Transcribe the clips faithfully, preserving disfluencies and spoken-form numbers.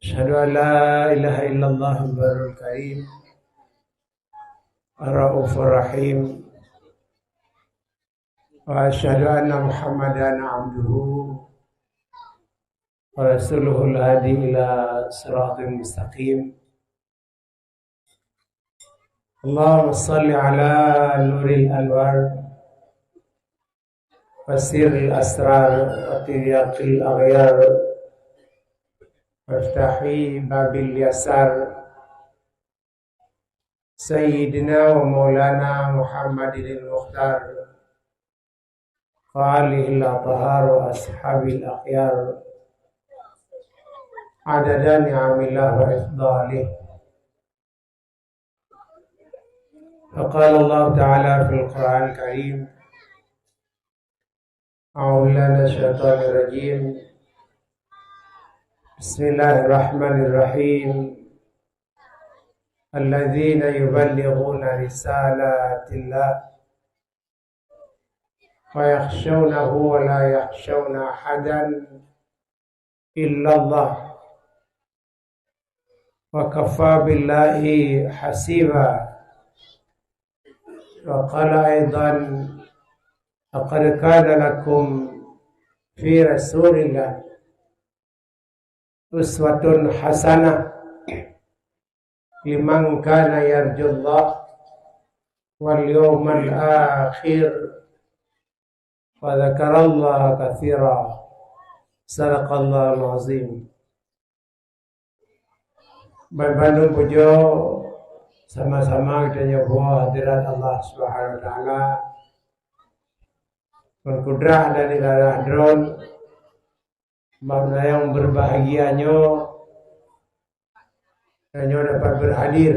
أشهد أن لا إله إلا الله البر الكريم الرؤوف الرحيم، وأشهد أن محمدا عبده ورسوله الهادي إلى صراط مستقيم. اللهم صل على نور الأنوار وسر الأسرار وترياق الأغيار وافتح باب اليسار سيدنا ومولانا محمد المختار وآله الأطهار وأصحابه الأخيار عدد نعم الله وإفضاله. فقال الله تعالى في القرآن الكريم، أعوذ بالله من الشيطان الرجيم. بسم الله الرحمن الرحيم. الذين يبلغون رسالات الله ويخشونه ولا يخشون أحدا إلا الله وكفى بالله حسيبا. وقال أيضا، لقد كان لكم في رسول الله أسوة حسنة لمن كان يرجو الله واليوم الآخر وذكر الله كثيرا. صدق الله العظيم. Ban bandum pujoe sama-sama geutanyoe buet hadirat Allah Subhanahu wa Taala. Ngon kudrah dan iradah Droen, bak nyang berbahagia nyoe, tanyoe dapat berhadir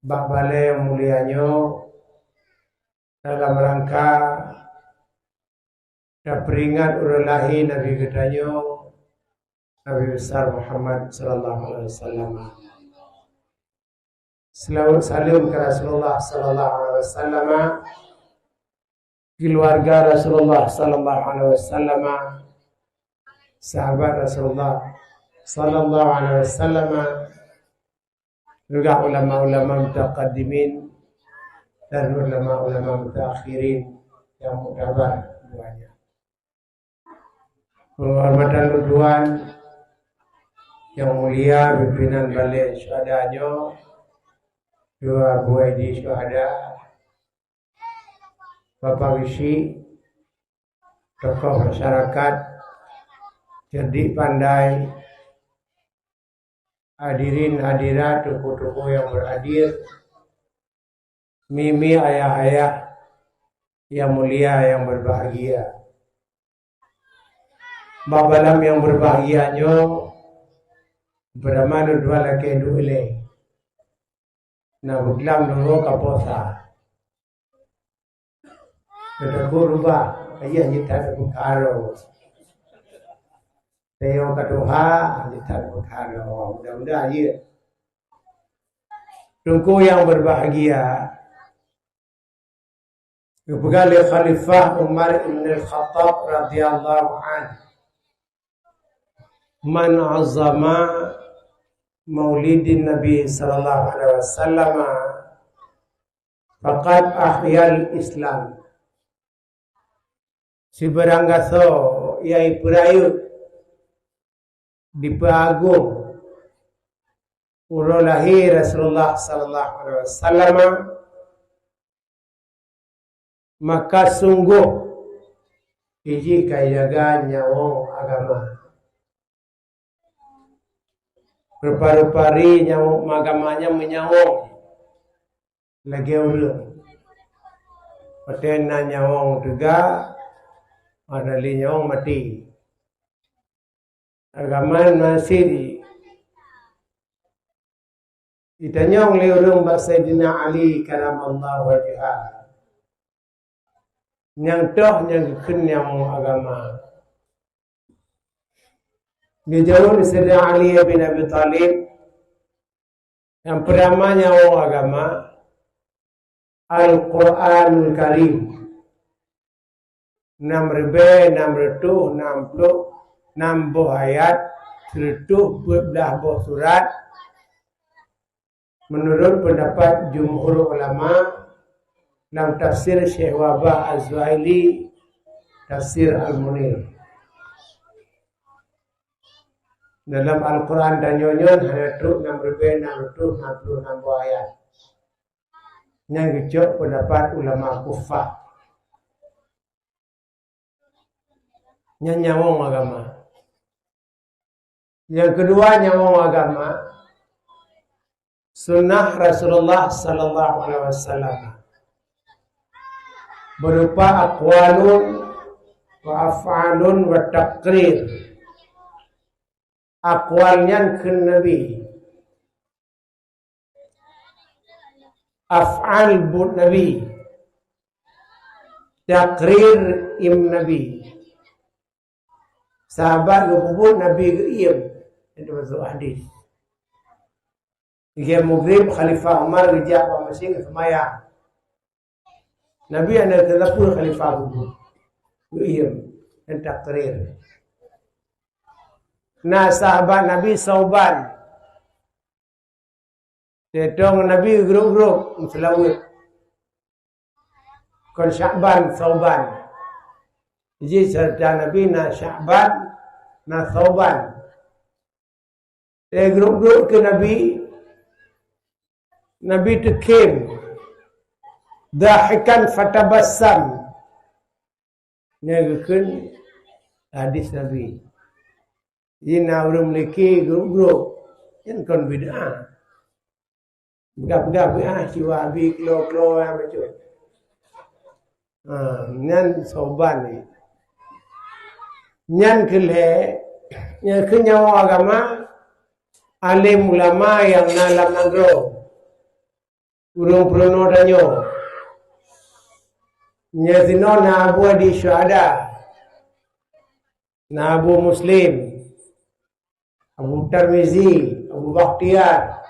bak balée nyang mulia nyoe dalam rangka tapeuingat uroe lahé Nabi geutanyoe, Nabi Besar Muhammad sallallahu alaihi wasallam. Selawat saleuem keu Rasulullah sallallahu alaihi wasallam, keluarga Rasulullah sallallahu alaihi wasallam, sahabat Rasulullah sallallahu alaihi wasallam, juga ulama-ulama mutaqaddimin dan ulama-ulama mutaakhirin yang muktabar keduanya. Penghormatan lôn tuan yang mulia, pimpinan balée syuhada nyoe, dua buah di syuhada, Bapak Geuchik, tokoh masyarakat, cerdik pandai, hadirin hadirat, tokoh-tokoh yang berhadir, mimi ayah-ayah yang mulia yang berbahagia. Bak malam yang berbahagia nyoe, beurama dua lakée duek lé. Na beuklam dua kaposa. Teuteukuk rubah, ayah jih that beukaro. Teuyo ka tuha, jih that beukaro. Mudah-mudahan ya. Teungku yang berbahagia, geupeugah lé Khalifah Umar ibn Al-Khattab radhiyallahu anhu, "Man azama maulidin Nabi sallallahu alaihi wasallam, faqad ahyal Islam." Sibarang gasoe nyang ipeurayeuk, dipeuagong uroe lahé Rasulullah sallallahu alaihi wasallam, maka sunggoh jih ka jaga nyawöng agama. Rupa-rupa ri nyawöng agama nyan meunyawöng lagée ureuëng. Watée na nyawöng teuga, padahai nyawöng maté. Agama masih di-, ditanyong lé ureuëng bak Saidina Ali karamallahu wajhah. Nyang toh nyang geukheun nyawöng agama. Geujaweueb lé Saidina Ali bin Abi Thalib, nyang peurama nyawöng agama, Al-Qur'anul Karim. Nam ribée nam reutôh nam ploh nam boh ayat, sireutôh peuet blaih boh surat, meunurot peundapat jumhur ulama, lam tafsir Syekh Wahbah Az-Zuhaili, Tafsir Al-Munir. Dalam Al-Quran tanyoe nyoe hana trok nam ribèe nam reutôh nam ploh nam boh ayat. Nyan geucok peundapat ulama kufah. Nyan nyawöng agama. Nyang keudua nyawöng agama, sunnah Rasulullah sallallahu alaihi wasallam, berupa aqwalun wa af'alun wa taqrir. Aqwal nyan kheun Nabi. Af'al buet Nabi. Taqrir iem Nabi. Sahabat geupeubuet, Nabi geuiem. Itu masuk hadis. Lagèe Maghrib, Khalifah Umar geujak bak masjid geuseumayang. Nabi hana teupeue Khalifah Abu Bakar. Geuiem dan takrir. Na sahabat Nabi Sauban. Teutong Nabi grup-grup meuseulaweuet. Kon Sya'ban, Sauban. Jadi serta Nabi na Sya'ban, na Sauban. Lé grup-grup keu Nabi, Nabi teukhém, dhahikan fatabassam. Nyan geukheun hadis Nabi. Jadi na ureuëng meuliki grup-grup, nyan kon bid'ah. Peugah-peugah bid'ah, siwa abi klo-klo nyang bacut. Ha, nyan soban ni. Nyan keu lhée, nyang keu nyawa agama, alim ulama nyang na lam nanggroe. Ureuëng peurunoe tanyoe. Nyang sinoe na Abu Adi Syuhada. Na Abu Muslim, Abu Tarmizi, Abu Bakhtiar.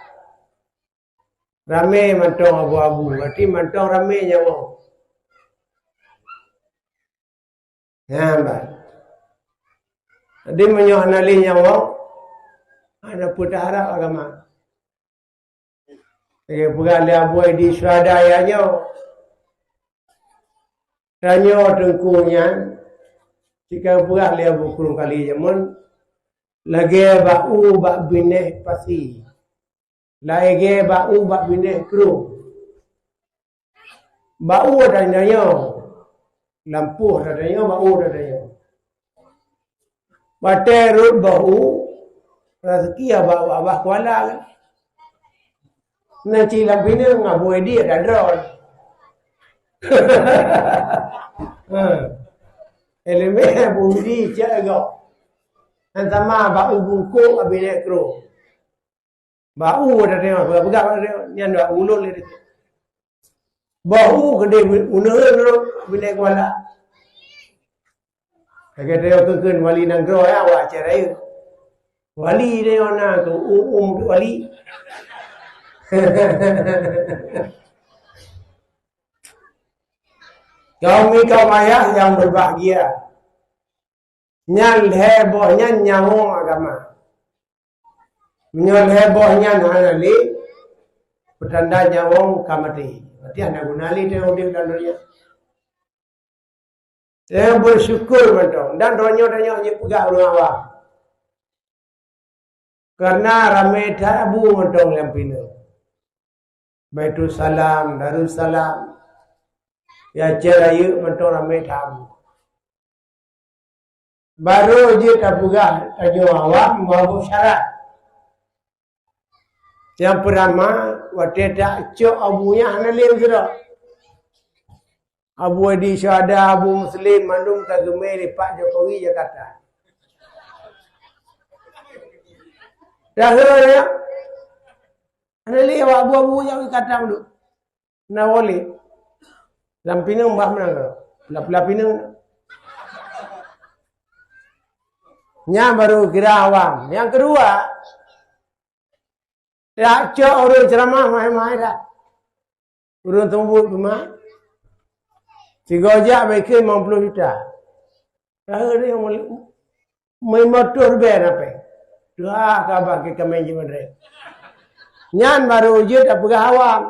Ramé mantong abu-abu, berarti mantong ramé nyawa. Nyan, bah. Jadi, meunyoe hana lé nyawa, hana peue taharab agama. Lagèe peugah lé Abu Adi Syuhada ya nyoe. Tanyoe teungku nyan, sika peugah lé Abu Krueng Kali jameun, lagèe bak u bak binéh pasi. Lagèe bak u bak binéh krueng. Bak u ada tanyoe, lampôh ada tanyoe, bak u ada tanyoe. Watèe rhot bak u, raseuki abah-abah kuala kan. Nan cit lam pineung Abu Adi ada droe. Ha. Ileumèe Abu Adi cit lagoe. Nan sama bak u bungkôk abéh lhèe krueng. Bak u ada tengok, peugah-peugah ada tengok. Nyan bak ulôn lé. Bak u keudéh uneuen rot binéh kuala. Lagèe teuka keu-keu wali nanggroe ya, awak Aceh Raya. Wali dia na tu, um, um tu wali. Kaum ni kaum ayah yang berbahagia. Nyan lhèe boh nyan nyawöng agama. Meunyoe lhèe boh nyan hana lé, peutanda nyawöng ka maté. Berarti hana guna lé teuh udép lam donya. Nyang beusyukur mantong. Dan donya-donya nyoe peugah ureuëng awam. Karena ramé that abu mantong lam pineung. Baitussalam, Darussalam. Ya, Aceh Rayeuk mantong ramé that abu. Barô jeuet tapeugah tanyoe awam meuabôh syarat. Nyang peurtama, watèe tacok abu nyan hana lé sidroe. Abu Adi Syuhada, Abu Muslim, mandum ka geumé lé Pak Jokowi Jakarta. Dah kira ya? Hana lé awak abu-abu nyang Jakarta mandum. Na wali. Lam pineung bah meunan ka. Pula-pula pineung. Nyan baru kira awam. Nyang keudua, dak cok ureuëng ceuramah mahai-mahai dak. Ureuëng teumeubeuet peumahat. Sigoe jak bak ikheun limong ploh juta. Tahe deh, meulima reutôh ribèe na péng. Tuha ka bak keu kaméng jeuet meudré. Nyan barô jeuet tapeugah awam.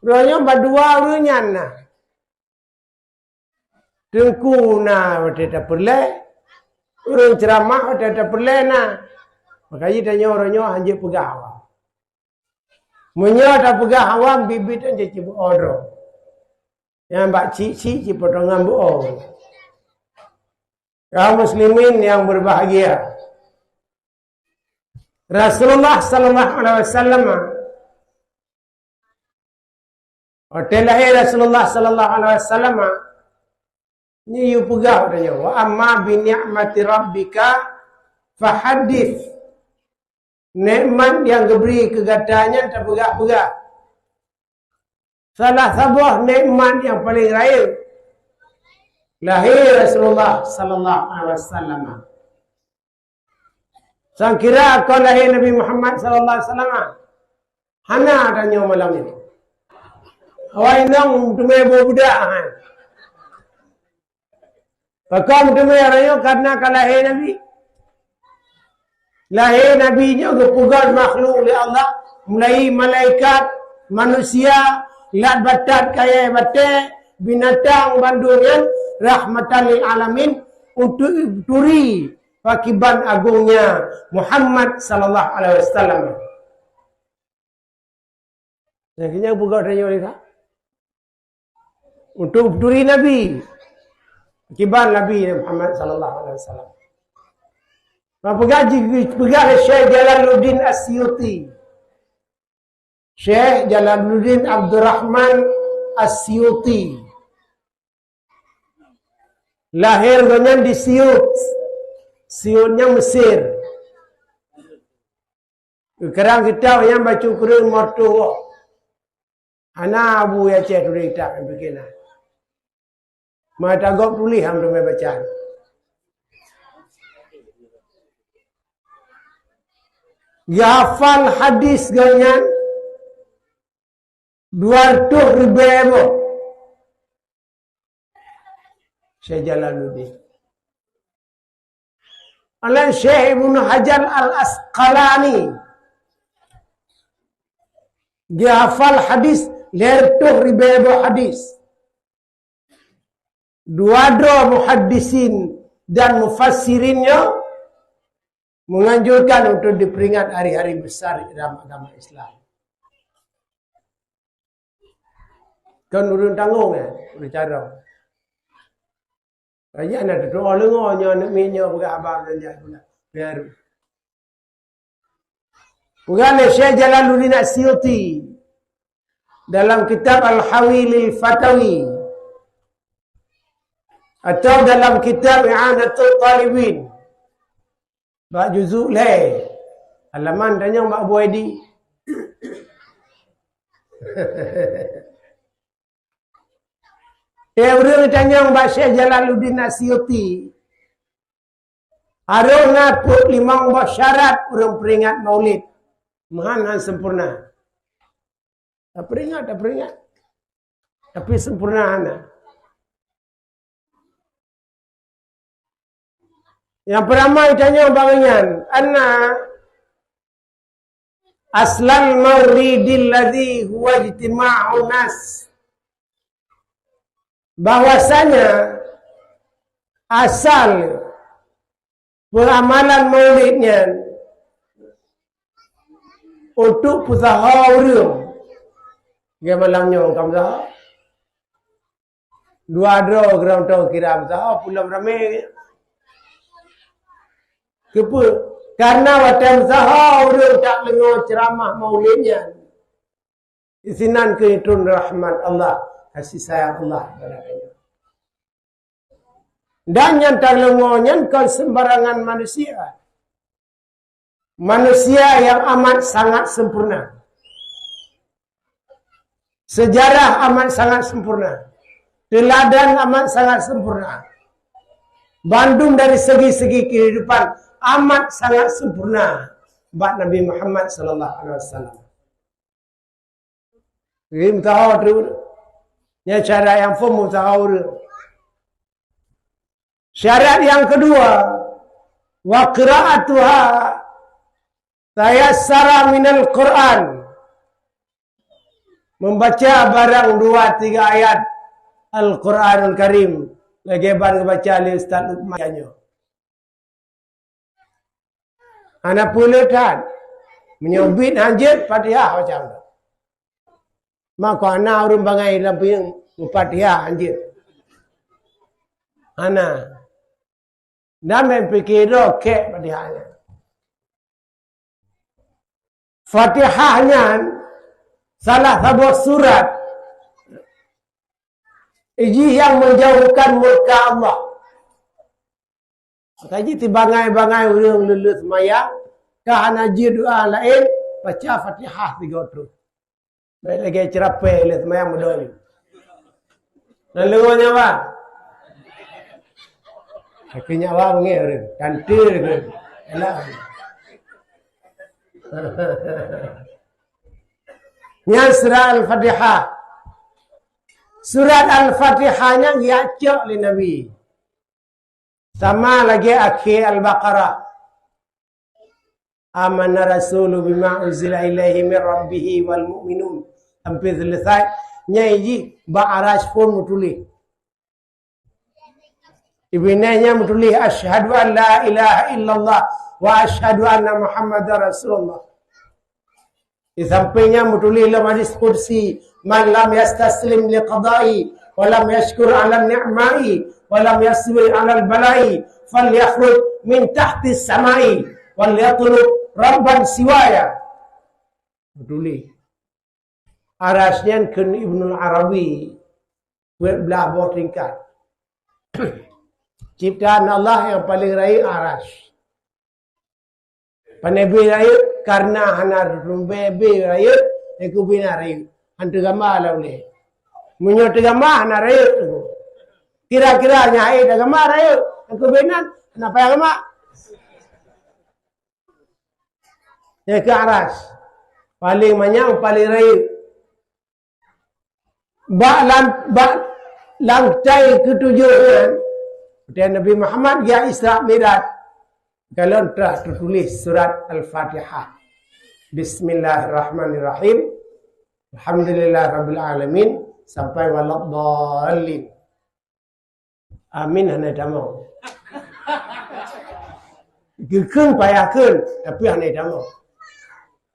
Uroe nyoe ba dua ureuëng nyan na. Teungku na watée tapeureulée, ureuëng ceuramah watée tapeureulée na. Maka jih tanyoe uroe nyoe hanjeuet peugah awam. Meunyoe tapeugah awam, biet-biet nyan cit beuo droe. Nyang bak cit-cit cit potongan beuo. Kaum muslimin yang berbahagia. Rasulullah sallallahu alaihi wasallam, watée lahé Rasulullah sallallahu alaihi wasallam, nyan yue peugah watée nyoe, "Wa amma bi ni'mati rabbika fahaddits." Nikmat nyang geubri keu gata nyan tapeugah-peugah. Salah saboh nikmat nyang paleng rayeuk, lahé Rasulullah sallallahu alaihi wasallam. Sangkira kon lahé Nabi Muhammad sallallahu alaihi wasallam, hana tanyoe malam nyoe. Awai nong teumé boh budak, hai. Pakon teumé uroe nyoe? Karena ka lahé Nabi. Lahé Nabi nyoe geupeugöt makhluk lé Allah, mulai malaikat, manusia, lat batat kayée batée, binatang bandum nyan rahmatan lil alamin, untuk turi pakiban agungnya Muhammad sallallahu alaihi wasallam. Nyang keunyan peugah tanyoe lé that. Untuk turi Nabi. Kiban Nabi Muhammad sallallahu alaihi wasallam. Maka peugah ji-, peugah lé Syekh Jalaluddin As-Suyuti. Syekh Jalaluddin Abdurrahman As-Suyuti. Lahé gobnyan di Siyut. Siyut nyan Mesir. Geukarang kitab nyang bacut kureueng lima reutôh boh. Hana Abu Yaceh tuléh kitab nyang pike na. Mata gob tuléh han teumé baca. Geuhafal hadis gobnyan dua reutôh ribée boh. Syekh Jalaluddin. Alan Syekh Ibnu Hajar Al-Asqalani geuhafal hadis lhèe reutôh ribèe boh hadis. Dua droe muhaddisin dan mufassirin nyoe menganjurkan untuk diperingat hari-hari besar dalam agama Islam. Kon ureueng tanggong, eh, ureueng carông. Raja na teutuoh leungo nyoe, aneuk miet nyoe peugah haba beulanja guna. Peugah lé Syekh Jalaluddin As-Suyuti dalam kitab Al-Hawi lil Fatawi atau dalam kitab I'anatul Talibin, bak juzuk lhèe, halaman tanyong bak Abu Aidi. Eh, ureueng tanyong bak Syekh Jalaluddin As-Suyuti, harôh na peuet limong boh syarat ureueng peuringat Maulid. Meuhan han sempurna. Tapeuringat, tapeuringat. Tapi sempurna hana. Nyang peurama itanyong bak nyan, anna aslal maulidil ladzi huwa ijtima'un nas. Bahwasanya asal peuramalan Maulid nyan untuk peusaho ureueng. Ngon malam nyoe ka meusaho. Dua droe keurang toe kira meusaho, pulom ramé. Keupeue? Karena watèe meusaho ureueng tadeungoe ceuramah Maulid nyan. Isinan keuh turun rahmat Allah, kasih sayang Allah kepada kami. Dan nyang tadeungoe nyan kon sembarangan manusia. Manusia yang amat sangat sempurna. Sejarah amat sangat sempurna. Teladan amat sangat sempurna. Bandum dari segi-segi kehidupan amat sangat sempurna bak Nabi Muhammad sallallahu alaihi wasallam. Jadi meusaho teuk. Nyan syarat nyang phôn meusaho ureueng. Syarat nyang keudua, Wa qira'atuha tayassara minal Qur'an. Membaca barang dua tiga ayat Al-Qur'anul Karim lagèe ban geubaca lé Ustaz Lukman nyoe. Hana peue le that. Meunyoe bit hanjeuet, Fatihah baca. Mako hana ureueng bangai lam pineung Fatihah hanjeuet. Hana. Dan meunan pike droe kèk Fatihah nyan. Fatihah nyan salah saboh surat jih nyang menjauhkan murka Allah. Maka jih sibangai-bangai ureueng lheueh seumayang, ka hana jeuet doa laén, baca Fatihah sigoe troh. Bèk lagèe ceurapèe lé seumayang meudong. Lalu nyawa. Tapi nyawa beungèh ureueng. Kantil ke. Elak. Nyan surat Al-Fatihah. Surat Al-Fatihah nyan geujak cok lé Nabi. Sama lagèe akhé Al-Baqarah. Amana rasulu bima unzila ilaihi mir rabbihi wal mu'minun. Sampai selesai, nyan jih bak aras phon meutuléh. Ibinai nyan meutuléh, "Asyhadu an la ilaha illallah wa asyhadu anna Muhammadar Rasulullah." Di sampéng nyan meutuléh lam hadis qudsi, "Man lam yastaslim li qada'i, wa lam yashkur 'ala ni'ma'i, wa lam yasbir 'alal bala'i, falyakhruj min tahtis sama'i, wal yatlub rabban siwaya." Meutuléh. Aras nyan kheun Ibnul Arabi, peuet blah boh tingkat. Ciptaan Allah nyang paleng rayeuk aras. Pane beh rayeuk, karena hana reumbée beh rayeuk, nyang keubiet na rayeuk. Han teugama lam ulée. Meunyoe teugama hana rayeuk. Kira-kira nyan hai teugama rayeuk, nyang keubiet nan hana payah gama. Nyang keu aras. Paleng manyang, paleng rayeuk. Bak lan-, bak lantai keutujôh nyan, watée Nabi Muhammad geujak Isra Mi'raj, kalon trah teutuléh surat Al-Fatihah. Bismillahirrahmanirrahim. Alhamdulillahirabbil alamin. Sampai waladdallin. Amin hana tamong. Geukheun payah kheun, tapi hana tamong.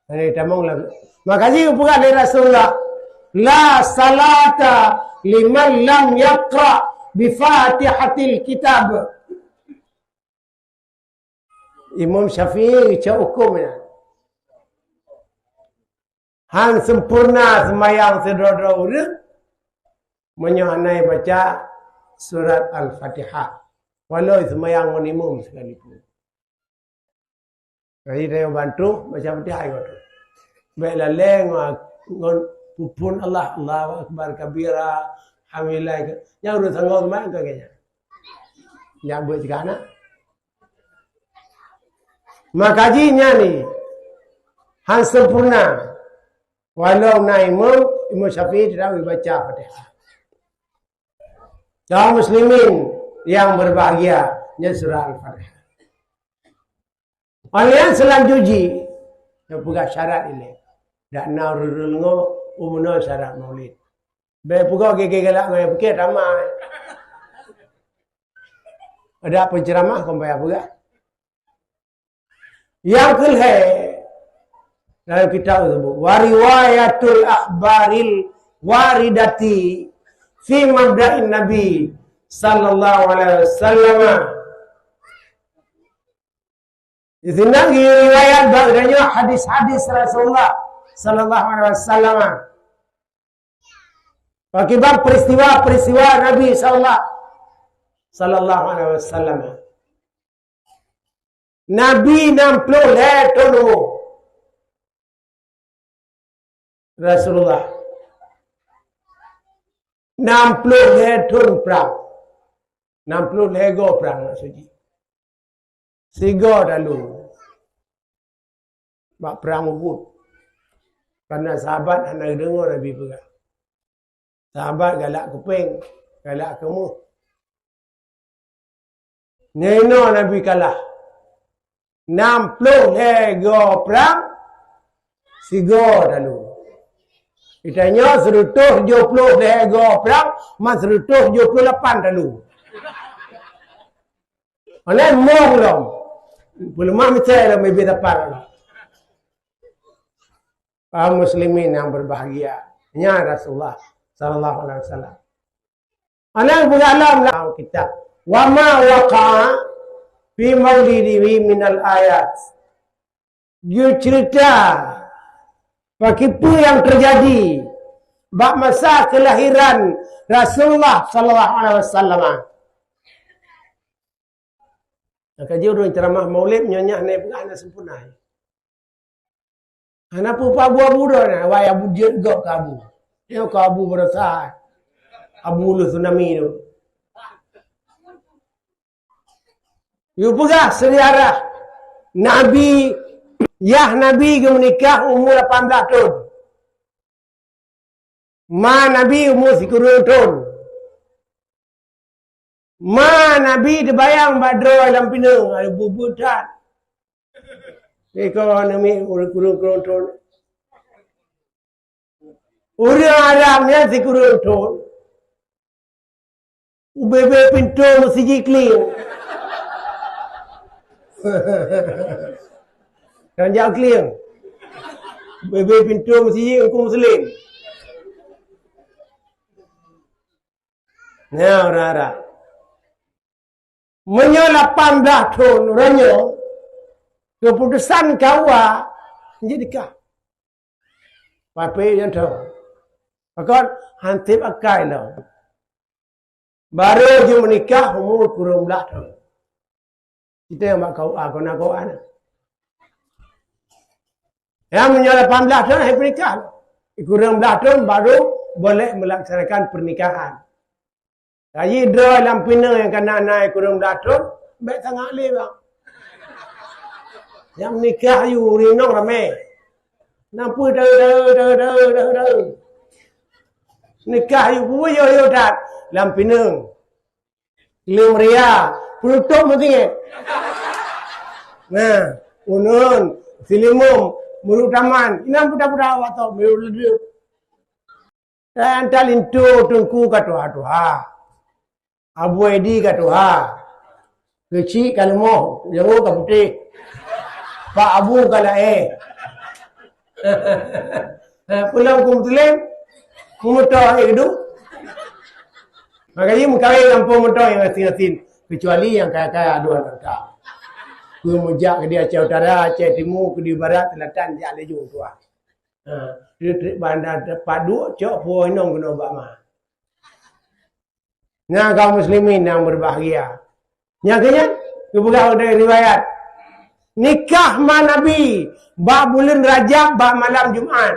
Hana tamong lagée. Maka jih geupeugah lé Rasulullah, "La salata liman lam yaqra bi Fatihatil Kitab." Imam Syafi'i geucok huköm nyan. Han sempurna seumayang sidroe-droe ureuëng meunyoe hana baca surat Al-Fatihah, walau seumayang ngon imum sekalipun. Jadi, tanyoe bantu baca Fatihah ngon tu. Bék lalée ngon, ngon peuphon Allah, Allahu Akbar kabira, alhamdulillah. Nyang ureuëng sanggoe seumayang ka geuh nyan. Nyan buet cit ka na. Maka jih nyan ni han sempurna. Walau na imum, Imam Syafi'i tidak baca Fatihah. Kaum muslimin yang berbahagia, nyan surah Al-Fatihah. Óh lheueh nyan seulanjut jih, geupeugah syarat ilée. Dak na ureuëng deungoe, umu na syarat maulid. Bék peugah gé-gé galak ngon nyang pike tamah. Ada penceramah kon payah peugah. Nyang keu lhée, dalam kitab tersebut, wa riwayatul akhbaril waridati fi mabda'in Nabi sallallahu alaihi wasallam. Di sinan riwayat bak geutanyoe hadis-hadis Rasulullah sallallahu alaihi wasallam. Pakiban peristiwa-peristiwa Nabi sallallahu, sallallahu alaihi wasallam. Nabi nam ploh lhée thon umu. Rasulullah. Nam ploh lhée thon prang. Nam ploh lhée goe prang maksud jih. Sigoe talu bak prang Uhud. Karena sahabat hana deungoe Nabi peugah. Sahabat galak keupeng, galak keumoh. Nyoe inoe Nabi kalah. Nam ploh lhèe goe prang, sigoe talu. Geutanyoe seureutôh tujoh ploh lhèe goe prang, man seureutôh tujoh ploh lapan talu. Aneuk mong lom. Peuleumah misai lom bibit lapar. Kaum muslimin yang berbahagia. Nyan Rasulullah sallallahu alaihi wasallam. Aneuk peugah lom lam kitab. Wa ma waqa'a fi maulidihi minal ayat. Geuceurita pakriban nyang teujadi bak masa keulahiran Rasulullah sallallahu alaihi wasallam. Nyang ka jeuet ureueng ceramah Maulid nyoe nyan hana peugah hana sempurna. Hana peue-peue abu-abu droe nyan, wai abu jeuet gob keu abu. Nyoe keu abu beurasa. Abu lheueh tsunami tu. Yue peugah seujarah Nabi, yah Nabi geumeunikah umu lapan blaih thon. Ma Nabi umu sikureueng thon. Ma Nabi teubayang bak droe lam pineung, ada buet-buet that. Iko Nabi umu sikureueng thon. Ureueng Arab nyan sikureueng thon. Ubé-bé pintoe meuseujid klieng. Dan jak klieng. Ubé-bé pintoe meuseujid Teungku Muslim. Nyan ureueng Arab. Meunyoe lapan blaih thon uroe nyoe, keuputusan K U A jeuet nikah. Pape nyang thon. Pakon han tieb akai lom. Barô jeuet meunikah umu kureueng blaih thon. Kita nyang bak K U A, kon na K U A na. Ya, meunyoe lapan blaih thon hai peunikah. Kureueng blaih thon baru boleh melaksanakan pernikahan. Kaji droe lam pineung nyang ka na-na kureueng blaih thon, bèk sangat lé bang. Nyang nikah yue ureueng inong ramé. Nampu deu deu deu deu deu deu. Nikah yue beu yo yo dat lam pineung. Lé meuria, penutup meutinggi. Nah, unun, silimum, meuruk taman, inang puta-puta awak tu, meuruk leudeup. Dan talinto teungku ka tuha-tuha. Abu Edi ka tuha. Keuchik ka leumoh, jaroe ka putéh. Pak Abu ka laén. Pulang ku Muslim, ku moto hai keudua. Maka jih meukawen gampông moto nyang asin-asin. Kecuali nyang kaya-kaya dua nangka. Ku meujak keu di Aceh Utara, Aceh Timu, keu di Barat, Selatan, jak laju tuha. Ha, di, di banda tempat duek, cok puwoe inong keunoe bak ma. Nyan kaum muslimin nyang berbahagia. Nyang keu nyan, geupeugah dari riwayat. Nikah ma Nabi bak buleuen Rajab bak malam Jumat.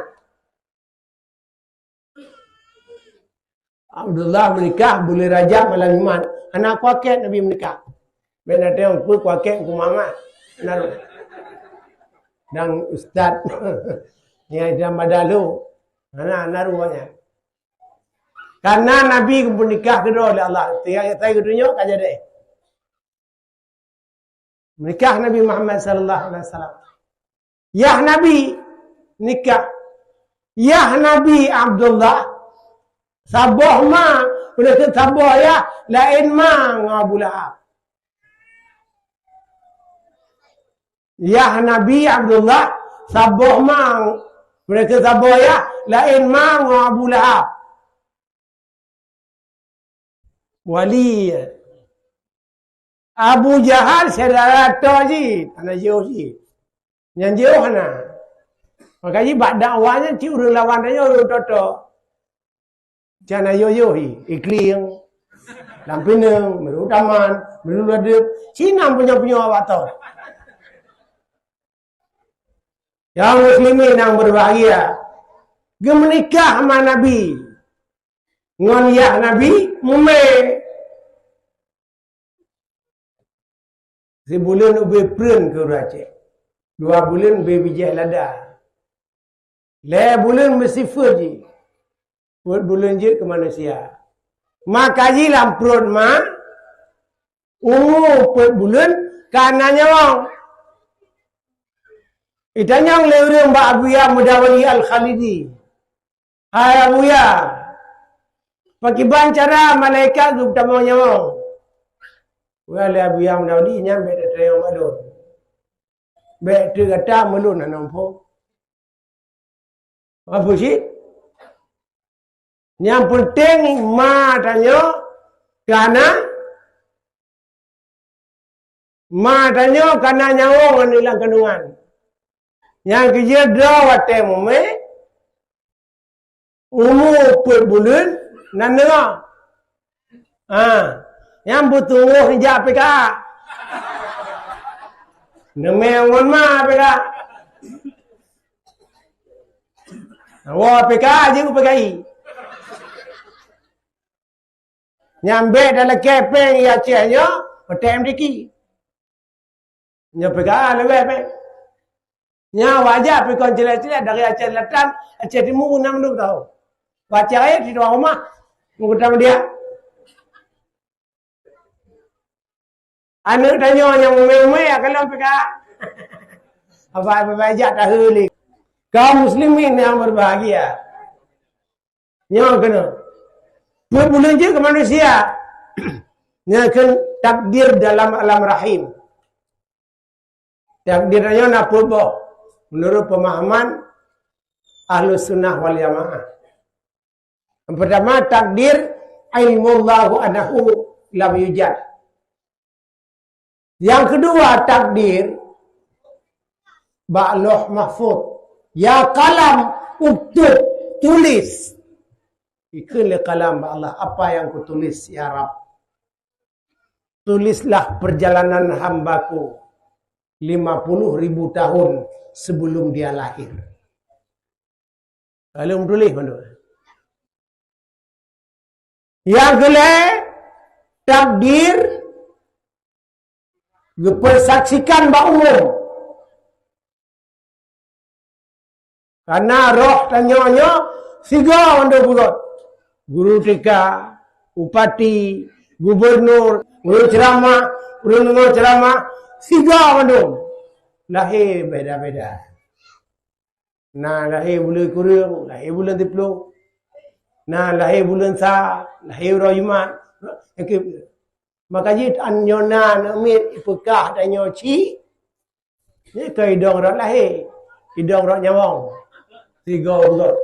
Abdullah meunikah buleuen Rajab malam Jumat. Hana kuakét Nabi meunikah. Bèk na teueng peue kuakét ku mama. Naru. Dan ustaz. Nyang sedang badalu. Hana, naru nyan. Karena Nabi geupeunikah keudroe lé Allah. Tinggai nyata geutunyok ka jadi. Nikah Nabi Muhammad sallallahu alaihi wasallam. Yah Nabi nikah. Yah Nabi Abdullah saboh ma, peue saboh yah, laén ma ngon Abu Lahab. Yah Nabi Abdullah saboh ma, peue saboh yah, laén ma ngon Abu Lahab. Wali. Abu Jahal syedara toh jih, hana jiôh jih. Nyang jiôh hana. Maka jih bak dakwah nyan cit ureueng lawan tanyoe ureueng toh-toh. Cit hana jiôh-jiôh jih, iklieng, lam pineung, meuruk taman, meuruk ladeueb, sinan punya-punya awak toh. Ya muslimin yang berbahagia, geumeunikah ma Nabi ngon yah Nabi mumé. Sibuleuen ubé preuen keu ureueng Aceh, dua buleuen ubé bijéh lada, lhèe buleuen meusifa jih, peuet buleuen jeuet keu manusia. Maka jih lam pruet ma, umu peuet buleuen ka na nyawöng. Itanyong lé ureuëng bak Abuya Mudawali Al-Khalidi, "Hai Abuya, pakiban cara malaikat geupeutamong nyawöng?" Peugah lé Abuya Mudawali, "Nyan bék tatanyong bak lôn. Bék teuk gata, meulôn hana muphom." Apa cit? Nyang peunteng ma tanyoe kana, ma tanyoe kana nyawöng ngon ilang kandungan. Nyang keujeuet droe watée mumé, umu peuet buleuen nan deungoe. Ha, nyang beutuwöh nijak P K A. Neumé ngon ma P K A. Woe P K A jeuet u P K I. Nyang bék talakée péng i Aceh nyoe, P T M T K. Nyoe P K A leubeh péng. Nyan wajar pih kon cilek-cilek dari Aceh Selatan, Aceh Timu na mandum tahu. Baca ayat di ruang rumah. Mengutang dia. Aneuk tanyoe nyang umé-umé ya kalon P K A. Apa-apa bajak tahu ni. Kaum muslimin yang berbahagia. Nyoe keunoe. Peuet buleuen jeuet keu manusia. Nyan kheun takdir dalam alam rahim. Takdir nyoe na peuet boh, meunurot peumahaman Ahlus Sunnah wal Jamaah. Yang pertama, takdir ilmu Allahu annahu lam yujad. Yang kedua, takdir bak Lauh Mahfuz. Ya kalam, uktub, tulis. Ikheun lé kalam bak Allah, "Apa yang kutulis, ya Rabb? Tulislah perjalanan hambaku lima puluh ribu tahun sebelum dia lahir." Lalu tulis mandum. Yang keulhèe, takdir geupeusaksikan bak umum. Karena roh tanyoe nyoe sigoe mandum beurot. Guru T K, bupati, gubernur, ureuëng ceramah, ureuëng deungoe ceramah, sigoe mandum. Lahé beda-beda. Na lahé buleuen kureueng, lahé buleuen siplôh. Na lahé buleuen sa, lahé uroe Jumat. Maka jih an nyoe na aneuk miet ipeugah tanyoe cit, nyoe keu idong rot lahé, idong rot nyawöng. Sigoe beurot.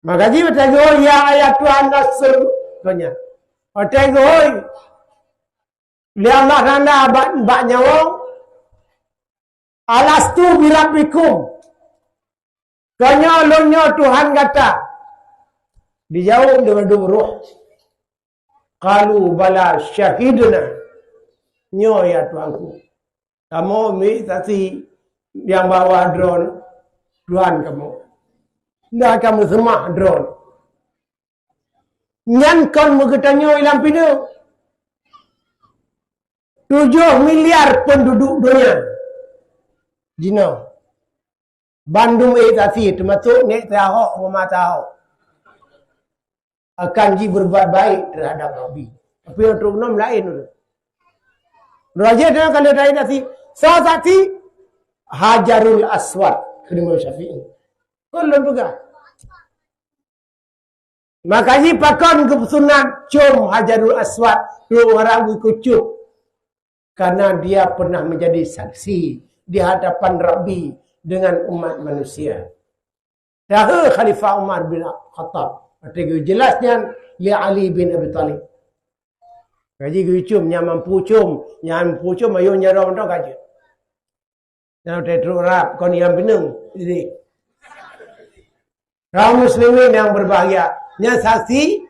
Maka jih watée geuhôi, "Ya ayatuhan nafsul," katanya. Watée geuhôi lé Allah Taala bak, bak nyawöng, "Alastu birabbikum?" Keu nyoe lôn nyoe Tuhan gata? Dijaweueb lé mandum roh. Qalu bala syahidna. Nyoe ya Tuhanku. Kamoe meusaksi nyang bahwa droe Tuhan kamoe. Dan kamoe seumah droe. Nyan kon meugeutanyoe lam pineuk. Tujoh miliar penduduk donya jinoe. Bandum ék saksi, teumasok nék teuh Ahok, mama teuh Ahok, akan jiberbuat baik terhadap Nabi. Tapi nyang trok nom laén tu. Raja teuh kalau dak ék saksi, soe saksi? Hajarul Aswad, kheun Imam Syafi'i. Kon lôn peugah. Maka jih pakon geupeusunat com Hajarul Aswad, trok harab geukeucok. Karena dia pernah menjadi saksi di hadapan Rabbi dengan umat manusia. Dahé Khalifah Umar bin Khattab, watée geujeulaih nyan lé Ali bin Abi Thalib. Maka jih geucom, nyang mampu com, nyang mampu com, ayo nyan droe mantong ka jeuet. Nyang watée trok rab, kon nyang bineung. Jadi, kaum muslimin yang berbahagia, nyan saksi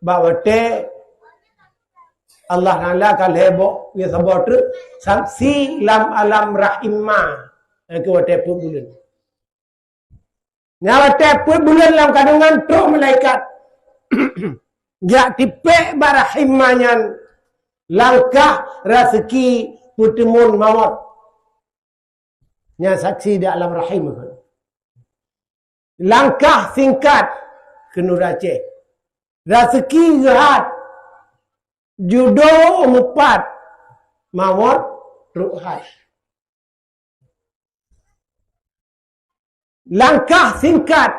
bak watée Allah Taala ka lhée boh, ya saboh treuk saksi lam alam rahim ma, nyang keu watée peuet buleuen. Nyang watée peuet buleuen lam kandungan trok malaikat. Jak tipék bak rahim ma nyan langkah raseuki peuteumon mawöt. Nyan saksi di alam rahim. Langkah singkat keunoe Aceh. Raseuki geuhat. Judo meupat. mawöt trok hai. Langkah singkat.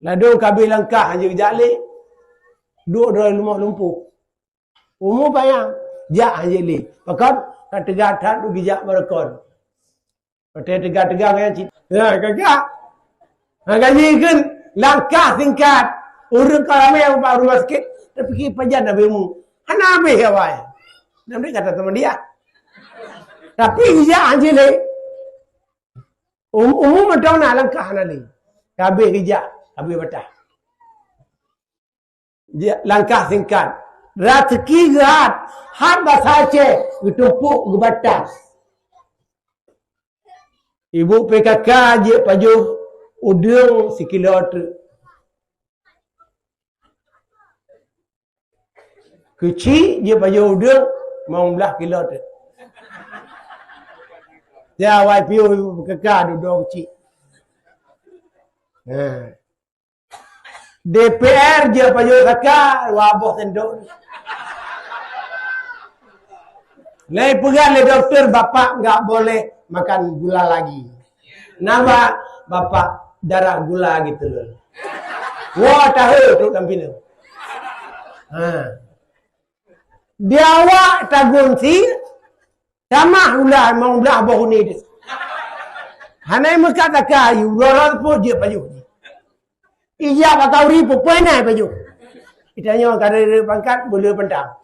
Ladôm ka abéh langkah hana geujak lé. Duek droe leumoh lumpuh. Umu panyang, jak hana lé. Pakon ka teuga that geujak barakon. Watèe teuga-teuga ngon cit. Ha, ka, ka. Ha, ka jikheun langkah singkat. Ureueng ka ramè bak rumoh sakét, tapi pajan abéh umu. Hana abéh awai. Nam deh kata sama dia. Tapi geujak hana lé. Um-, umu mantong na langkah hana lé. Ka abéh geujak, ka abéh batah. Dia, langkah singkat. Raseuki geuhat, hat basa Aceh, geutumpôk geubatas. Ibu P K K jeuet pajoh udeueng sikilo treuk. Keuchik jeuet pajoh udeueng limong blaih kilo treuk. Ya, wai piôh P K K dudoe keuchik. Nah. D P R jeuet pajoh saka, dua boh sendok. Lé peugah lé dokto, bapak enggak boleh makan gula lagi. Naba bapak darah gula gitu loh. Wah, tahu tu lam pineung. Ha. Di awak tagun si, tamah ulah limong blaih boh uni tu. Hana meukat takai, uroe-uroe teupôt jeuet pajoh. Ijak bak kauri peupuih nai pajoh. Itanyoe ka reureuk pangkat, beu le pantang.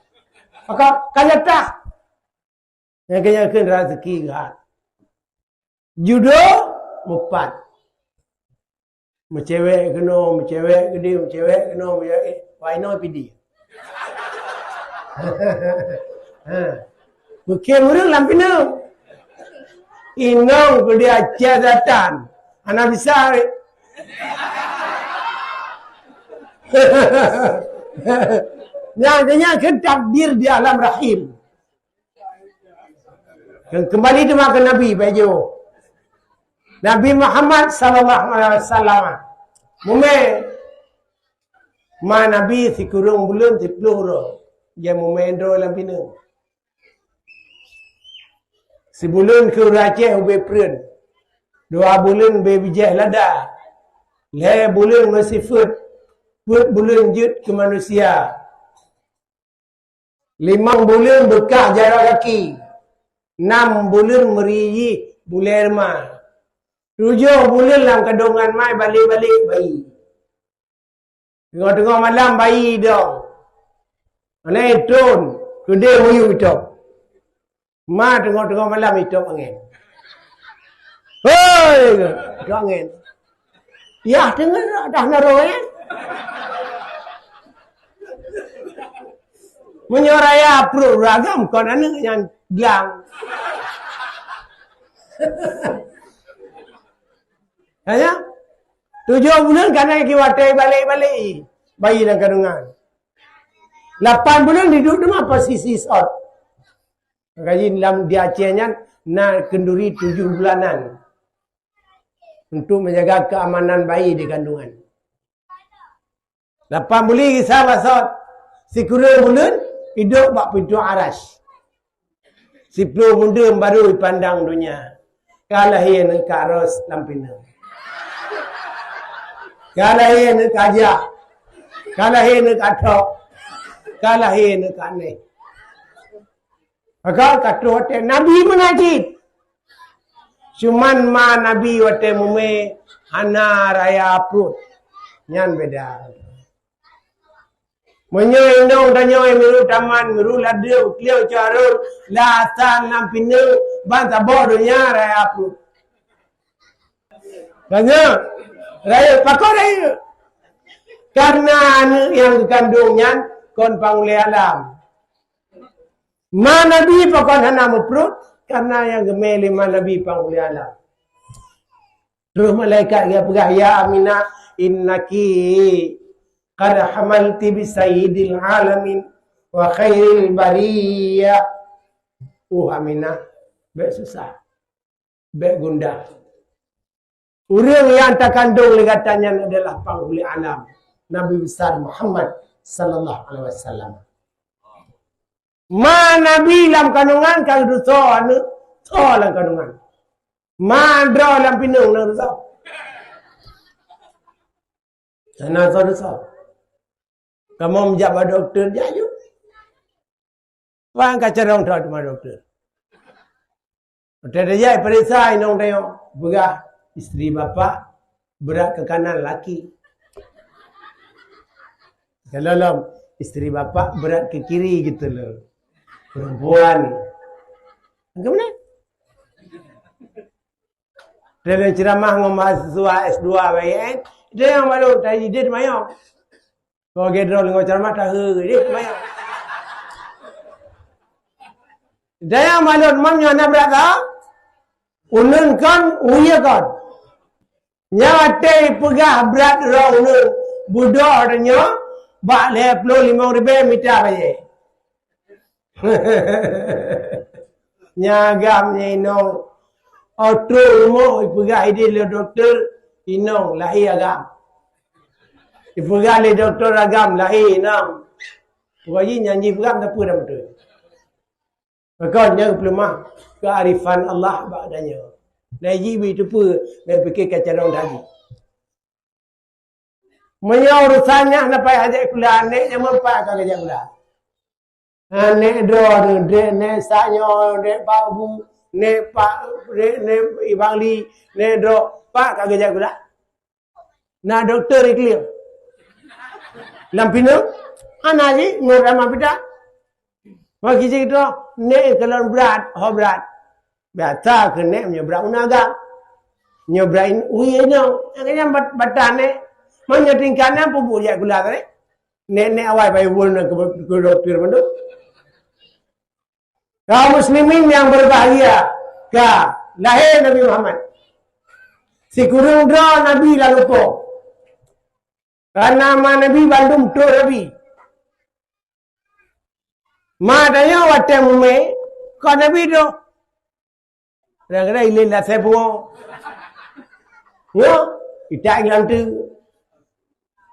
Maka ka nyata. Nyang keu, nyang keu raseuki geuhat. Judo mupat. Meucewek keunoe, meucewek keudeh, meucewek keunoe, meucewek, eh, wai noe pidi. Ha. Bukét ureueng lam pineung. Inong keudeh Aceh Selatan. Hana bisa, weh. Nyang, nyang keu takdir di alam rahim. Kembali teuma keu Nabi, bak jiôh. Nabi Muhammad sallallahu alaihi wasallam. Mumè, ma Nabi sikureueng buleuen siplôh uroe. Jai mumè droe lam pineung. Sibuleuen keu ureueng Aceh ubé preuen. Dua buleuen ubé bijéh lada. Lhèe buleuen meusifeuet. Peuet buleuen jeuet keu manusia. Limong buleuen beukah jaroe gaki, nam buleuen meuri jih bulèe reuma, tujoh buleuen lam kandongan ma balek-balek bayi. Teungoh-teungoh malam bayi idong, aneuk thôn keudeh muyueb itôb. Ma teungoh-teungoh malam itôb angén. Hôi! Itôb angén. Yah teungoh dah na roh, eh? Meunyoe raya pruet ureueng agam kon aneuk nyang glang. Hanya tujoh buleuen kana ki watèe balek-balek bayi lam kandongan. Lapan buleuen hidup teuma posisi sot. Kaji lam di Aceh nyan na kenduri tujoh bulanan untuk menjaga keamanan bayi di kandungan. Lapan buleuen gisa basot, sikureueng buleuen idok bak pintoe aras. Siplôh buleuen baru ipandang donya. Ka lahé aneuk kak ros lam pineung. Ka lahé aneuk kak jah. Ka lahé aneuk kak thok. Ka lahé aneuk kak neh. Maka ka troh watèe Nabi meunan cit. Cuman ma Nabi watèe mumè hana raya pruet. Nyan beda. Meunyoe inong tanyoe meuru taman, meuru ladeueng, klieng carông, lam asan lam pineung, ban saboh donya raya pruet. Tanyoe, rayeuk, pakon rayeuk? Karena aneuk nyang geukandong nyan kon panghulèe alam. Ma Nabi pakon hana meupruet, karena nyang geumè lé ma Nabi panghulèe alam. Terus malaikat geupeugah, "Ya Aminah, innaki qad hamalti bi sayyidil alamin wa khairil bariyah." Uh Aminah, bèk susah. Bèk gundah. Ureueng nyang takandong lé gata nyan adalah panghulèe alam, Nabi Besar Muhammad sallallahu alaihi wasallam. Ma Nabi lam kandungan ka geudusoe aneuk, soe lam kandungan. Ma droe lam pineung na geudusoe. Hana soe-soe. Kamoe meujak bak dokto, jak ju. Wan ka carông that teuma dokto. Watèe tajak peuriksa inong tanyoe, peugah istri bapak berat ke kanan laki. Kalau lom istri bapak berat ke kiri gitu loh. Perempuan. Bagaimana? Dalam ceramah ngon mahasiswa S dua B I N, dia yang malu tadi dia mayong. Kau gedrol ngon ceramah tahu dia mayong. Dia yang malu mam nyoe na berat dah. Ulun kon, uye kon. Nyan watèe peugah brat droe ulôn, budoh tanyoe bak lhèe plôh limong ribèe mita bajèe. Nyan agam nyan inong. Oto rumoh ipeugah idéh lé dokto, inong lahé agam. Ipeugah lé dokto agam lahé inong. Pokok jih nyan jih peugah, tapi dah beutôi. Pakon nyang peuleumah kearifan Allah bak tanyoe. Nah, jih bit teupeu, dan pikir ka carông tadi. Meunyoe urusan nyan hana payah jak sikula, nèk nyan meupat ka geujak sikula. Ha, nèk droe tu, nèk, nèk Sanyo, nèk Pak Bu, nèk Pak, nèk, nèk Ibang Li, nèk droe, pat ka geujak sikula. Na dokto iklim. Lam pineung, hana jih, ngon ramah pita. Bagi cerita, nèk kalon brat, ho brat. Biasa keu nèk meunyoe brat u naga. Nyoe brat in-, u inong. Nyang keu nyan bat-, batang nèk. Meunyoe tingkat nyan peubuet jak sikula tadi. Nèk-nèk awai bayeue buleuen keu, keu dokto mandum. Kaum muslimin yang berbahagia, ka lahé Nabi Muhammad. Sikureueng droe Nabi lam lumpoe. Karena ma Nabi bandum trôk Nabi. Ma tanyoe watèe mumè, kon Nabi trôk. Kadang-kadang ilèe lasai pungo. Nyoe, itak ngilang teuk.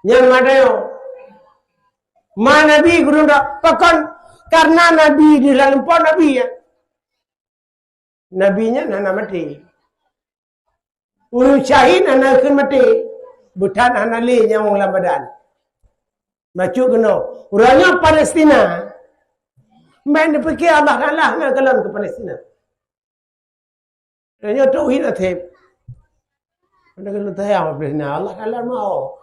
Nyan ma tanyoe. Ma Nabi gurèe dak pakon, karena Nabi di dalam po Nabi ya. Nabi nyan hana maté. Ureueng syahid hana kheun maté. Beutan hana lé nyawöng lam badan. Bacut keunoe. Uroe nyoe Palestina. Meunan pike Allah Taala hana kalon keu Palestina. Tanyoe tauhid até. Pada kata sayang Palestina, Allah Taala mau.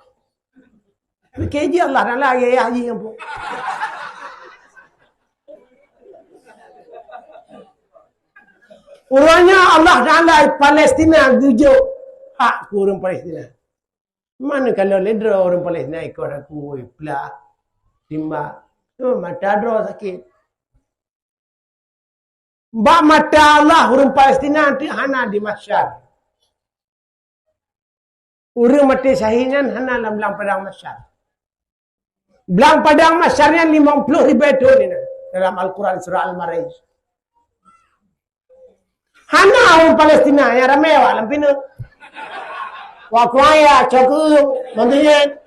Pike jih Allah Taala ayah jih nyan pun. Uroe nyoe Allah Taala Palestina geujok hak keu ureueng Palestina. Mana kalau lé droe ureueng Palestina ikot aku, oi, plah, timbak. Oh, mata droe sakét. Bak mata Allah, ureueng Palestina ti hana di mahsyar. Ureueng maté syahid nyan hana lam blang padang mahsyar. Blang padang mahsyar nyan limong ploh ribèe thon inan dalam Al-Quran surah Al-Ma'arij. Hana ureueng Palestina nyang ramè awak lam pineung. Wak kuaya, cokeueng, mantiyen,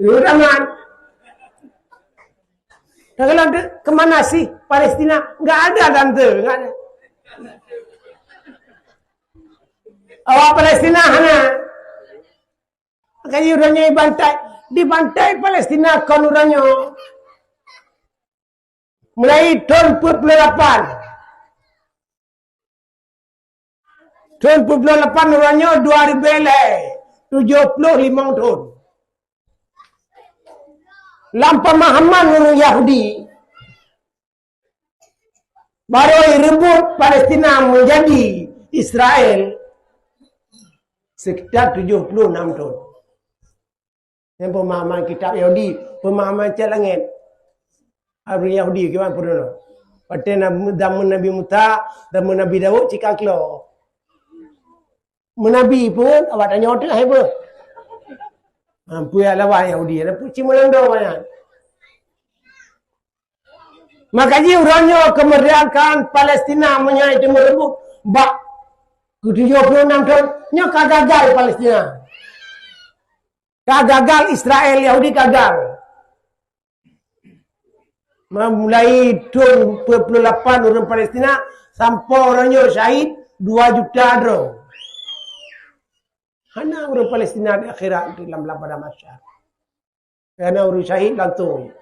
rudangan. Dalam tu, ke mana sih Palestina? Enggak ada tante, enggak ada. Awak Palestina hana. Makanya uroe nyoe dibantai, dibantai Palestina kon uroe nyoe. Mulai thon peuet ploh lapan. Thon peuet ploh lapan uroe nyoe dua ribèe lhèe, tujoh ploh limong thon. Lam pemahaman ureueng Yahudi, barô ireubot Palestina meujadi Israel sekitar tujoh ploh nam thon. Nyan pemahaman kitab Yahudi, pemahaman cit langét. Ureueng Yahudi kiban peurunoe. Watèe na-, zaman Nabi Musa, zaman Nabi Daud cit ka klo. Meunabi pun awak tanyoe teuh hai beuh. Ampui lawan Yahudi, ada puci meulando banyak. Maka jih uroe nyoe kemerdekaan Palestina meunyoe teumeureubot bak ketujoh puluh enam thon, nyoe ka gagal Palestina. Ka gagal Israel, Yahudi gagal. Mulai thôn peuet ploh lapan ureuëng Palestina sampoe uroe nyoe syahid dua juta droe. Hana ureuëng Palestina di akhirat di lam, lam padang mahsyar. Karena ureuëng syahid langsung.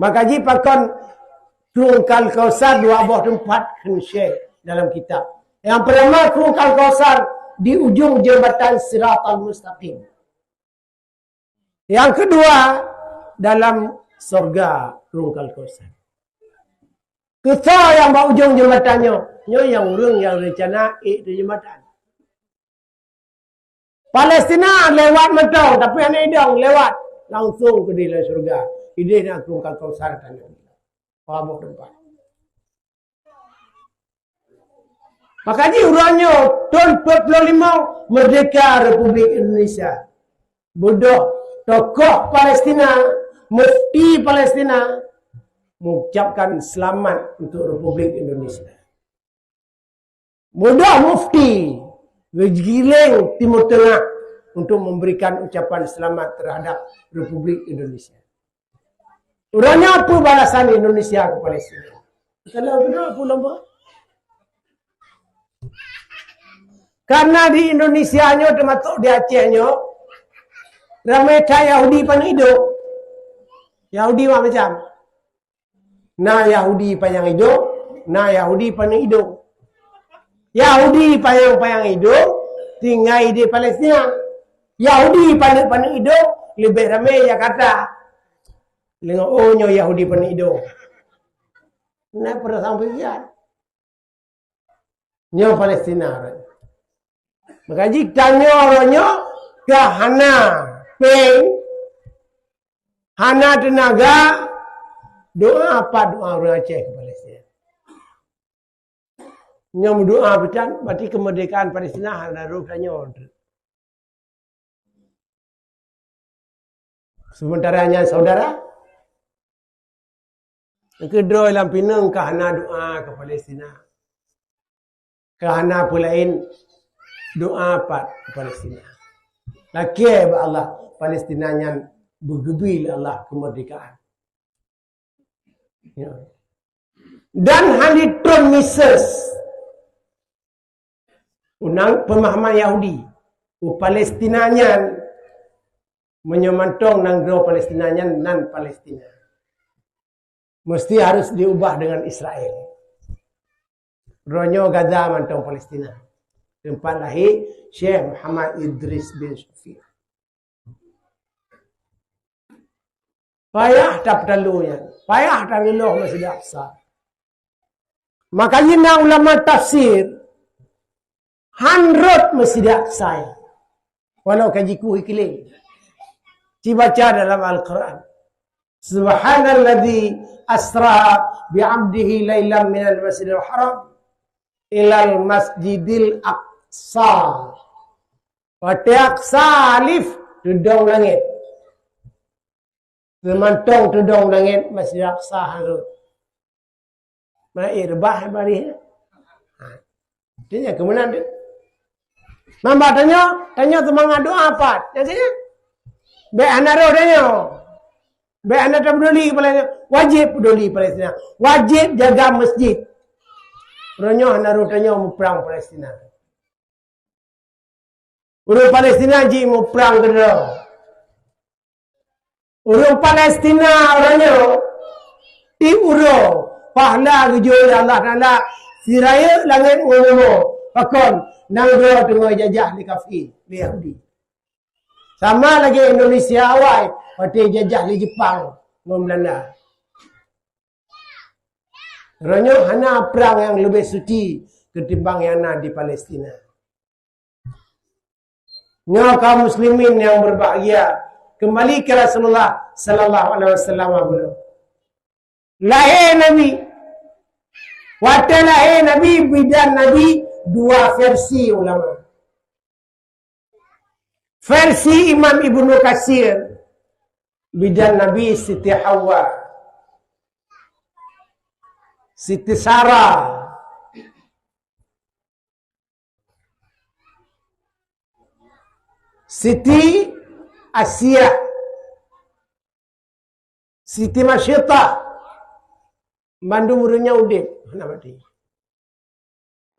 Maka jih pakon Krueng Al-Kausar dua boh teumpat kheun Syekh dalam kitab. Yang pertama, Krueng Al-Kausar di ujung jembatan Siratal Mustaqim. Yang kedua, dalam sorga Krueng Al-Kausar. Keu soe nyang bak ujong jeumbatan nyoe? Nyoe nyang ureuëng nyang rencana ék di jeumbatan. Palestina lewat mantong, tapi hana idong lewat. Langsung keudeh lam syurga. Ideh na Krueng Al-Kausar tanyoe. Dua boh teumpat. Maka jih uroe nyoe, thôn peuet ploh limong, merdeka Republik Indonesia. Beudôh tokoh Palestina, mufti Palestina, mengucapkan selamat untuk Republik Indonesia. Beudôh mufti geugiléng Timur Tengah untuk memberikan ucapan selamat terhadap Republik Indonesia. Uroe nyoe peue balasan Indonesia keu Palestina? Kalau beuna peue lom bah? Karena di Indonesia nyoe, teumasok di Aceh nyoe, ramé that Yahudi paneuk idong. Yahudi macam-macam. Na Yahudi panyang idong, na Yahudi paneuk idong. Yahudi panyang-panyang idong tinggai di Palestina. Yahudi paneuk-paneuk idong leubeh ramé Jakarta. Deungoe, oh, nyoe Yahudi paneuk idong. Na peurasaan pikiran. Nyoe Palestina. Maka jih tanyoe uroe nyoe ka hana péng, hana teunaga, doa pat doa ureuëng Aceh keu Palestina. Nyoe meudoa pih tan, berarti kemerdekaan Palestina hana rôh tanyoe. Sementara nyan saudara, keudroe lam pineung ka hana doa keu Palestina. Ka hana peue laén doa pat keu Palestina. Lakée bak Allah, Palestina nyan beugeubri lé Allah keumeurdekaan. Ya. Dan hana trôn miseue. Unang pemahaman Yahudi, u Palestina nyan, meunyoe mantong nanggroe Palestina nyan nan Palestina, mesti harus diubah dengan Israel. Uroe nyoe Gaza mantong Palestina. Teumpat lahé Syekh Muhammad Idris bin Syafie. Payah tapeutalo nyan, payah tareulôh Masjid Aqsa. Makajih na ulama tafsir, han rhot Masjid Aqsa nyan, walau ka jikueh kileng. Ci baca dalam Al-Quran, "Subhanalladzi asra bi 'abdihi lailam minal masjidil haram ilal masjidil aqsa." Watée Aqsa alif teudong langét. Seumantong teudong langét Masjid Aqsa han rhot. Meunan reubah barih. Ha. Artinya keumeunang tu. Mamba tanyoe, tanyoe seumangat doa pat. Nyang sini, bék hana rhoh tanyoe. Bék hana tapeuduli Palestina. Wajéb peuduli Palestina. Wajéb jaga masjid. Uroe nyoe hana rhoh tanyoe muprang Palestina. Ureuëng Palestina jih muprang keudroe. Ureuëng Palestina uroe nyoe tiep uroe pahala geujok lé Allah Taala sirayeuk langét ngon bumoe. Pakon? Nanggroe teungoh jajah lé kafé, lé Yahudi. Sama lagée Indonesia awai watée jajah lé Jepang ngon Belanda. Uroe nyoe hana prang nyang leubeh suci keutimbang nyang na di Palestina. Nyoe kaum muslimin nyang berbahagia, kembali ke Rasulullah sallallahu alaihi wasallam bunoe. Lahé Nabi. Watée lahé Nabi, bidan Nabi dua versi ulama. Versi Imam Ibnu Katsir, bidan Nabi Siti Hawa, Siti Sarah, Siti Asiah, Siti Masyidah. Bandum ureuëng nyan udeb, hana mati.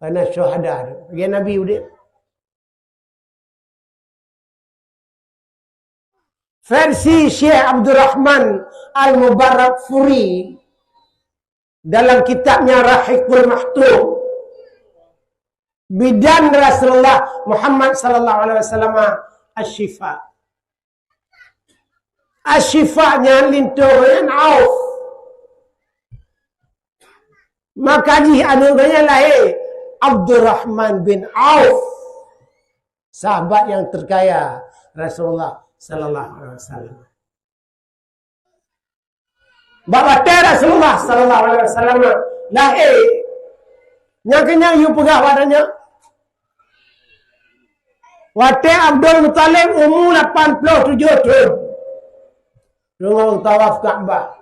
Karena syuhada tu. Bagian Nabi udeb. Versi Syekh Abdurrahman Al-Mubarakfuri dalam kitabnya Rahiqul Mahtum, bidan Rasulullah Muhammad sallallahu alaihi wasallam Asy-Syifa. Asy-Syifa nyan linto nyan Auf. Maka jih aneuk geuh nyan lahé Abdurrahman bin Auf, sahabat yang terkaya Rasulullah sallallahu alaihi wasallam. Bak watée Rasulullah sallallahu alaihi wasallam lahé, nyang keunyan yue peugah bak tanyoe, watée Abdul Muthalib umu lapan ploh tujoh thon, teungoh tawaf Ka'bah,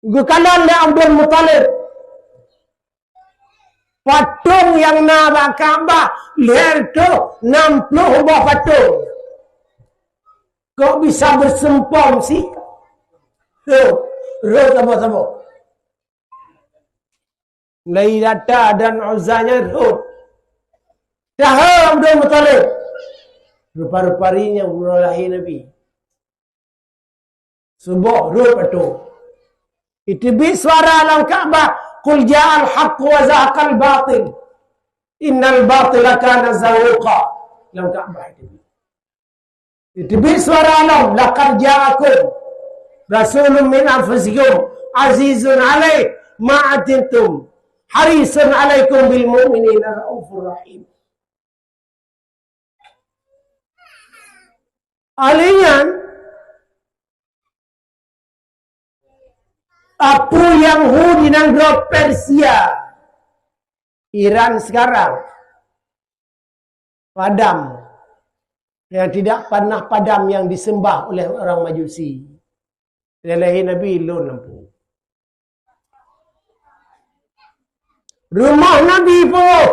geukalon lé Abdul Muthalib patong nyang na bak Ka'bah lhée reutôh nam ploh boh patong. Kok bisa beuseumpom sih? Tuh, rhot saboh-saboh. Lata dan Uzza nyan rhot. Tahe Abdul Muthalib. Rupa-rupa ri nyan uroe lahé Nabi. Suboh rhot ateueh. Iteubiet suara lam Ka'bah, "Qul ja'al haqq wa zahaqal batil. Innal batila kana zahuqa." Lam Ka'bah iteubiet. Iteubiet suara lom, "Laqad ja'akum rasulun min anfusikum azizun alaihi ma anittum harisun alaikum bil mu'minina raufur rahim." Alheuh nyan, Apu Yahudi nanggroe Persia, Iran sekarang, padam yang tidak pernah padam yang disembah oleh orang Majusi. Lé lahé Nabi lôn lampu. Rumoh Nabi peungeuh.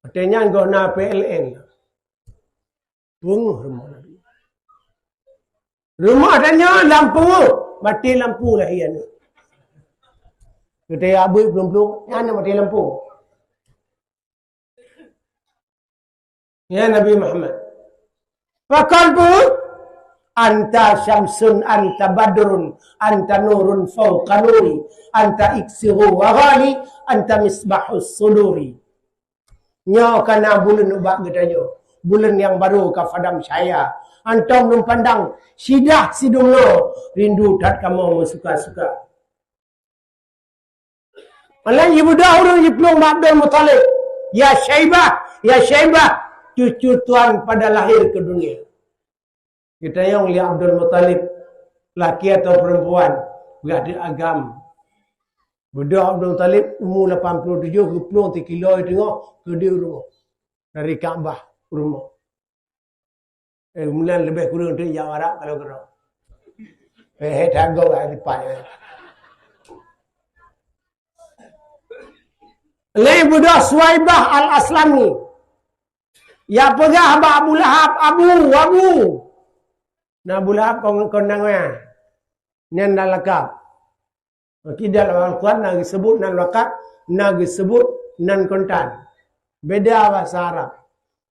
Watée nyan goh na P L N. Peungeuh rumoh Nabi. Rumoh tanyoe lam peungeuh, maté lampu lahé aneuk. Geutanyoe abui plueng-plueng, nyan maté lampu. Ya Nabi Muhammad. Pakon peue? Anta syamsun, anta badrun, anta nurun fauqa nuri, anta iksiru wa ghali, anta misbahus suduri. Nyoe ka na buleuen ubak geutanyoe, buleuen nyang barô ka padam cahya. Antom lôn pandang sidah sidum noe, rindu that kamoe meusuka-suka. Malah jibeudôh ureuëng jiplueng bak Abdul Muthalib, "Ya Syaibah, ya Syaibah, cucu tuan pada lahir ke dunia." Geutanyong lé Abdul Muthalib, laki atau perempuan, peugah deuek agam. Beudôh Abdul Muthalib umu lapan puluh tujoh, geuplueng sikilo teungoh keudeh u rumoh. Dari Ka'bah u rumoh. Eh, meunan leubeh kureueng teuk jak Arab kalau keudroe. Eh, eh, that gob hai lipat, eh. Lé beudôh Suwaibah Al-Aslami. Ya peugah bak Abu Lahab, "Abu, Abu." Na Abu Lahab kon, kon nang ya. Nyan na lakab. Maki dalam Al-Quran na geusebut nan lakab, na geusebut nan kontan. Beda bahasa Arab.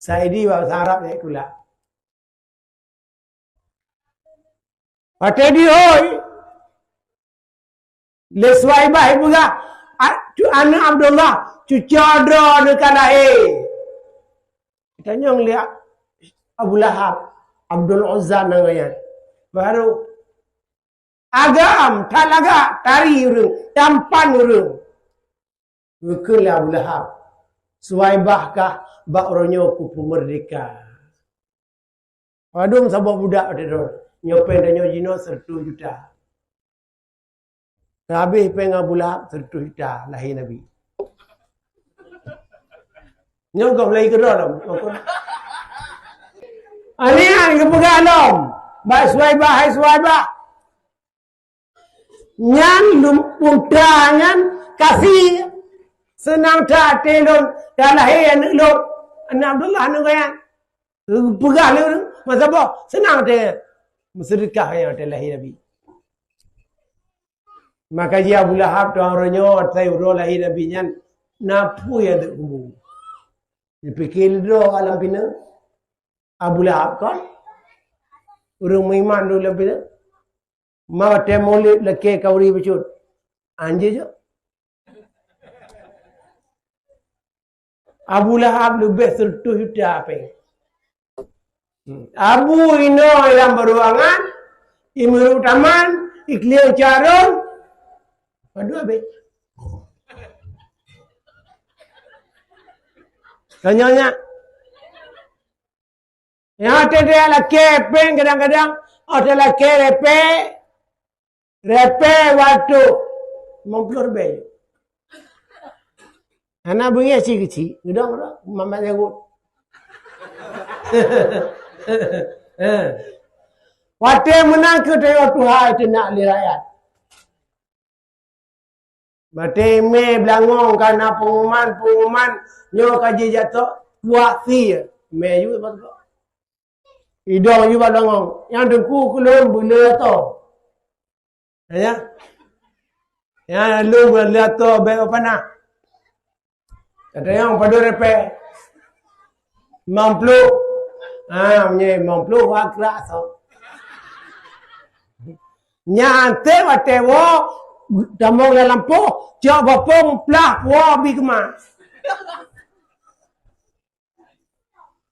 Saidi bahasa Arab nyan kula. Watée dihôi, lé Suwaibah ipeugah, "A-, cu-, aneuk Abdullah, cucoe droeneuh ka lahé." Tanyong lé Abu Lahab, Abdul Uzza nan nyan. Baru, agam, that lagak, tari ureuëng, tampan ureuëng. Geukheun lé Abu Lahab, "Suwaibah kah bak uroe nyoe kupeumeurdeka." Padum saboh budak watée droe, nyoe péng tanyoe jinoe seratus juta. Habéh péng Abu Lahab seratus juta lahé Nabi. Nyoe gob lahé keudroe lom. Aneuëk nyan geupeugah lom bak Suwaibah, "Hai Suwaibah, nyan lom unta nyan kasi seunang that até lôn, ka lahé aneuk lôn, aneuk Abdullah aneuk gobnyan." Geupeugah lé ureuëng, masa boh, seunang até. Meuseudeukah nyan watèe lahé Nabi. Maka jih Abu Lahab tuan uroe nyoe, watèe uroe lahé Nabi nyan, na peue nyang teuk kubu. Jipike lé droe alam pineung. Abu Lahab kon ureueng meuiman dulu lam pineung. Ma watèe mulod lakèe khanuri bacut. Anjeuet jok. Abu Lahab leubeh seureutôh juta péng. Abu inoe lam baruangan, imeurok taman, iklieng carông, padub abéh. Tanyoe nyak. Nyang teuntèe lakèe péng kadang-kadang, oh, teuntèe lakèe rèpèe, rèpèe watèe limong ploh ribèe. Hana beungèh cit keuchik, geudong dah, mamat jagut. Watèe meunan keuh teuh tuha teunak lé rakyat. Maté mé beulangong ka na pengumuman, pengumuman nyoe ka jijatoe puak sie. Mé yue bak idong yue bak langong. Nyang teungku keulôn beuleuh atô. Ya. Ya, lôn beuleuh atô bèk panah. Kata nyang padub rèpèe. Limong ploh. Ha, meunyoe limong ploh, wah, krak, so. Nyan teuh watèe woe tamong lam lampôh, cok bapông plah woe bi keumah.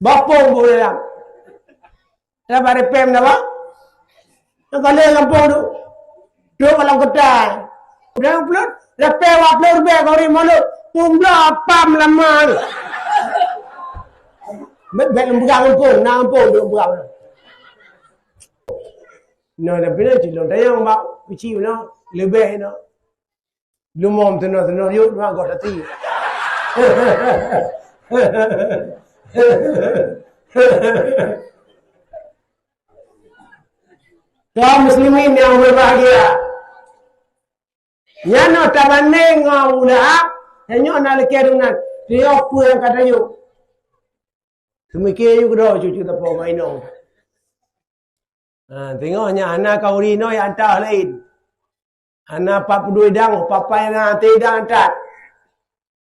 Bapông bu dalam. Dah bak rèpèe meunan, bang? Nyang ka lheueh gampông tu. Duek lam keutai. Udah ploh, rèpèe wak ploh ribèe kau ri mulut. Peumbla pam lama. Bèk, bèk lôn peugah gampông, na gampông lôn peugah. Nah, tapi na cilong tayang bak keuchik na, leubeh na. Leumo meutunoh-tunoh yôh, mak goh tati. Kaum muslimin yang berbahagia, nyan noh tabandeng ngon Abu Lahab, tanyoe na lakèe deungon teuyoh peue nyang ka tayôh. Seumiké yôh keudroe cucu tapo mainong. Ha, teungoh nyan hana khanuri noe ata laén. Hana pat peudoi dang, papai na teuh dang that.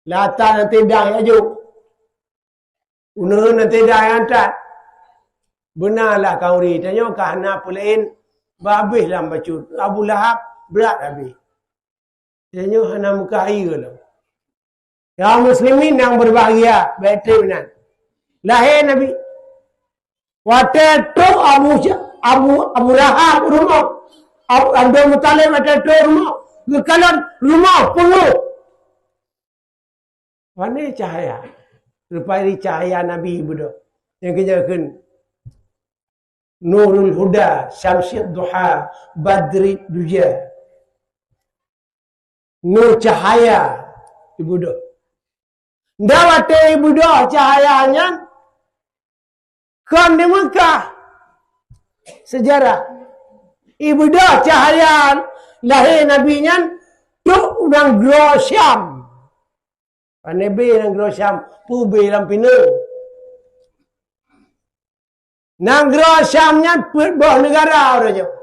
Lata na teuh dang ya jok. Uneuen na teuh dang ya that. Beuna lah khanuri, tanyoe ka hana peulaén, bah abéh lam bacut. Abu Lahab brat abéh. Tanyoe hana meukahi lom. Ya muslimin yang berbahagia, bèk trép inan. Lahé Nabi. Watèe trôk Abu Sya-, Abu, Abu Lahab rumoh. Abu, Abdul Muthalib watèe trôk rumoh. Geukalon rumoh peungeuh. Pane cahya. Rupajih cahya Nabi beudôh. Nyang keujeuet kheun Nurul Huda, Syamsid Duha, Badrid Duja. Nur cahaya ibeudôh. Dan watèe ibeudôh cahaya nyan kon di Meukah. Sejarah. Ibeudôh cahaya lahé Nabi nyan trôk u nanggroe Syam. Pane bé nanggroe Syam, peue bé lam pineung. Nanggroe Syam nyan peuet boh neugara uroe nyoe.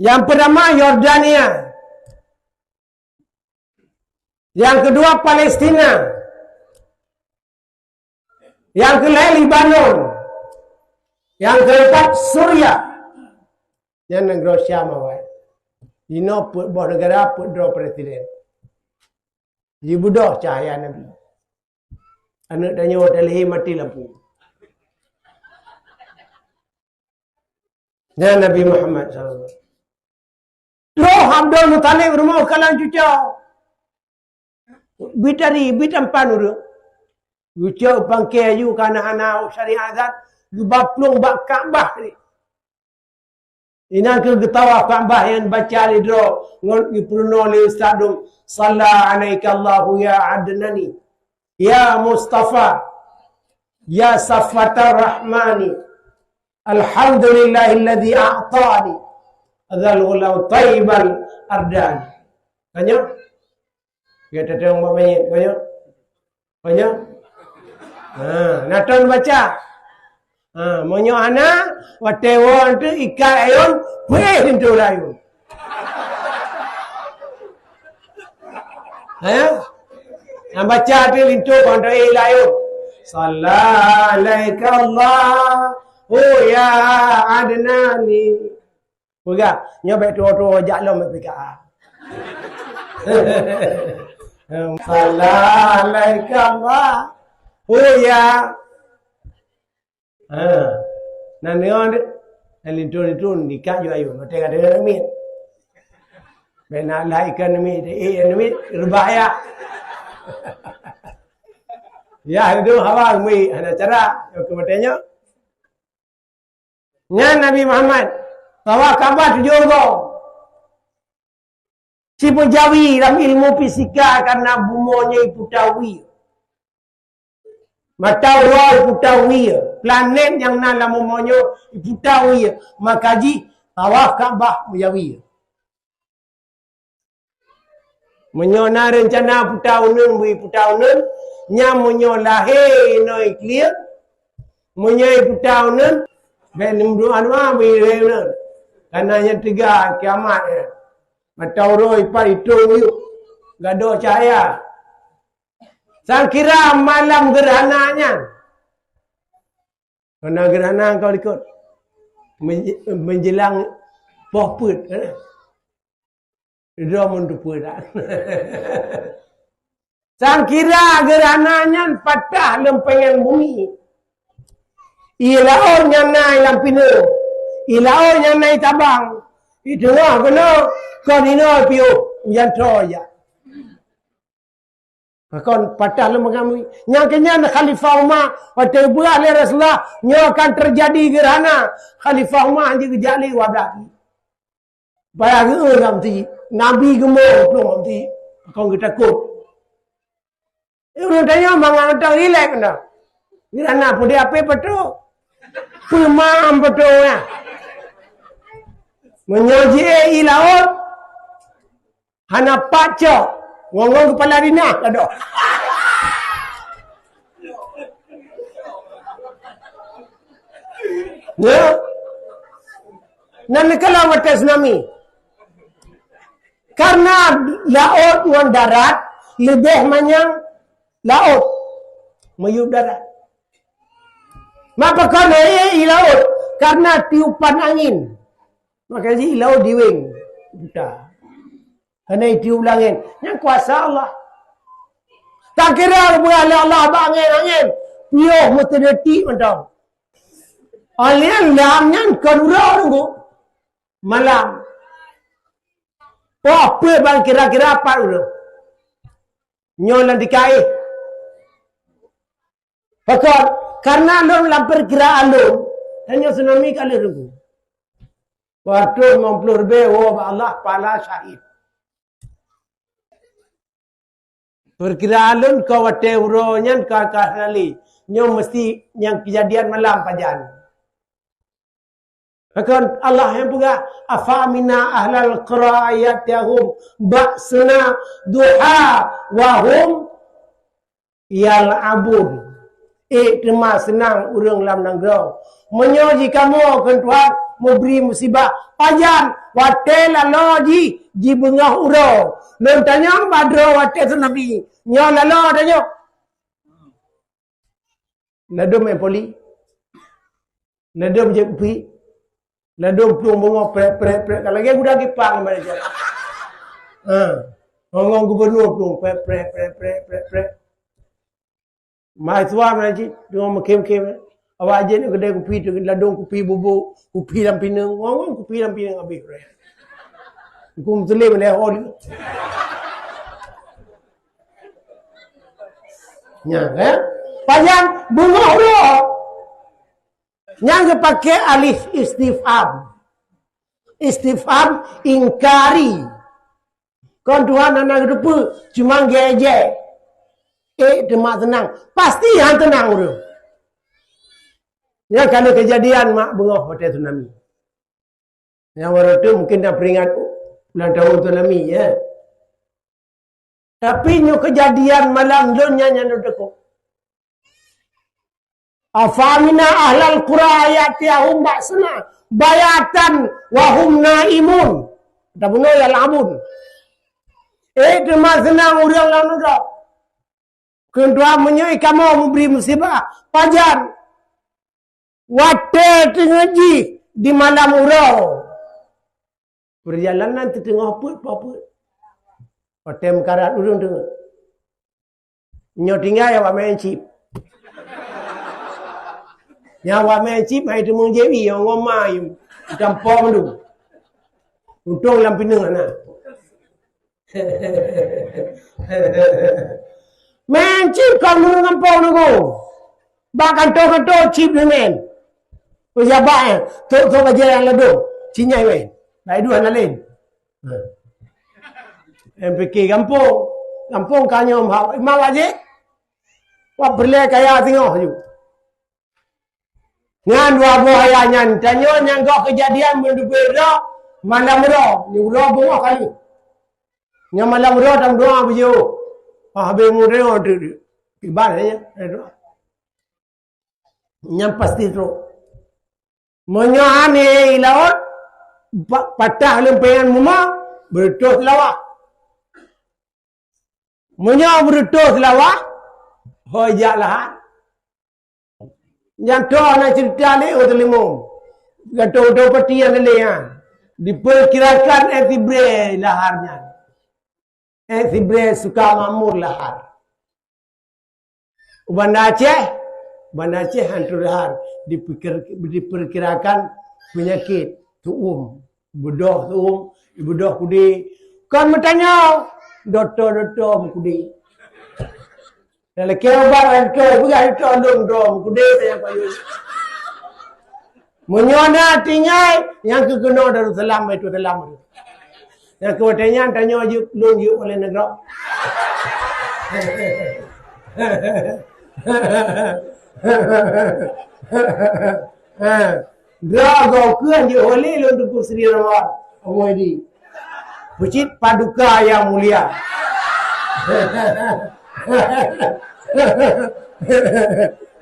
Nyang peutama Yordania. Nyang keudua Palestina. Nyang keulhèe Lebanon. Nyang keumpat Suria. Nyan nanggroe Syam awai. Inoe peuet boh neugara, peuet droe presiden. Jibeudôh cahya Nabi. Aneuk tanyoe talhé maté lampu. Nyan Nabi Muhammad sallallahu alaihi wasallam. Troh Abdul Muthalib rumoh kalon cucoe. Bitari, bitampan ureueng. Cucoe pangke aju kana hana syariat zat, geuba plueng bak Ka'bah ni. Inan keuh geutawaf Ka'bah nyang baca lé droe ngon geupeurunoe lé ustaz dum, "Shalla 'alaika Allahu ya Adnani, ya Mustafa, ya Safatar Rahmani, alhamdulillahilladzi a'tani hadzal ghulam thayyibal ardani." Tanya? Dia tetang buat mayat, tanya? Tanya? Ha, na ton baca. Ha, meunyoe hana, watée woe teuh ikat ayôn, peuéh linto layôn. Ha? Nyang baca teuh linto kon teuéh layôn. Shalla alaika Allahu ya Adnani. Peugah, nyoe bék tuwoe-tuwoe jak lom P K A. Shalla alaika Allahu ya. Ha. Nan nyoe deh. Nan linto-linto dikat ju ayôn. Watée ka deungoe namiet. Bék na lah ikan namiet, eh, namiet, reubah ya. Ya, itu hawa mi, hana cara. Oke, watée nyoe. Nyan Nabi Muhammad, bahwa Ka'bah tujoh goe. Cit meujawi lam ilmu fisika karena bumoe nyoe iputa wie. Mata uroe iputa wie. Planet nyang na lam bumoe nyoe iputa wie. Maka jih tawaf Ka'bah meujawi. Meunyoe na reuncana puta uneun, bri puta uneun, nyan meunyoe lahé inoe klieng, meunyoe puta uneun, bék neumeudoa-doa bri lahé uneun. Karena nyan teuga kiamat nyan. Mata uroe ipat itong yuk, gadôh cahya. Sang kira malam gerhana nyan. Karena gerhana kau likot. Menje-, menjelang poh peuet, kan? Droe mun teupeu that. Sang kira gerhana nyan patah lam panyang bumi. Ie laôt nyang na lam pineung. Ie laôt nyang na tabang. Ie teungoh keunoe, kon inoe piôh, ujan troe jak. Kon patah lam panyang bumi. Nyang keunyan Khalifah Umar, watée geupeugah lé Rasulullah, nyoe akan teujadi gerhana. Khalifah Umar hana geujak lé dua blah. Payah geueu lam ti, Nabi geumong plueng lam ti, kon geutakot. Eh, ureuëng tanyoe mangat mantong rilek na. Nyan na peudeh apé peutôh. Peumam peutôh na. Meunyoe jiék ie laôt, hana pat cok, ngon-ngon kepala dinah ka doh. Ya. Nan neukalon watée tsunami. Karena laôt ngon darat leubeh manyang laôt miyueb darat. Mak pakon ie laôt? Karena tiupan angin. Maka jih laôt diweng buta. Hana itiup lé angén. Nyan kuasa Allah. Takira geupeugah lé Allah bak angén-angén, piôh meuteudeutik mantong. Alian lam nyan kon uroe nunggu. Malam. Poh peuet bang kira-kira pat uroe. Nyoe lam tika éh. Pakon? Karena lôn lam peukiraan lôn, tanyoe tsunami ka lheueh teungku. Dua ratus lima puluh leubeh woe bak Allah pahala syahid. Peukiraan lôn ka watée uroe nyan ka, ka hana lé. Nyoe meusti nyang keujadian malam pajan. Pakon Allah nyang peugah, "Afa amina ahlal qura an ya'tiyahum ba'suna duha wa hum yal'abun." Ék teuma seunang ureuëng lam nanggroe. Meunyoe jikamoe keu Tuhan meubri musibah, pajan watée laloe jih jibeungoh uroe. Lôn tanyong bak droe watée tsunami, nyoe laloe tanyoe. Ladôm main poli. Ladôm jép kupi. Ladôm plueng bungöng prek, prek, prek. Ka lagée gudang kipang keumarin. Ha. Ngon gubunur plueng prek, prek, prek, prek, prek, prek. Mahasiswa meunan cit, teungoh meukhém-khém. Awak jeuet u keudè kupi, ladôm kupi bubuk, kupi lam pineung. Ngon kupi lam pineung habéh prek. Huköm Muslim lé hol. Nyan, eh? Pajan beungoh uroe. Nyang geupaké alif istifham. Istifham ingkari. Kon Tuhan hana geuteupeue, cuma geuejek. Ék teuma teunang. Pasti han teunang ureuëng. Nyang ka lheueh keujadian mak beungoh watée tsunami. Nyang baroe tu mungkin na peuingat ulang tahun tsunami, ya. Tapi nyoe keujadian malam lôn nyan nyang lôn teuka. Afa amina ahlal qura an ya'tiyahum ba'suna bayatan wa hum naimun. Tabunoe ya labun. Eh, teuma seunang ureuëng lam nanggroe. Kheun Tuhan, meunyoe kamoe meubri musibah, pajan? Watée teungeut jih di malam uroe. Peurjalanan teuteungoh peuet po peuet. Watée meukarat ureuëng teungeut. Nyoe tinggai awak main chip. Nyan awak main chip hai teumong jewi nyang ngoma yum. Gampông tu. Untông lam pineung na. Main chip kon ureuëng gampông nunggu. Bak kantô-kantô chip ni main. Pejabat eh, tok-tok bajée nyang ladôm. Cinyai main. Lai dua na lain. Em pike gampông. Gampông ka nyoe ma-, ma wajéb. Wah peureulée kaya singoh ju. Nyan dua boh ayat nyan. Tanyoe nyang goh keujadian meundupe droe malam uroe. Nyoe uroe beungoh kali. Nyan malam uroe tam doa beujeuh. Ah, habéh mureue tu. Iban ya. Nyan pasti trok. Meunyoe aneuëk i laôt, pa-, patah leumpéngan muma, beureutoh seulawah. Meunyoe beureutoh seulawah, hôi jak lahat. Nyang toh na ceurita lé ureuëng teulimong. Gatoe-gatoe peuti nyang lé nyan. Dipeukirakan eh sibrée lahar nyan. Eh sibrée suka makmur lahar. U Banda Aceh, Banda Aceh hantu lahar dipikir, diperkirakan penyakit tuum, beudôh tuum, beudôh kudé. Kon meutanyoe, dokto-dokto mukudé. Dan lé ubat dokto, peugah dokto lôn droe mukudé tanyong payu. Meunyoe na tinggai, nyang keu keunoe Darussalam, Baitussalam. Nyang keu watée nyan tanyoe jeuet lôn jeuet oleh nanggroe. Ha, droe goe keuh jeuet oleh lôn Teungku Sri Ridwan Muhammad di. Peucit paduka yang mulia.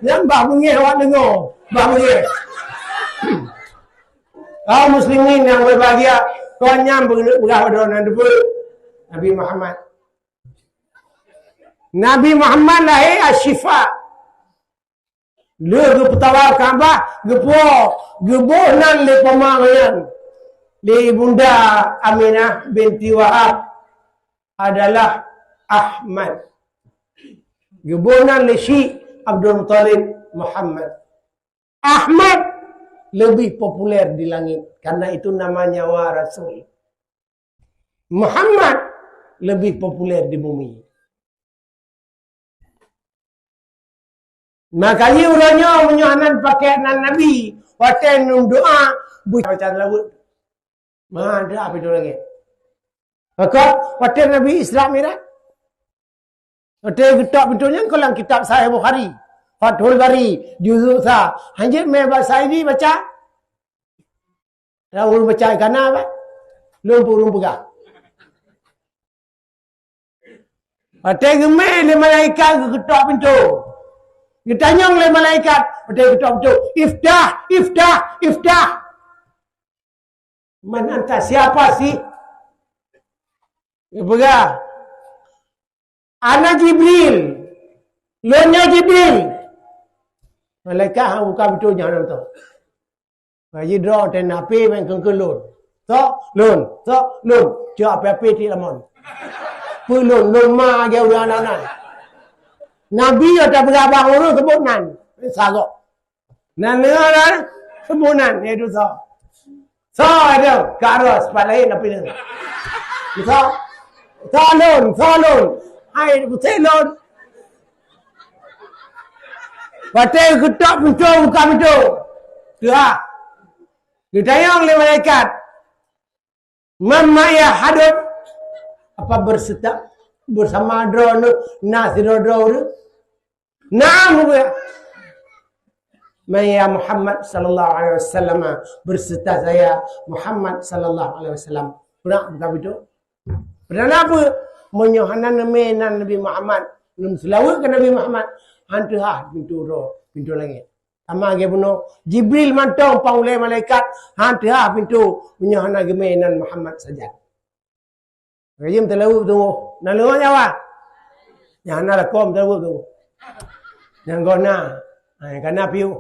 Nyan bah beungéh awak deungoe, bah beungéh. Kaum muslimin yang berbahagia, kon nyan beugah droe nan deubeu Nabi Muhammad. Nabi Muhammad lahé Asyifa. Lheueh geupeutawa Ka'bah, geupuwoe, geuboh nan lé poma nyan, lé Ibunda Aminah binti Wahab adalah Ahmad. Geuboh nan lé Syik Abdul Muthalib Muhammad. Ahmad lebih populer di langit karena itu nama nyawa Rasul. Muhammad lebih populer di bumi. Makajih uroe nyoe meunyoe hana pakai nan Nabi, watée ngon doa, beubaca seulaweuet. Ma, dah pintoe langét. Maka, watée Nabi Isra Mi'raj, watée geutok pintoe nyan, kon lam kitab Sahih Bukhari, Fathul Bari, juzuk sa. Hanjeuet mé bak Sa'idi baca. Dah ureuëng baca kana, bah. Lôn pun ureuëng peugah. Watée geumé lé malaikat geukeutôk pintoe. Geutanyong lé malaikat, watée geukeutôk pintoe, "Iftah, iftah, iftah." "Man anta, siapa sih?" Geupeugah, "Ana Jibril." "Lôn nyoe Jibril." Malaikat han buka pintoe nyan nonton. Bak jidroe teuh na pih meukeun-keun lôn. Sok lôn, sok lôn. Cok api-api tiek lamon. Peue lôn, lôn ma lagée ureuëng aneuk nan. Nabi nyang tapeugah bak ureuëng seubut nan. Sagok. Nan deungoe nan, seubut nan, yaitu sok. Sok adoe, ka roh, sipat laén api nan. Sok. Sok lôn, sok lôn. Hai, pusek lôn. Watée geukeutôk pintoe, buka pintoe. Teuhah. Geutanyong lé malaikat, "Man ma'iya hadun?" Apa berserta, bersama droeneuh na sidroe-droe ureuëng? "Na'am," geupeugah. "Man ya Muhammad sallallahu alaihi wasallam?" Berserta saya Muhammad sallallahu alaihi wasallam. Peureulée buka pintoe. Peureulée peue? Meunyoe hana neumé nan Nabi Muhammad, neuseulaweuet keu Nabi Muhammad, han teuhah pintoe droe, pintoe langét. Sama lagèe bunoe Jibril mantong pang ulèe malaikat, han teuhah pintoe meunyoe hana geumè nan Muhammad sajan. Rajim teulaweueb teungoh. Na leungon nyawa? Nyang hana lakom teulaweueb teungoh. Nyang goh na. Ha, nyang kana piôh.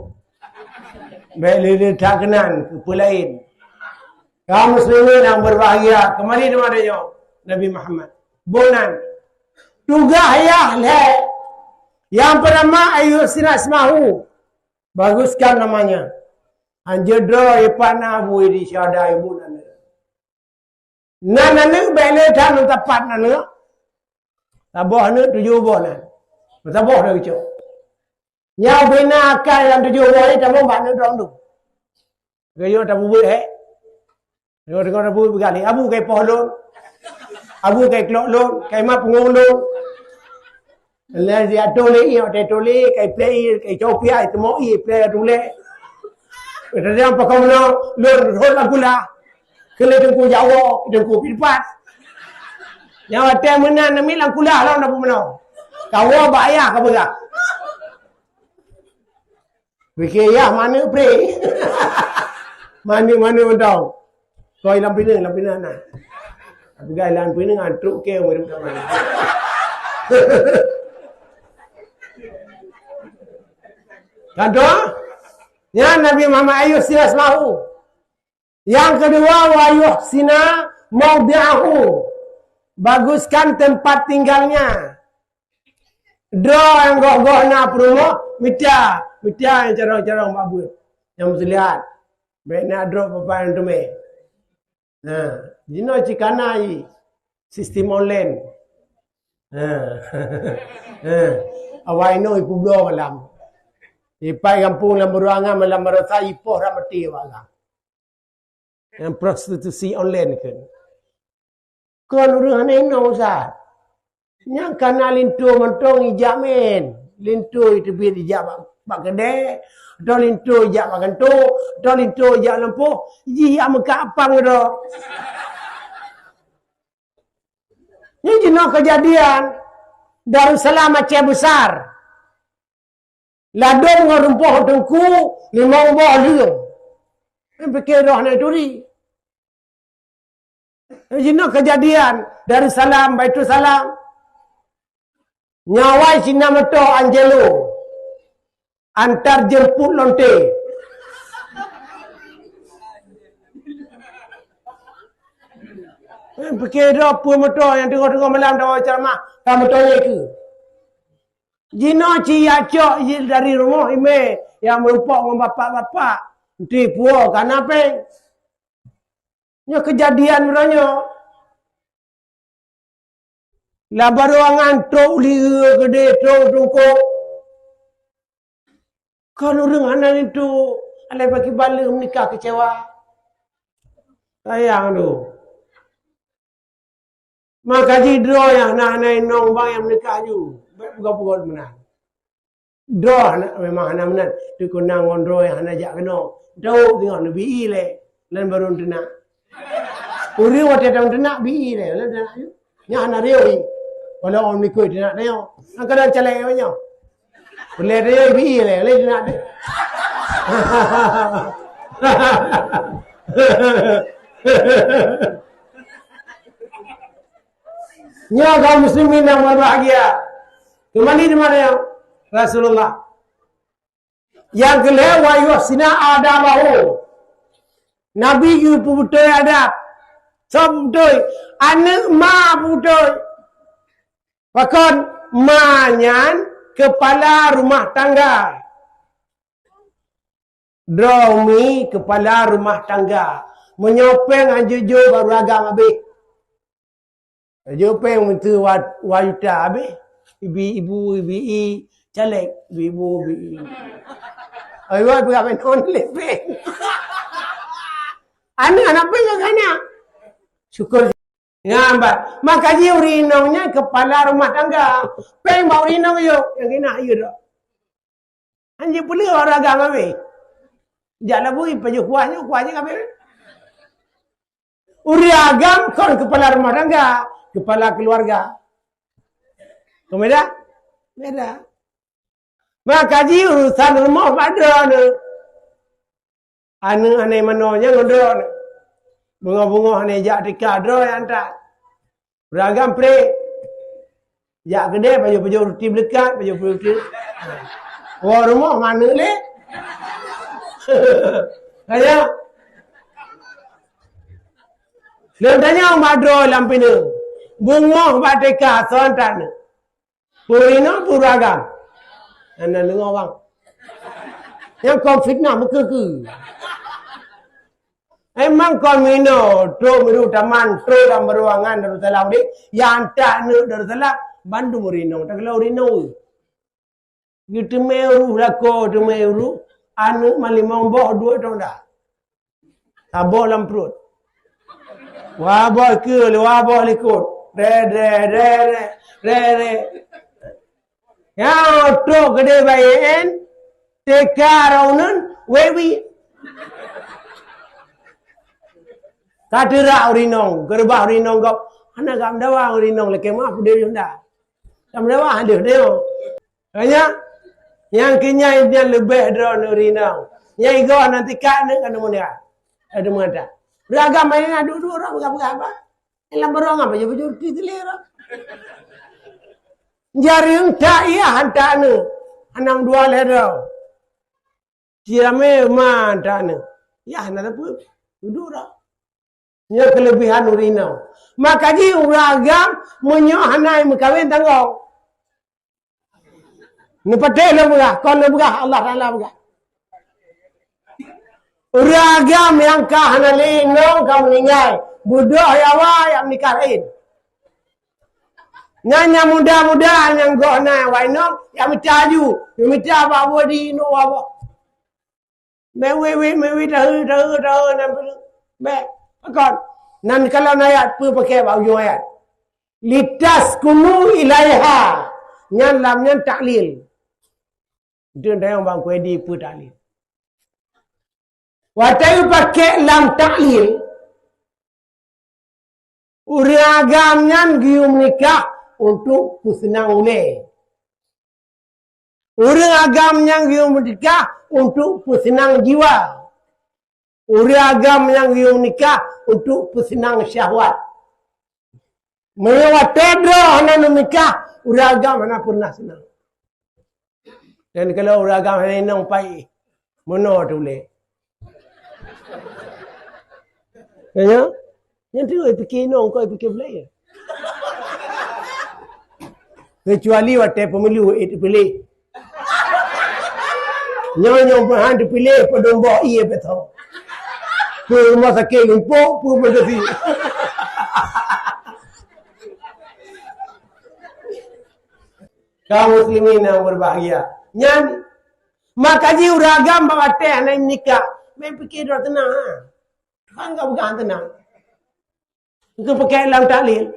Bèk lé-lé that keunan keu peue laén. Kaum muslimin yang berbahagia, kembali di mana nyoe? Nabi Muhammad. Boh nan. Tugaih yah lhèe. Yang pertama, ayyuhsina ismahu. Baguskan namanya. Hanjeuet droe ipat na bui di syada ibu nan. Nan aneuk bèk lé that meusapat aneuk. Saboh aneuk tujoh boh nan. Meusaboh dah geucok. Nyang bina akai lam tujoh boh nyan tamong bak aneuk droe mandum. Geuyue tapubuet hék. Deungoe-deungoe tapubuet beugalak. Abu kai poh lôn. Abu kai klok lôn. Kai mat punggong lôn. Lheuh siat tuléh, watèe tuléh, kai plè ié, kai cok piah, teumok ié, plè tuléh. Kadang pakon meunoe, lôn rhot lam kulah. Keu lé teungku Jawoe, teungku pih pat. Nyang watèe meunan, namiet lam kulah lôn na bumoe meunoe. Kawoe bak ayah ka peugah. Pike yah maneuk pré. Maneuk-maneuk mantong. Koi lam pineung, lam pineung na. Tapi gai lam pineung, antruk ke ureueng ramai. Contoh, nyan Nabi Muhammad ayyuhsina ismahu. Yang kedua, wa yuhsina maudi'ahu. Baguskan tempat tinggalnya. Droe nyang goh-goh na peurumoh, mita, mita nyang carông-carông bak buet. Nyang meuseulihat. Bèk na droe papan teumé. Nah, jinoe cit kana i sistem online. Ha. Ha. Awai nyoe ipubloe malam. Ipai gampông lam beurangah malam baroesa ipoh rot maté awak agam. Nyang prostitusi online kheun. Kon ureueng hana inong, Ustaz. Nyang kana linto mantong ijak mén. Linto iteubiet ijak bak, bak keudè, atau linto ijak bak kantô, atau linto ijak lampôh, jih jak meukat apam keudroe. Nyan jinoe keujadian Darussalam Aceh Besar. Ladôm ngon rumpok teungku limong boh leueng. Nyan pike droe hana turi. Jinoe keujadian Darussalam, Baitussalam. Nyan awai sinan meutoe Angelo. Antar jemput lonte. Nyan pike droe peue meutoe nyang teungoh-teungoh malam tawoe ceuramah, ka meutoe lé keu. Jinoe ci jak cok jih dari rumoh imè nyang meurumpok ngon bapak-bapak. Nti puwoe kana péng. Nyoe keujadian uroe nyoe. Lam baroangan trok ulieu keudè, trok tungkôk. Kon ureueng hana linto, alah pakriban lheueh meunikah keucewa. Sayang tu. Maka jih droe nyang hana, hana inong bang nyang meunikah ju. Bèk peugah-peugah meunan. Droe hana, memang hana meunan. Teukeunang ngon droe nyang hana jak keunoe. Tawök teungoh neubi i lé. Lôn baru teunak. Ureueng watèe teunak bi i lé. Lôn teunak ju. Nyan hana riôh i. Walau ôn likôt teunak tanyoe. Angkadang calèk nyoe. Peureulèe tanyoe bi i lé. Lé teunak. Nyoe kaum muslimin nyang berbahagia. Kembali di mana ya Rasulullah? Nyang keulhèe, wa yuhsina adabahu. Nabi geupeubeutôi adab. Soe peubeutôi? Aneuk ma peubeutôi. Pakon? Ma nyan keupala rumah tangga. Droe umi keupala rumah tangga. Meunyoe péng hanjeuet jok baru agam abéh. Jok péng meunteue wa, wa juta abéh. Ibi ibu, ibi i, caleg, ibi ibu, ibi i. Oi, wah, peugah meunan lé péng. Aneuk, aneuk péng ka kana. Syukur. Nyan, bah. Maka jih ureueng inong nyan keupala rumah tangga. Péng bak ureueng inong yôh. Nyang keunan yôh dah. Hanjeuet peuleueh ureueng agam abéh. Jak labui pajoh kuah nyoe, kuah nyoe abéh. Ureueng agam kon keupala rumah tangga, keupala keuluwarga. Kon beda? Beda. Maka jih urusan rumoh bak droeneuh. Aneuk aneuk manoe nyan ngon droeneuh. Beungoh-beungoh aneuk jak tika droe nyang that. Ureueng agam preh. Jak keudè pajoh-pajoh ruti beuleukat, pajoh-pajoh ruti. Woe rumoh manök lé. Kaya. Lôn tanyong bak droe lam pineung. Beungoh bak tika soe that nyoe. Peue ureueng inong, peue ureueng agam. Hana deungoe bang. Nyang kon fitnah meukeue-keue. Emang kon meuinoe, trok meunurot taman, trok lam ruangan Darussalam deh, nyang that aneuk Darussalam, bandum ureueng inong, takalon ureueng inong. Geuteumé uruek lakoe, teumé uruek, aneuk malimong boh duek tong dah. Saboh lam pruet. Dua boh keue, dua boh likot. Re, re, re, re, re, re. Nyang trok keudè bayeuen, teuka rot uneuen, wewe. Ka teurak ureueng inong, geureubah ureueng inong gob. Hana gam dawa ureueng inong lakèe meu'ah peudeh yunda. Gam dawa hadeuh deh. Hanya, nyang keu nyan nyan leubeh droeneuh ureueng inong. Nyang igoe nan tikat nyoe ka neumeunia. Ka neumeunia. Ureueng agam nyan duek-duek droe peugah-peugah haba. Lam barô ngon baju-baju ruti teuliek. Jareueng that yah hantak aneuk. Hana dua lhèe droe. Ci ramé ma hantak aneuk. Yah hana sapeue. Dudoe dah. Nyoe keuleubehan ureueng inong. Maka jih ureueng agam meunyoe hana meukawen tanggong. Neupatéh lôn peugah, kon lôn peugah, Allah Taala peugah. Ureueng agam nyang ka hana lé inong ka meuninggai, beudôh nyawa jak meunikah laén. Nyan nyang muda-muda nyang goh na awak inong, jak mita aju, mita bak buet di inong waboh. Meuwi-wi, meuwi, tahe, tahe, tahe, nan peue. Bèk, pakon. Nan kalon ayat, peue pakè bak ujong ayat. "Litaskunu ilaiha." Nyan lam nyan taklil. Deuh dayong bang kuedi peue taklil. Watèe pakè lam taklil, ureueng agam nyan geuyue meunikah untuk peuseunang ulèe. Ureueng agam nyang geuyue meunikah untuk peuseunang jiwa. Ureueng agam nyang geuyue meunikah untuk peuseunang syahwat. Meunyoe watèe droe hana meunikah, ureueng agam hana peureunah seunang. Dan kalau ureueng agam hana inong pai, meunoe teuh ulèe. Ya, ya? Nyan teuh, eh, pike inong, kon pike beulèe. Kecuali watèe pemilu, eh, teupiléh. Nyoe, nyoe peuhan teupiléh, padum boh ié beutôi. Peue rumah sakit lumpoh, peue pun teusi. Kaum muslimin yang berbahagia. Nyan, maka jih ureueng agam bak watèe hana meunikah, meupiké droe teunang, ha. Tuhan ka peugah teunang. Itu pakai lam taklil.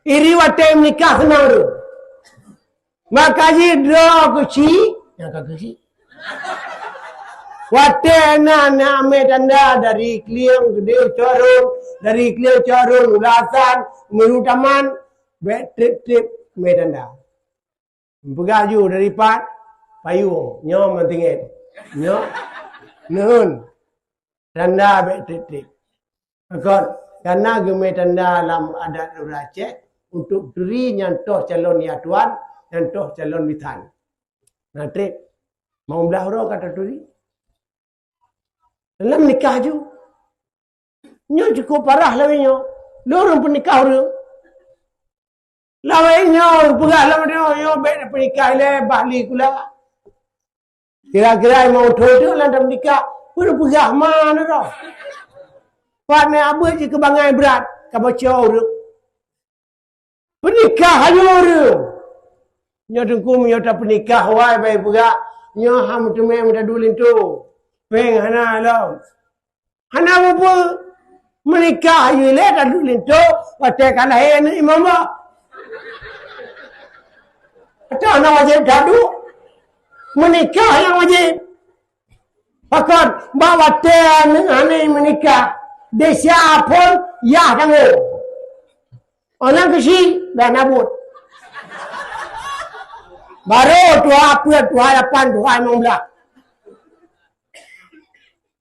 Iri watèe meunikah seunang tu. Maka jih droe keuci, nyang ka keuci. Watèe na, na mè tanda dari Klieng Keudè Cot Rôn, dari Klieng Cot Rôn, Ulasan, Meuru Taman, bèk trép-trép mè tanda. Peugah ju dari pat, payong, nyoe meutingét. Nyoe, neuheun. Tanda bèk trép-trép. Kon, karena geumè tanda lam adat ureueng Aceh, untuk turi nyang toh calon ya tuan, nyang toh calon bisan. Na trép, limong blah uroe ka taturi. Lam nikah ju. Nyoe cukup parah lawét nyoe. Lôn ureueng peunikah ureueng. Lawét nyoe peugah lom nyoe, nyoe bèk peunikah ilèe bah li kula. Kira-kira limong thôn teuk lam peunikah, peue peugah ma nyoe. Pat na abeuet jih keu bangai brat, ka boco ureueng. Peunikah ayoe ureueng. Nyoe teungku, meunyoe tapeunikah, wai bai peugah, nyoe han meuteumé meutaduek linto. Péng hana lom. Hana peue-peue. Meunikah ayoe ilèe taduek linto, watèe ka lahé aneuk limong boh. Atawa hana wajéb taduek. Meunikah nyang wajéb. Pakon, bak watèe aneuk hana meunikah, desya phôn yah tanggong. Óh lheueh keuchik, bèk na buet. Baru tuha peuet, tuha lapan, tuha limong blah.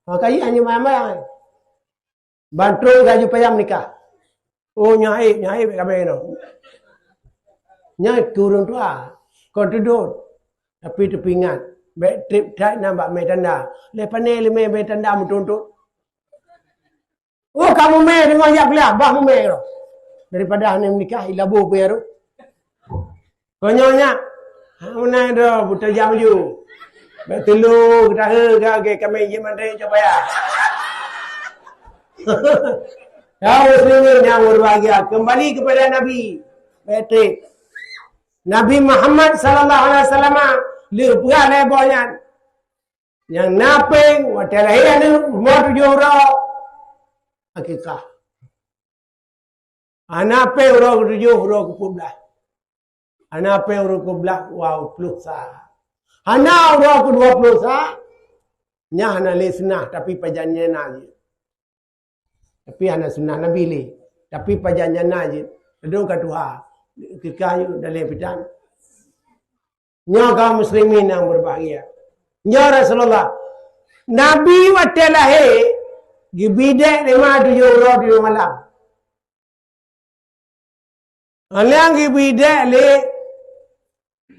Ha, kayi hana mayang-mayang. Ban trok laju payah nikah. Oh, nyan ék, nyan ék bèk kabeh nyoe. Nyan keu ureueng tuha. Kon teudot. Tapi teupeuingat, bèk trép that na bak mè tanda. Lé pané lé mè, mè tanda meutuntot. Oh, ka mumè deungon jak kuliah, bah mumè roh. Daripada hana meunikah, ilabo pih roh. Konyol nyak. Ha, meunan droe, beutajam ju. Bèk teulô, geutahe, ga, ge, kami jeuet mandé, coba ya. Kaum muslimin yang berbahagia, kembali kepada Nabi. Bèk trép. Nabi Muhammad sallallahu alaihi wasallam, lheueh peugah lé boh nyan. Nyang na péng, watèe lahé aneuk, rumoh tujoh uroe, akikah. Hana péng uroe keutujoh, uroe keupeuet blah. Hana péng uroe keupeuet blah, dua ploh sa. Hana uroe keudua ploh sa, nyan hana lé seunah, tapi pajan nyan na jeuet. Tapi hana sunnah Nabi lé. Tapi pajan nyan na jeuet. Ladôm ka tuha. Keukah yue dalem pitan. Nyoe kaum muslimin nyang berbahagia. Nyoe Rasulullah. Nabi watèe lahé, geubri dèk lima tujoh uroe tujoh malam. Nyang geubri dèk lé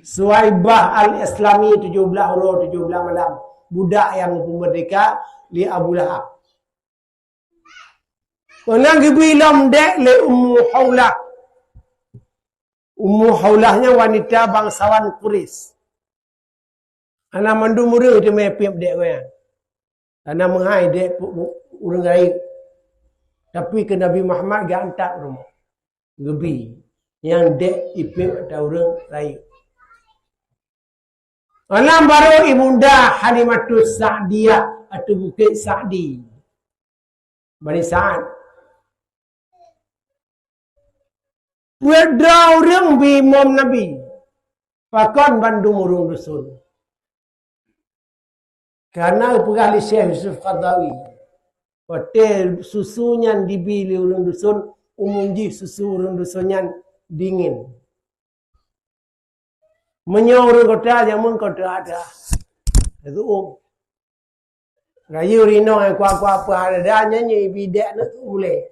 Suwaibah Al-Islami tujoh blah uroe tujoh blah malam. Budak nyang geupeumeurdeka lé Abu Lahab. Nyang geubri lom dèk lé Ummu Haulah. Ummu Haulah nyan wanita bangsawan Quraisy. Hana mandum ureueng teumè piep dèk gobnyan. Hana meuhai dèk pu-, pu-, ureueng rayeuk. Tapi keu Nabi Muhammad geuantat u rumoh. Geubri. Nyang dèk ipiep ata ureueng rayeuk. Lam barô Ibunda Halimatus Sa'diyah ateueh Bukét Sa'di. Bani Sa'ad. Peuet droe ureueng bi imum Nabi. Pakon bandum ureueng dusun? Karena geupeugah lé Syekh Yusuf Qaradawi, watèe susu nyan dibi lé ureueng dusun, umum jih susu ureueng dusun nyan dingin. Meunyoe ureueng kota jameun kota ada. Itu um. Rayeuk rinong ai kuah-kuah peue ada nyan nyoe ibi dèk na tu ulèe.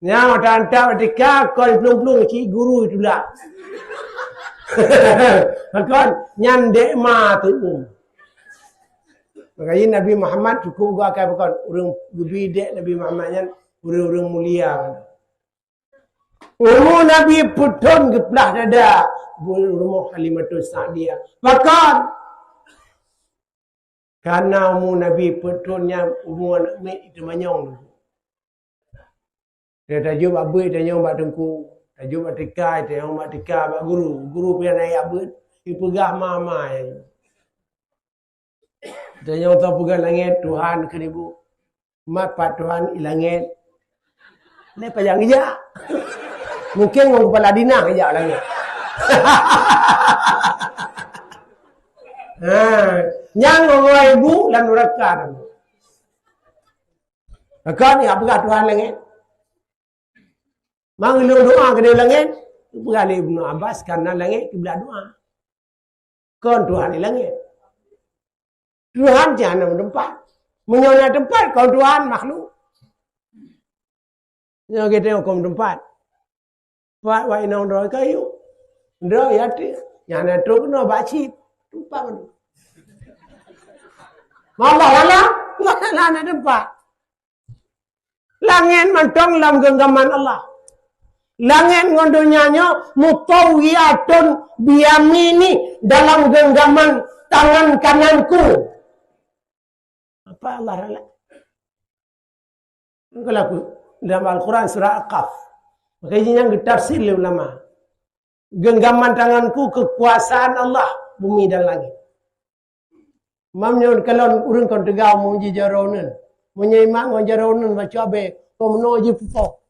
Nyan mata anta tika kon plueng-plueng cit guru itulak. Kon nyan dèk ma tu um. Makajih Nabi Muhammad cukup geuakai pakon ureueng geubi dèk Nabi Muhammad nyan ureueng-ureueng mulia. Umu Nabi peuet thon geuplah dada bu-, rumoh Halimatus Sa'diyah. Pakon? Karena umu Nabi peuet thon nyan umu aneuk miet iteumanyong. Dia tajok bak beuet, itanyong bak teungku. Tajok bak tika, itanyong bak tika, bak guru. Guru pian ayat beuet, ipeugah ma-ma nyan. Tanyong teupeugah langèt, Tuhan kheun ibu. Mat pat Tuhan i langèt. Lé payah geujak. Mungkin ngon kepala dinas geujak langèt. Ha, nyang ngon ibu lam neraka. Maka ni peugah Tuhan langèt. Mang lôn doa keudéh langèt, peugah lé Ibnu Abbas, karena langèt kiblat doa. Kon Tuhan di langèt. Tuhan cit hana meuteumpat. Meunyoe na teumpat, kon Tuhan makhluk. Nyoe geutanyoe kon meuteumpat. Pat wak inong droe kayue. Droe yatim. Nyang na trok keunoe bak cit. Teumpat mana? Allah Taala, Allah Taala na teumpat. Langèt mantong lam genggaman Allah. Langèt ngon donya nyoe mutawwiatun biyamini dalam genggaman tangan kananku. Apa Allah Taala? Engkau laku dalam Al-Quran surah Al-Qaf. Maka ini yang ditafsir oleh ulama. Genggaman tanganku kekuasaan Allah bumi dan langit. Mam nyoe kalon ureueng kon teuga meunyoe jaroe uneun. Meunyoe imak ngon jaroe uneun bacut abée, kon meunoe jih pupo.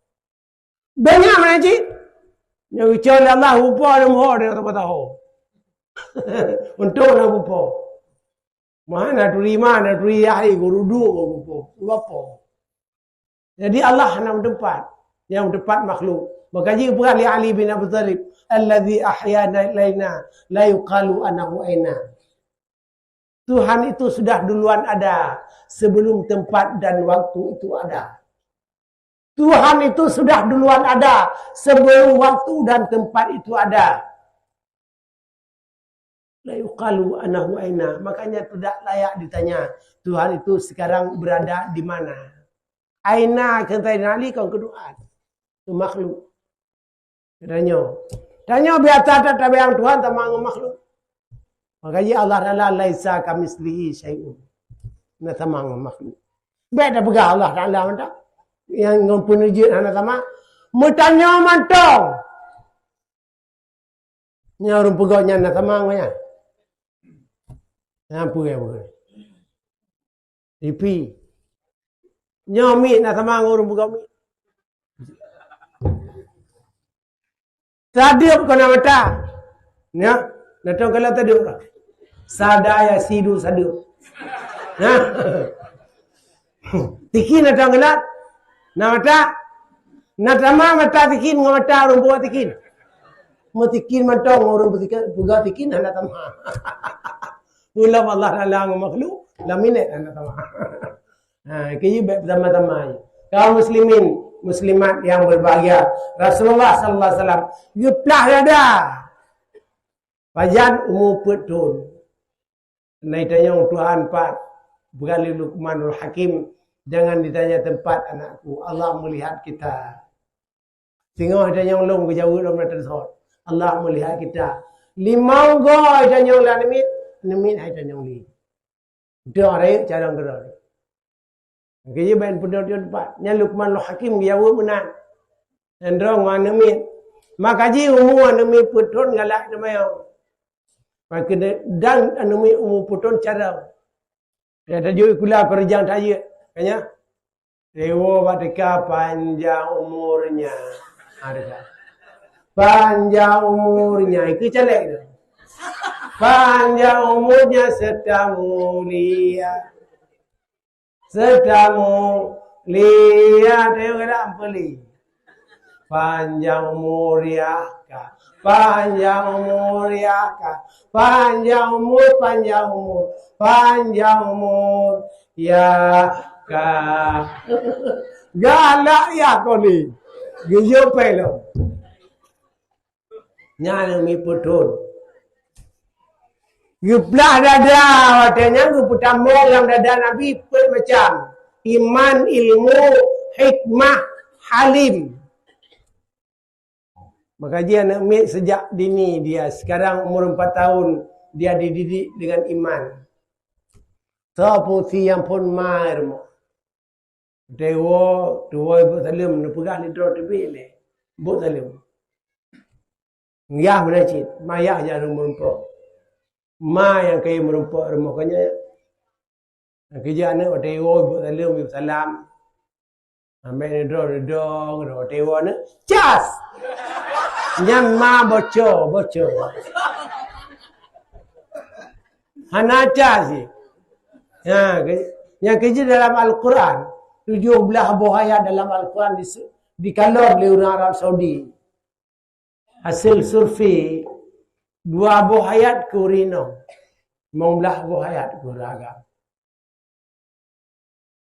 Banyak mana cit? Nyoe geucok lé Allah pupo dan muho dan teupataho. Untung na pupo. Maha na turi ma, na turi yah, guru du pupo. Pupo. Jadi Allah hana meuteumpat. Nyang meuteumpat makhluk. Maka jih peugah lé Ali bin Abi Thalib, "Allazi ahyana ilaina la yuqalu annahu aina." Tuhan itu sudah duluan ada sebelum tempat dan waktu itu ada. Tuhan itu sudah duluan ada sebelum waktu dan tempat itu ada. La yuqalu annahu aina. Makanya tidak layak ditanya, Tuhan itu sekarang berada di mana. Aina keutai Ali kon keu Tuhan. Keu makhluk. Tanyoe. Tanyoe biasa that tabayang Tuhan sama ngon makhluk. Maka jih Allah Taala laisa kamitslihi syai'un. Na sama ngon makhluk. Bèk tapeugah Allah Taala mantong. Nyang ngon peuneujeuet hana sama. Meutanyoe mantong. Nyang ureueng peugah nyan na sama ngon nyan. Nyan peue, peue. Tipi. Nyoe miet na sama ngon ureueng peugah miet. Sadeup kon na mata. Nya, na tong kala sadeup lah. Sada ya sidu sadeup. Nah. Tikin na tong kala. Na mata. Na sama mata tikin ngon mata ureueng peugah tikin. Meutikin mantong ureueng peugah tikin hana sama. Ulama Allah Taala ngon makhluk, lam minèt hana sama. Ha, keu jih bèk beutama-tama. Kaum muslimin, muslimat yang berbahagia, Rasulullah sallallahu alaihi wasallam geuplah dada. Pajan umu peuet thon. Na itanyong Tuhan pat, peugah lé Luqmanul Hakim, "Jangan ditanya tempat, anakku. Allah melihat kita." Singoh itanyong lôn geujaweueb lom na teusot. "Allah melihat kita." Limong goe itanyong lé aneuk miet, aneuk miet hai tanyong lé. Dong rayeuk carông keudroe. Maka jih ban peudong teumpat. Nyan Luqmanul Hakim geujaweueb meunan. Nyan droe ngon aneuk miet. Maka jih umu aneuk miet peuet thon galak teumayong. Maka dan aneuk miet umu peuet thon carông. Ya, tajok sikula keu rijang tajeuet. Kanya? Dewa bak teuka panjang umurnya. Ha, teuka. Panjang umurnya. Itu caleg tu. Panjang umurnya serta mulia. Serta mulia. Tengok kena ampeli. Panjang umur ya kah. Panjang umur ya kah. Panjang umur, panjang umur, panjang umur ya kah. Galak ya kau ni. Geuyue pelom. Nyan mi peuthon. Geuplah dada watèe nyan geupeutamong lam dada Nabi peuet macam. Iman, ilmu, hikmah, halim. Maka jih aneuk miet sejak dini dia, sekarang umur empat tahun, dia dididik dengan iman. Soe pun si nyang phôn ma rumoh. Watèe woe, tuwoe bôk saleuem, neupeugah lé droe teubiet lé. Bôk saleuem. Yah meunan cit, ma yah nyang meureumpok. Ma nyang kayém meureumpok rumoh keu nyan. Nyang keujeuet aneuk watèe woe bôk saleuem, bôk salam. Ambek neudroe, neudong, watèe woe aneuk, cas! Nyan ma boco, boco. Hana cas jih. Ha, ke-, nyang keujeuet dalam Al-Quran, tujoh blah boh ayat dalam Al-Quran dise-, dikalon lé ureueng Arab Saudi. Hasil survei, dua boh ayat keu ureueng inong, limong blah boh ayat keu ureueng agam.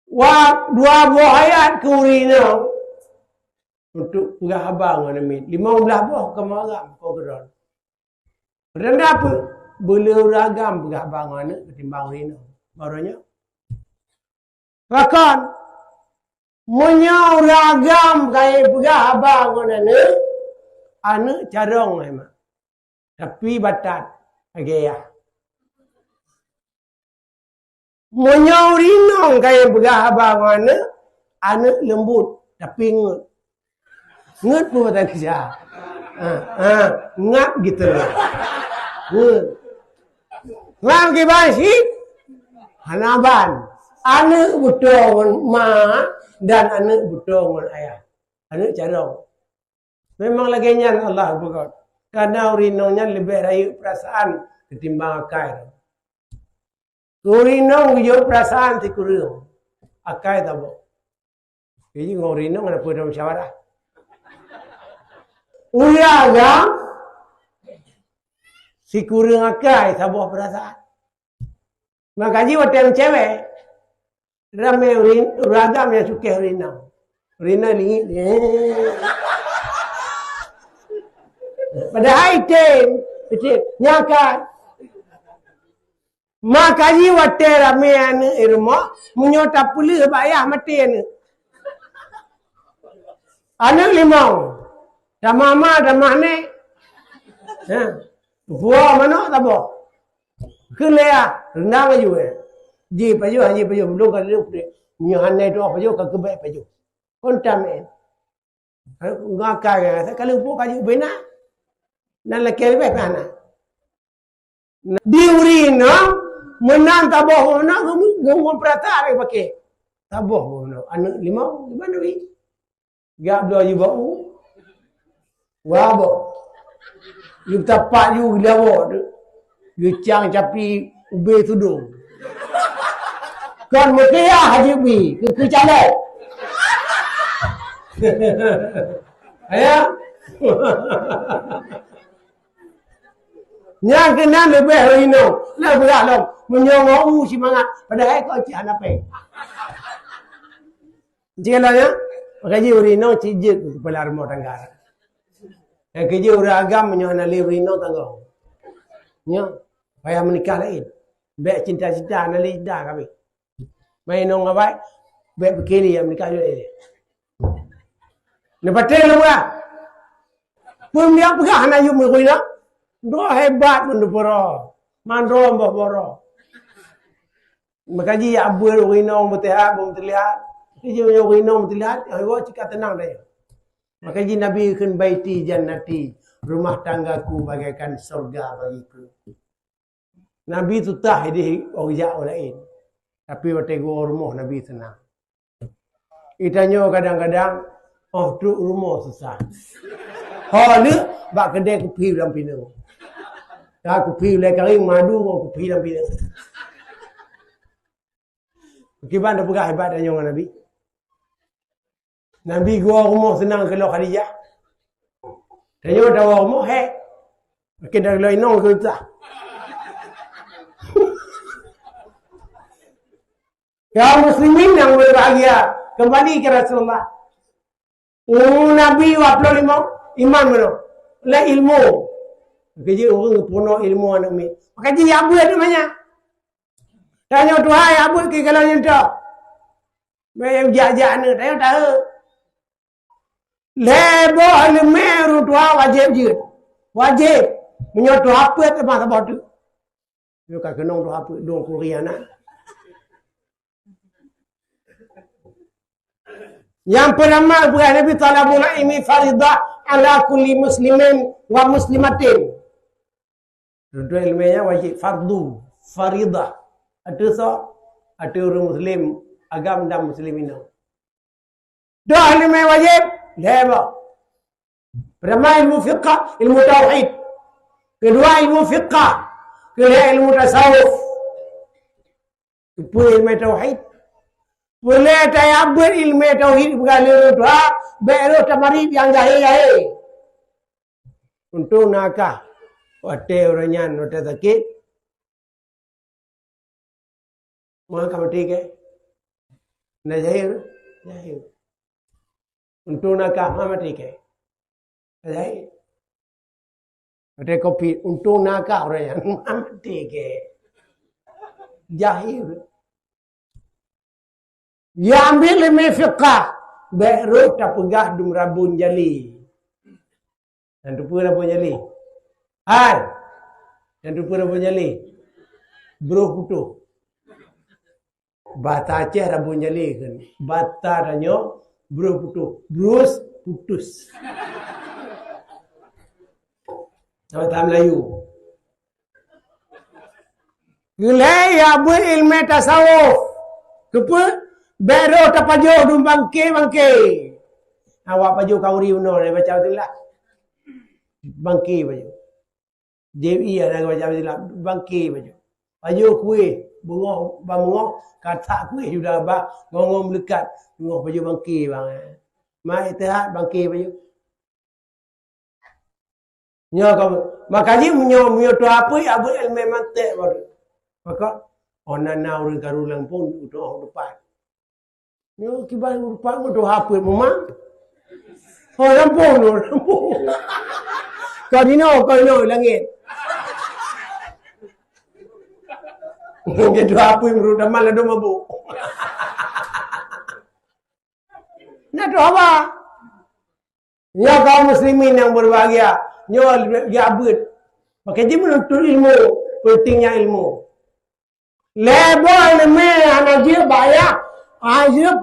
Wa-, dua boh ayat keu ureueng inong untuk peugah haba ngon aneuk miet. Limong blah boh keu ureueng agam, keu droe. Reunah peue? Beu lé ureueng agam peugah haba ngon aneuk ketimbang ureueng inong. Baroe nyoe. Pakon? Meunyoe ureueng agam kayém peugah haba ngon aneuk, aneuk carông hai mak. Tapi batat lagèe yah. Meunyoe ureueng inong kayém peugah haba ngon aneuk, aneuk leumbot tapi ngeut. Ngeut peue mata gisa? Ha, ha, ngap gitu. Ngeut. Ngap kiban cit? Hana ban. Aneuk beutôi ngon ma dan aneuk beutôi ngon ayah. Aneuk carông. Memang lagèe nyan Allah beugöt. Karena ureueng inong nyan leubeh rayeuk peurasaan ketimbang akai. Ureueng inong geujok peurasaan sikureueng, akai saboh. Jadi ngon ureueng inong ada peue musyawarah. Ureueng agam sikureueng akai saboh peurasaan. Maka jih watèe meucewek, ramè ureueng, ureueng agam nyang cukéh ureueng inong. Ureueng inong lingit. Padahai item, item. Nyan kan. Maka jih watèe ramè aneuk i rumoh, meunyoe tapeuleueh bak yah maté aneuk. Aneuk limong, tamah ma, tamah nèk. Ha. Bua manok saboh. Keu lé ah, reundang laju, eh. Ji pajoh, ji pajoh, belum ka lheueh. Meunyoe hana tuah pajoh, ka keubèe pajoh. Kon tam, eh. Ngakai, eh, ka lheueh pun ka jeuet bina. Nan lakèe leubèh pih hana. Di ureueng inong, meunan saboh meunan, geumu-, geumu peurasaan lagèe pakè. Saboh meunan, aneuk limong, gimana, Wi? Jak bloe jibak u. Wah, boh. Yue tapak yue geuliawok tu. Yue cang capi ubé tudong. Kon meukiah Haji Bi, keu, keu calon. Ya. Nyang keunan leubeh inong, leubeh lom. Meunyoe ngon u simangat, padahai kok cit hana péng. Cit lom, ya? Maka jih ureueng inong cit jeuet keu kepala rumah tangga. Nyang keujeuet ureueng agam meunyoe hana lé ureueng inong tanggong. Nyoe, payah meunikah laén. Bèk cinta-cinta, hana lé cinta kabeh. Mai inong awai, bèk pike lé nyang meunikah jih lé. Neupatéh lôn peugah. Peue nyang peugah hana yum ureueng inong? Droe hebat meunurot poro. Mandrom boh boro. Maka jih jak beuet ureueng inong beuteuhat, beumeuteulihat. Tapi jih ureueng inong beuteulihat, nyang iwoe cit ka teunang dayah. Maka jih Nabi kheun, "Baiti jannati, rumah tanggaku bagaikan surga bagiku." Nabi tutah idéh awak jak u laén. Tapi watèe geuwoe rumoh Nabi seunang. Geutanyoe kadang-kadang, oh, trok rumoh susah. Ho lheueh bak keudè kupi lam pineung. Ka kupi ulèe karing madu ngon kupi lam pineung. Kiban tapeugah hebat tanyoe ngon Nabi. Nabi geuwoe rumoh seunang keu lôn Khadijah. Tanyoe tawoe rumoh, hèk. Makin dah lôn inong keu susah. Kaum muslimin nyang berbahagia, kembali ke Rasulullah. Umur Nabi dua puluh lima, iman meunoe. Lé ilmu. Maka jih ureueng geupeurunoe ilmu aneuk miet. Maka jih jak beuet teuma nyan. Tanyoe tuha jak beuet keu galak nyan tok. Meuh jak-jak aneuk, tanyoe tahe. Lhèe boh ileumèe ureueng tuha wajéb jeuet. Wajéb. Meunyoe tuha peuet teuma saboh teuk. Nyoe ka keunong tuha peuet dong kuria na. Nyang peurtama peugah Nabi, "Thalabul ilmi faridah ala kulli muslimin wa muslimatin." Tuntut ileumèe nyan wajéb, fardu, faridah. Ateueh soe? Ateueh ureueng muslim agam dan muslim inong. Dua ileumèe wajéb, lhèe boh. Peurtama ilmu fiqah, ilmu tauhid. Keudua ilmu fiqah, keulhèe ilmu tasawuf. Peue ileumèe tauhid? Peulhèe tajak beuet ileumèe tauhid peugah lé ureueng tuha, bèk rôh tamarit nyang jahé-jahé. Untông na kah watèe ureueng nyan watèe sakét, meuh ka maté kèe? Na jahé, jahé. Untông na kah meuh maté kèe? Jahé. Watèe covid, untông na kah ureueng nyan meuh maté kèe? Jahé. Ya ambil ileumèe fiqah, bèk rôh tapeugah dum rabon jalé. Nyan teupeue rabon jalé? Hai! Nyan teupeue rabon jalé? Broh putôh. Bahasa Aceh rabon jalé kheun. Bahasa tanyoe broh putôh. Brus putus. Bahasa Melayu. Geulhèe ya beuet ileumèe tasawuf. Keupeue? Bèk rôh tapajoh dum bangké-bangké. Awak pajoh kauri bunoe, baca bismillah. Bangké pajoh. J I ada baca bismillah, bangké pajoh. Pajoh kuéh, beungoh, ban beungoh, ka that kuéh sudah bah, ngon-ngon meuleukat, beungoh pajoh bangké bang, eh. Mai istirahat, bangké pajoh. Nyoe ka, maka jih meunyoe, meunyoe tuha pih abeuet ilmu mantek baru. Maka, oh, na, na ureueng karu lampôh, utoh depan. Nyoe kiban rupa meudoh hapeuet memang. Oh, lampôh nyoe, lampôh. Ka dinoe, ka dinoe langét. Mungkin doh hapeuet meurut daman ladôm mabôk. Na doh haba. Nyoe kaum muslimin nyang berbahagia, nyoe jak beuet. Pakai jih menuntut ilmu, pentingnya ilmu. Lhèe boh ileumèe hana jeuet bak yah, hana jeuet,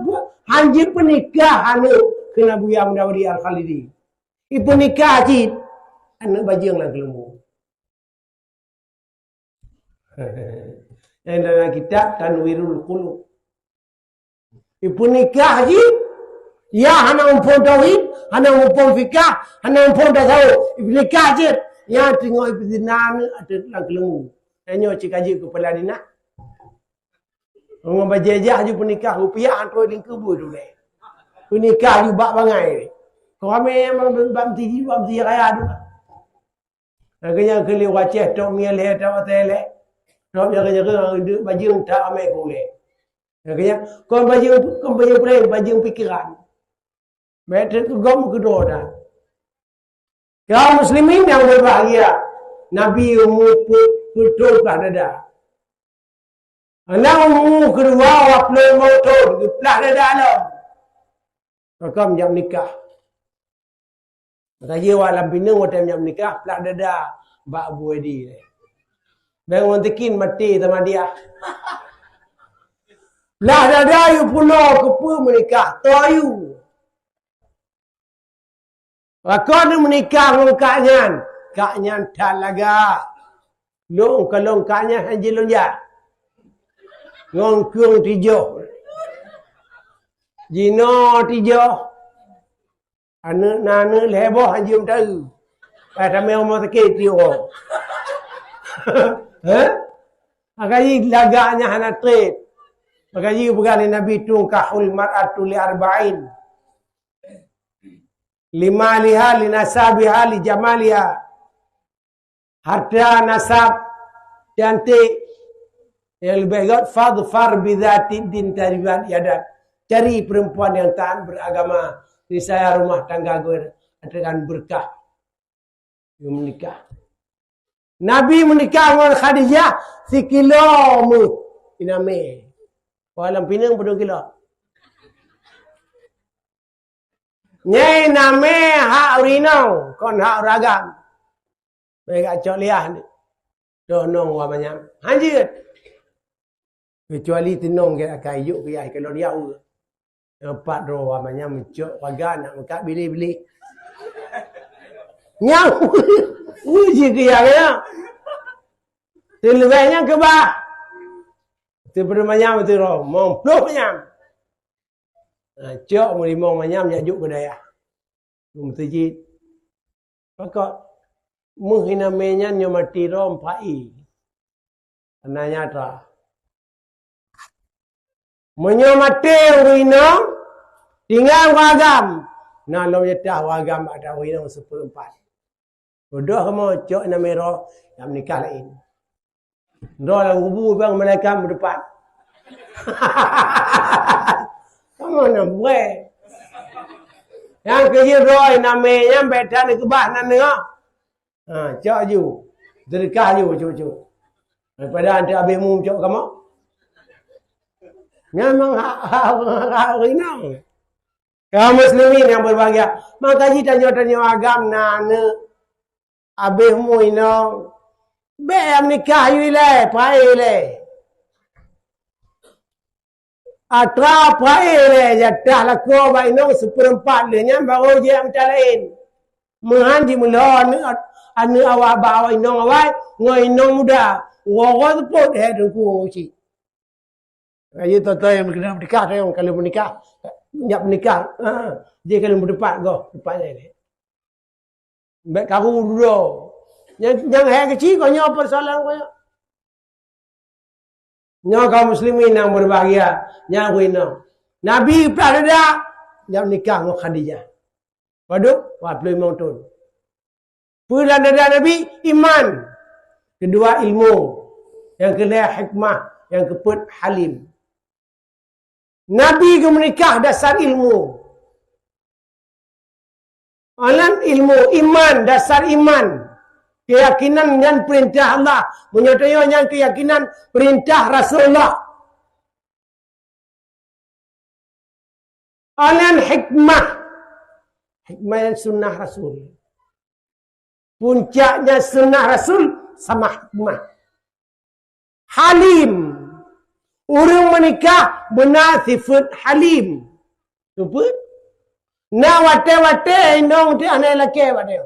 hana jeuet peunikah aneuk keu Nabi Muhammad Al-Khalidi. Ipeunikah cit aneuk bajeueng lam keuleumbu. Nyang dalam kitab Tanwirul Qulub. Ipeunikah jih, ya hana muphom tauhid, hana muphom fikah, hana muphom tasawuf. Ipeunikah jih, ya teungoh ipeuzina aneuk ateueh lam keuleumbu. Nyan nyoe cit ka jeuet keu kepala dinas. Ngon bajèe jah ju peunikah, rupiah han trôh lingkeu bui tu deh. Peunikah ju bak bangai. Keu ramè bak meuti, bak meuti raya tu. Lagèe nyan keu lheueh wacèh, top mie lhèe, top watèe lhèe. Top jaga-jaga, bajeueng that ramè keu ulèe. Lagèe nyan, kon bajeueng, kon bajeueng pulèh, bajeueng pikeran. Bèk teuk keu gob meukeudroe that. Kaum muslimin nyang berbahagia, Nabi umu peuet ploh plah dada. Aneuk umu keudua dua ploh limong thôn, geuplah dada lom. Maka meujak meunikah. Maka jih awak lam pineung watèe meujak meunikah, plah dada bak Abu Edi. Bèk ngon tikin maté sama dia. Plah dada yue pulo keupeue meunikah, toh yue. Pakon meunikah ngon kak nyan? Kak nyan that lagak. Lôn kalon kak nyan han jilôn jak. Ngon keueng tijoh. Jinoe tijoh. Aneuk na aneuk lhèe boh han jeuet meuteue. Ka tamè rumoh sakét tiep uroe. Heh? Maka jih lagak nyan hana trép. Maka jih peugah lé Nabi, "Tunkahul mar'atu li arba'in." Limaliha, linasabiha, lijamaliha. Harta, nasab, cantik. Nyang leubèh gèt, "Fadhfar bidzatid din taribat yadak." Cari perempuan yang taat beragama, niscaya rumah tangga geuh akan berkah. Geuh meunikah. Nabi meunikah ngon Khadijah sikilo meuh inamè. Lam pineung padum kilo? Nyan inamè hak ureueng inong, kon hak ureueng agam. Bèk gak cok liah ni. Toh nong wa manyam. Han jeuet. Kecuali teunong gèt akai yôk keu yah ikalon yah ureueng. Nyang pat droe wa manyam meucok paga nak meukat biléh-biléh. Nyang uji keu yah nyan. Teuleubèh nyang keubah. Teupeue manyam teuroe, mong ploh manyam. Ha, cok meulimong manyam jak jok keu dayah. Meuseujid. Pakon? Meuh inamè nyan nyoe maté droe empat ie. Hana nyata. Meunyoe maté ureueng inong, tinggai ureueng agam, na lom jatah ureueng agam bak ureueng inong seupeurempat. Beudôh kamoe cok inamè droe nyang meunikah laén. Droe lam kubu bang malaikat meudepan. Kamoe na buet. Nyang keujeuet droe inamè nyan bèk that neukeubah nan nyoe. Ha, cok ju. Seudeukah ju, cok-cok. Daripada anteuk abéh mu cok kamoe. Nyan memang hak, hak, hak, hak ureueng inong. Kaum muslimin nyang berbahagia, maka jih tanyoe-tanyoe agam na aneuk abéh mu inong, bèk meunikah yue ilèe, paé ilèe. Atra paé ilèe jatah lakoe bak inong seupeurempat lheueh nyan baru jeuet mita laén. Meuhan jimeulhô aneuk, aneuk awak bak awak inong awai ngon inong muda, uroe-uroe seupôt lhèe teungku cit. Ayo, toh-toh nyang keuneuk meunikah, toh nyang ka lheueh meunikah, nyak meunikah, ha, jih ka lheueh meutupat goh, tupat nyan. Bèk karu dudoe. Nyang, nyang hai keuci, kon nyoe peusoalan kon nyoe. Nyoe kaum muslimin nyang berbahagia, nyang ureueng inong. Nabi plah dada, nyang nikah ngon Khadijah. Padub, dua ploh limong thôn. Peue dan dada Nabi? Iman. Keudua ilmu. Nyang keulhèe hikmah, nyang keupeuet halim. Nabi geumeunikah dasar ilmu. Alan ilmu, iman, dasar iman. Keuyakinan nyan peurintah Allah. Meunyoe tanyoe nyan keuyakinan peurintah Rasulullah. Alan hikmah. Hikmah nyan sunnah Rasul. Puncaknya sunnah Rasul sama hikmah. Halim. Ureuëng meunikah beuna sifeuet halim. Teupeue? Na watée-watée inong teuh hana lakée watée.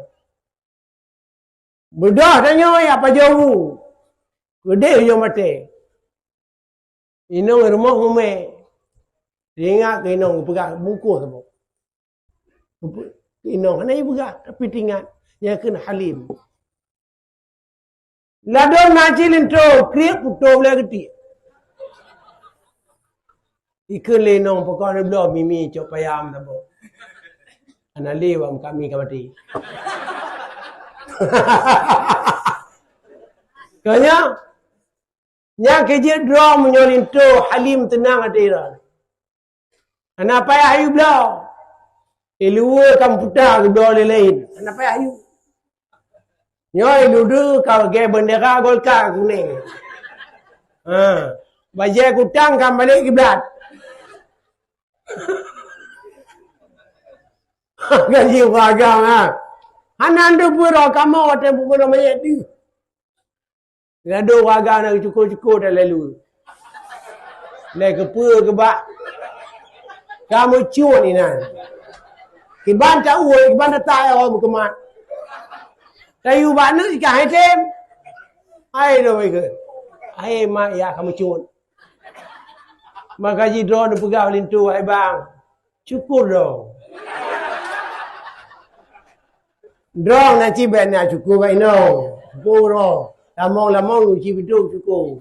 Beudôh tanyoe ya pajoh bu. Keudeh nyang maté. Inong rumoh mumé. Ingat keu inong peugah bungkôh saboh. Inong hana ipeugah, tapi teuingat. Nyang kheun halim. Ladôm na cit linto, kriek putôh lé geutiek. Ikheun lé inong, pokok na bloe mimi cok payam saboh. Hana lé wak meukat mi ka maté. Kanya, nyang keu jeuet droe meunyoe linto halim teunang até droe. Hana payah yue bloe. Iluweue kan puta geubloe lé laén. Hana payah yue. Nyoe iludu ka lagée bendera Golkar kunéng. Ha. Bajée kutang kan balek kiblat. Gaji ureueng agam, ha. Hana teupeue droe kamoe watée peubunoe manyét deuh. Ladôm ureueng agam na cuko-cuko dan lalu. Lé keupeue keubah. Ka meucue inan. Kiban ta ueh, kiban ta tai awak meukeumah. Tayue bak neuk ikah item. Hai dong ikeu. Hai mak ya ka meucue. Maka jidroe neupeugah linto, "Hai bang, syukur dong." Droe na cit bék na syukur bak inong. Syukur droe. Lamong-lamong ci bidong syukur.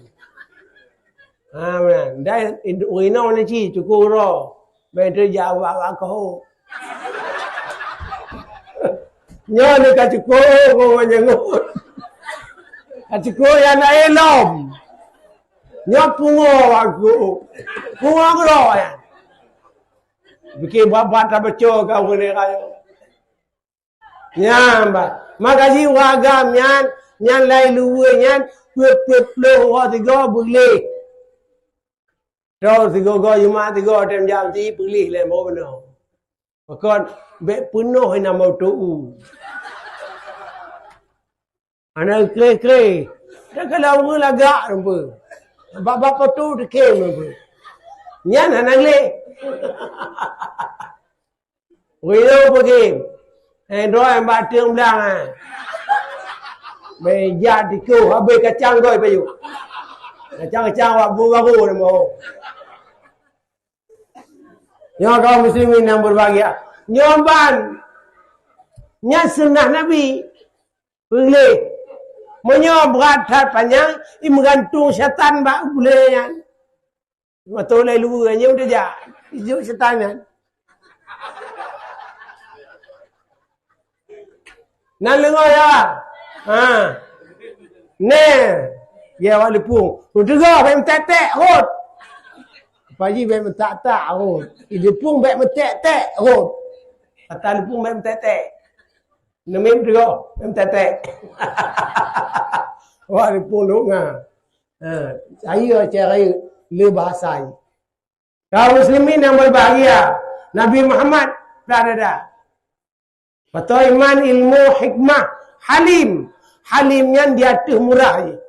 Ha, meunan. Dai inong na ci syukur droe. Bék teujak awak-awak keuhok. Nyoe ni ka syukur, keu meunyeungut. Ka syukur nyang laén lom. Nyoe pungo waktu. Pungo keudroe nyan. Pike buat-buat tabaco ka ureueng laén rayo. Nyan bah. Maka jih ureueng agam nyan, nyan lai luweue nyan, peuet-peuet ploh uroe sigoe beuleh. Tau sigoe-goe Jumat sigoe tem jam si peuleh lé boh bunoe. Pakon bék peunoh inan moto u. Hana kreh-kreh. Dak kala ureueng lagak rupa. Bak-bak poto teukem rupa. Nyan hana gleh. Ureueng peukim. Eh, droe bak teung blang, eh. Meja tikoh habéh kacang goi payu. Kacang-kacang wak bu baru nama. Nyoe kaum muslimin yang berbahagia. Nyoe ban. Nyan sunnah Nabi. Peuleh. Meunyoe brat that panyang, imeugantung syaitan bak ulée nyan. Meutoh lé luweue nyoe teuh jak. Ijok syaitan nyan. Nan leungoe ya. Ha. Neh. Ya awak leupung. Teuga bék meutek-tek rot. Apa ji bék meutak-tak rot. Leupung bék meutek-tek rot. Kata leupung bék meutek-tek. Neumim teugoh, mim tetek. Wah, dipundok nga. Ha, saya cara le bahasa. Kaum muslimin yang berbahagia, Nabi Muhammad dah ada dah. Betul iman, ilmu, hikmah, halim. Halim nyan di ateueh murah je.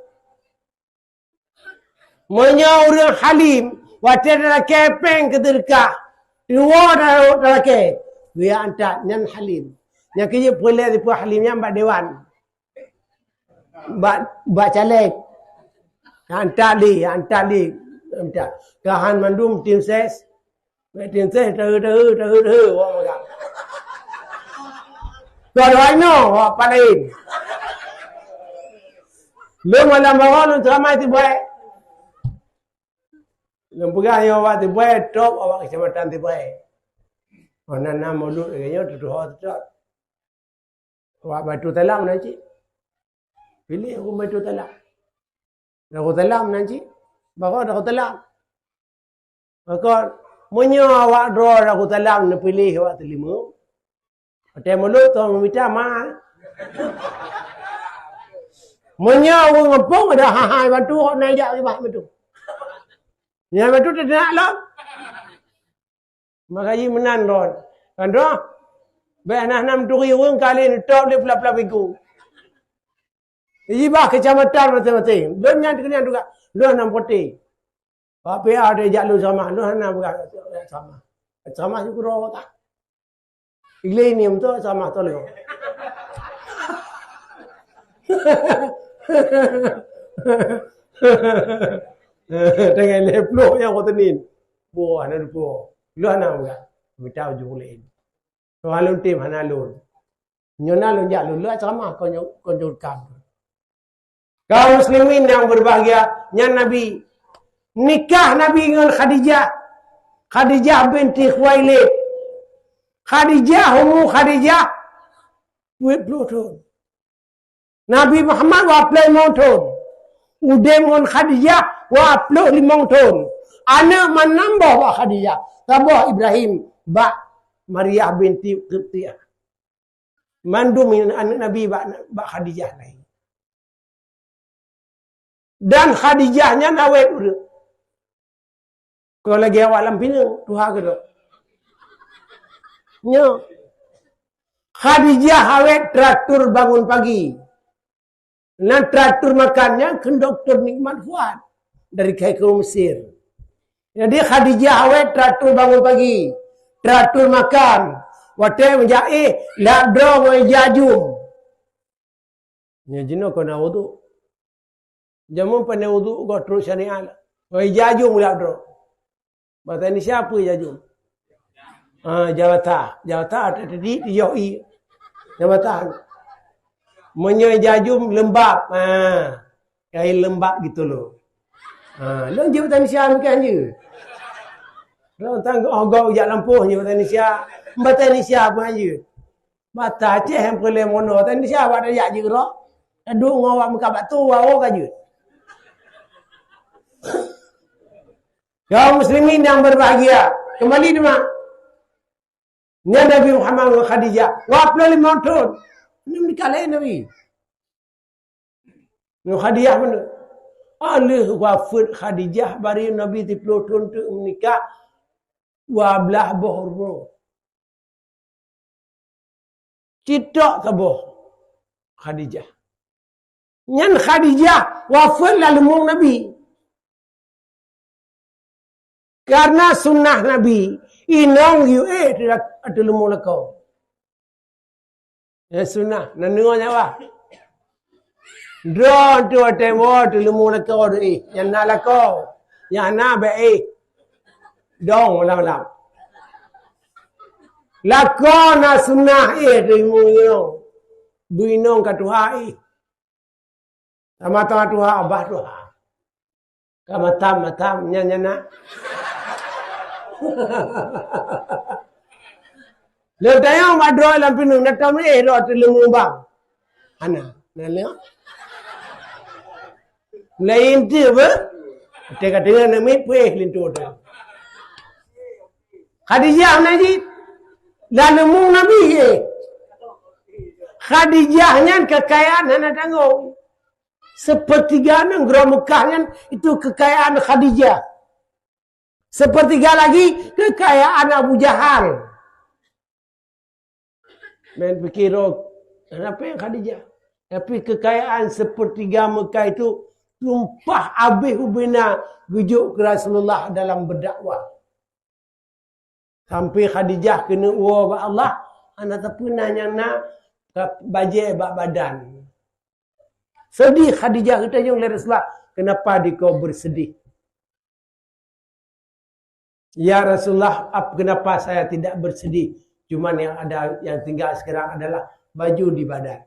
Meunyoe ureuëng halim, watée talakée péng keu seudeukah, dua talakée, geujak antat, nyan halim. Nyang keujeuet peulée sipeue halim nyan bak dewan. Bak, bak caleg. Antat lé, antat lé, antat. Kahan mandum tim ses, Meeting teh, teu, teu, teu, teu, wah, magang. Kau doa ino, wah, paling. Lôn malam bawa lôn teramai tibai. Lôn peugah nyoe awak tibai, top awak kecamatan tibai. Oh, nan, nan mulut lagée nyoe, tutoe, tutoe. Awak Darussalam nan cit. Piléh ureueng Darussalam. Darussalam nan cit. Baroe Darussalam. Maka, meunyoe awak droe Darussalam neupiléh awak teurimong, watèe mulod tuan meumita ma. Meunyoe ureueng gampông ada hai-hai bantu, hok na jak ribah beutôi. Nyan beutôi teunak lom. Maka jih meunan lôn. Kan droe, bèk hana-hana meuturi ureueng ka lheueh neutôb lé peula-peula bingkong. Jibah keucamatan maséng-maséng. Lôn nyan keunan tugaih. Lôn hana meuputéh. Bak P A teuh jak lôn ceramah. Lôn hana peugah ceramah. Ceramah sikureueng awak kah. Ilée ni untuk ceramah tolong. Dengan lhèe ploh nyang kau tenin. Boh, hana dupo. Lôn hana peugah. Mita ujong laén. Soal lôn tem hana lôn. Nyoe na lôn jak lôn, lôn ceramah kon nyoe, kon nyoe kam. Kaum muslimin yang berbahagia, nyan Nabi. Nikah Nabi ngon Khadijah. Khadijah binti Khuwailid. Khadijah, Ummu Khadijah, dua puluh thon. Nabi Muhammad dua puluh lima thon. Udeb ngon Khadijah dua puluh lima thon. Aneuk meunan boh bak Khadijah. Saboh Ibrahim bak Maria binti Qibtiyah. Mandum aneuk Nabi bak, bak Khadijah lahé. Dan Khadijah nyan awét ureueng. Kon lagèe awak lam pineung, tuha keudroe. Nyoe. Khadijah awét teratur bangun pagi. Nan teratur makan nyan kheun Doktor Nikmat Fuad dari Kairo Mesir. Jadi Khadijah awét teratur bangun pagi, teratur makan. Watèe meujak éh, lap droe ngon ija jum. Nyan jinoe kon na wudhu. Jameun pandai wudhu goh trok syariat. Ngon ija jum lap droe. Bahasa Indonesia apa ija jum? Ah, ija basah. Ija basah tadi, tadi, tadi, ija i. Ija basah. Meunyoe ija jum lembab. Ah, kain lembab gitu loh. Ah, lôn jeuet bahasa Indonesia bukan je. Lôn tanggoh gob jak lampôh je bahasa Indonesia. Bahasa Indonesia apa je? Bata Aceh nyang peureulèe mono tadi siapa dak jak jeuet keudroe? Taduek ngon awak meukat bak tu, awak ka jeuet. Kaum muslimin yang berbahagia, kembali teuma. Nyan Nabi Muhammad ngon Khadijah, dua puluh lima thon. Ini menikah laén Nabi. Ngon Khadijah mana? Aleuh wafeuet Khadijah, bari Nabi siplôh thon teuk meunikah, dua blaih boh rumoh. Cit tok saboh Khadijah. Nyan Khadijah wafeuet lam leumong Nabi. Karena sunnah Nabi, inong yue ateueh leumong lakoe. Ya sunnah, na neungoe nyan bah. Droe tu watèe woe ateueh leumong lakoe deh, nyang na lakoe, nyang na bèk éh. Dong lam-lam. Lakoe na sunnah éh ateueh leumong inong. Beu inong ka tuha éh. Sama-sama tuha, abah tuha. Ka matam-matam, nyan, nyan na. Lôn tanyong bak droe lam pineung, na tom éh droe ateueh leumong bang? Hana, na lé. Laén teuh beuh. Teuka-teuka na miet peuéh linto teuh. Khadijah na jih. Lam leumong Nabi éh. Khadijah nyan keukayaan hana tanggong. Sepertiga nanggroe Mekah nyan itu kekayaan Khadijah. Sepertiga lagi kekayaan Abu Jahal. Main pikir, oh, kenapa yang Khadijah? Tapi kekayaan sepertiga Mekah itu tumpah abéh ubena geujok keu Rasulullah dalam berdakwah. Sampai Khadijah keuneuk woe bak Allah, hana sapeue na nyang na ka bajèe bak badan. Sedih Khadijah geutanyong lé Rasulullah, "Kenapa dikau bersedih?" "Ya Rasulullah, ap-, kenapa saya tidak bersedih? Cuman yang ada, yang tinggal sekarang adalah baju di badan."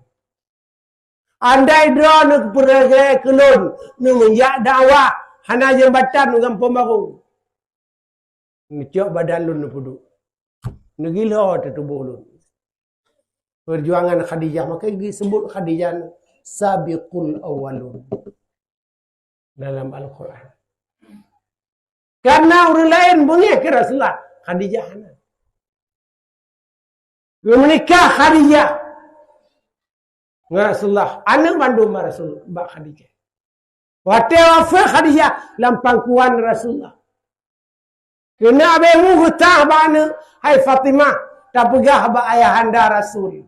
Andai droeneuh peureulèe keu lôn, neumeujak dakwah, hana jeumbatan u gampông barô. Neucok badan lôn neupeuduek. Neugilo teuh tuboh lôn. Perjuangan Khadijah, maka disebut Khadijah sabiqul awwalun dalam Al-Quran. Karena ureuëng laén beungéh keu Rasulullah, Khadijah hana. Geumeunikah Khadijah ngon Rasulullah, aneuëk mandum bak Rasul, bak Khadijah. Watée wafeuet Khadijah lam pangkuan Rasulullah, keuneuk abée mu geutah bak aneuëk, "Hai Fatimah, tapeugah bak ayahanda Rasul,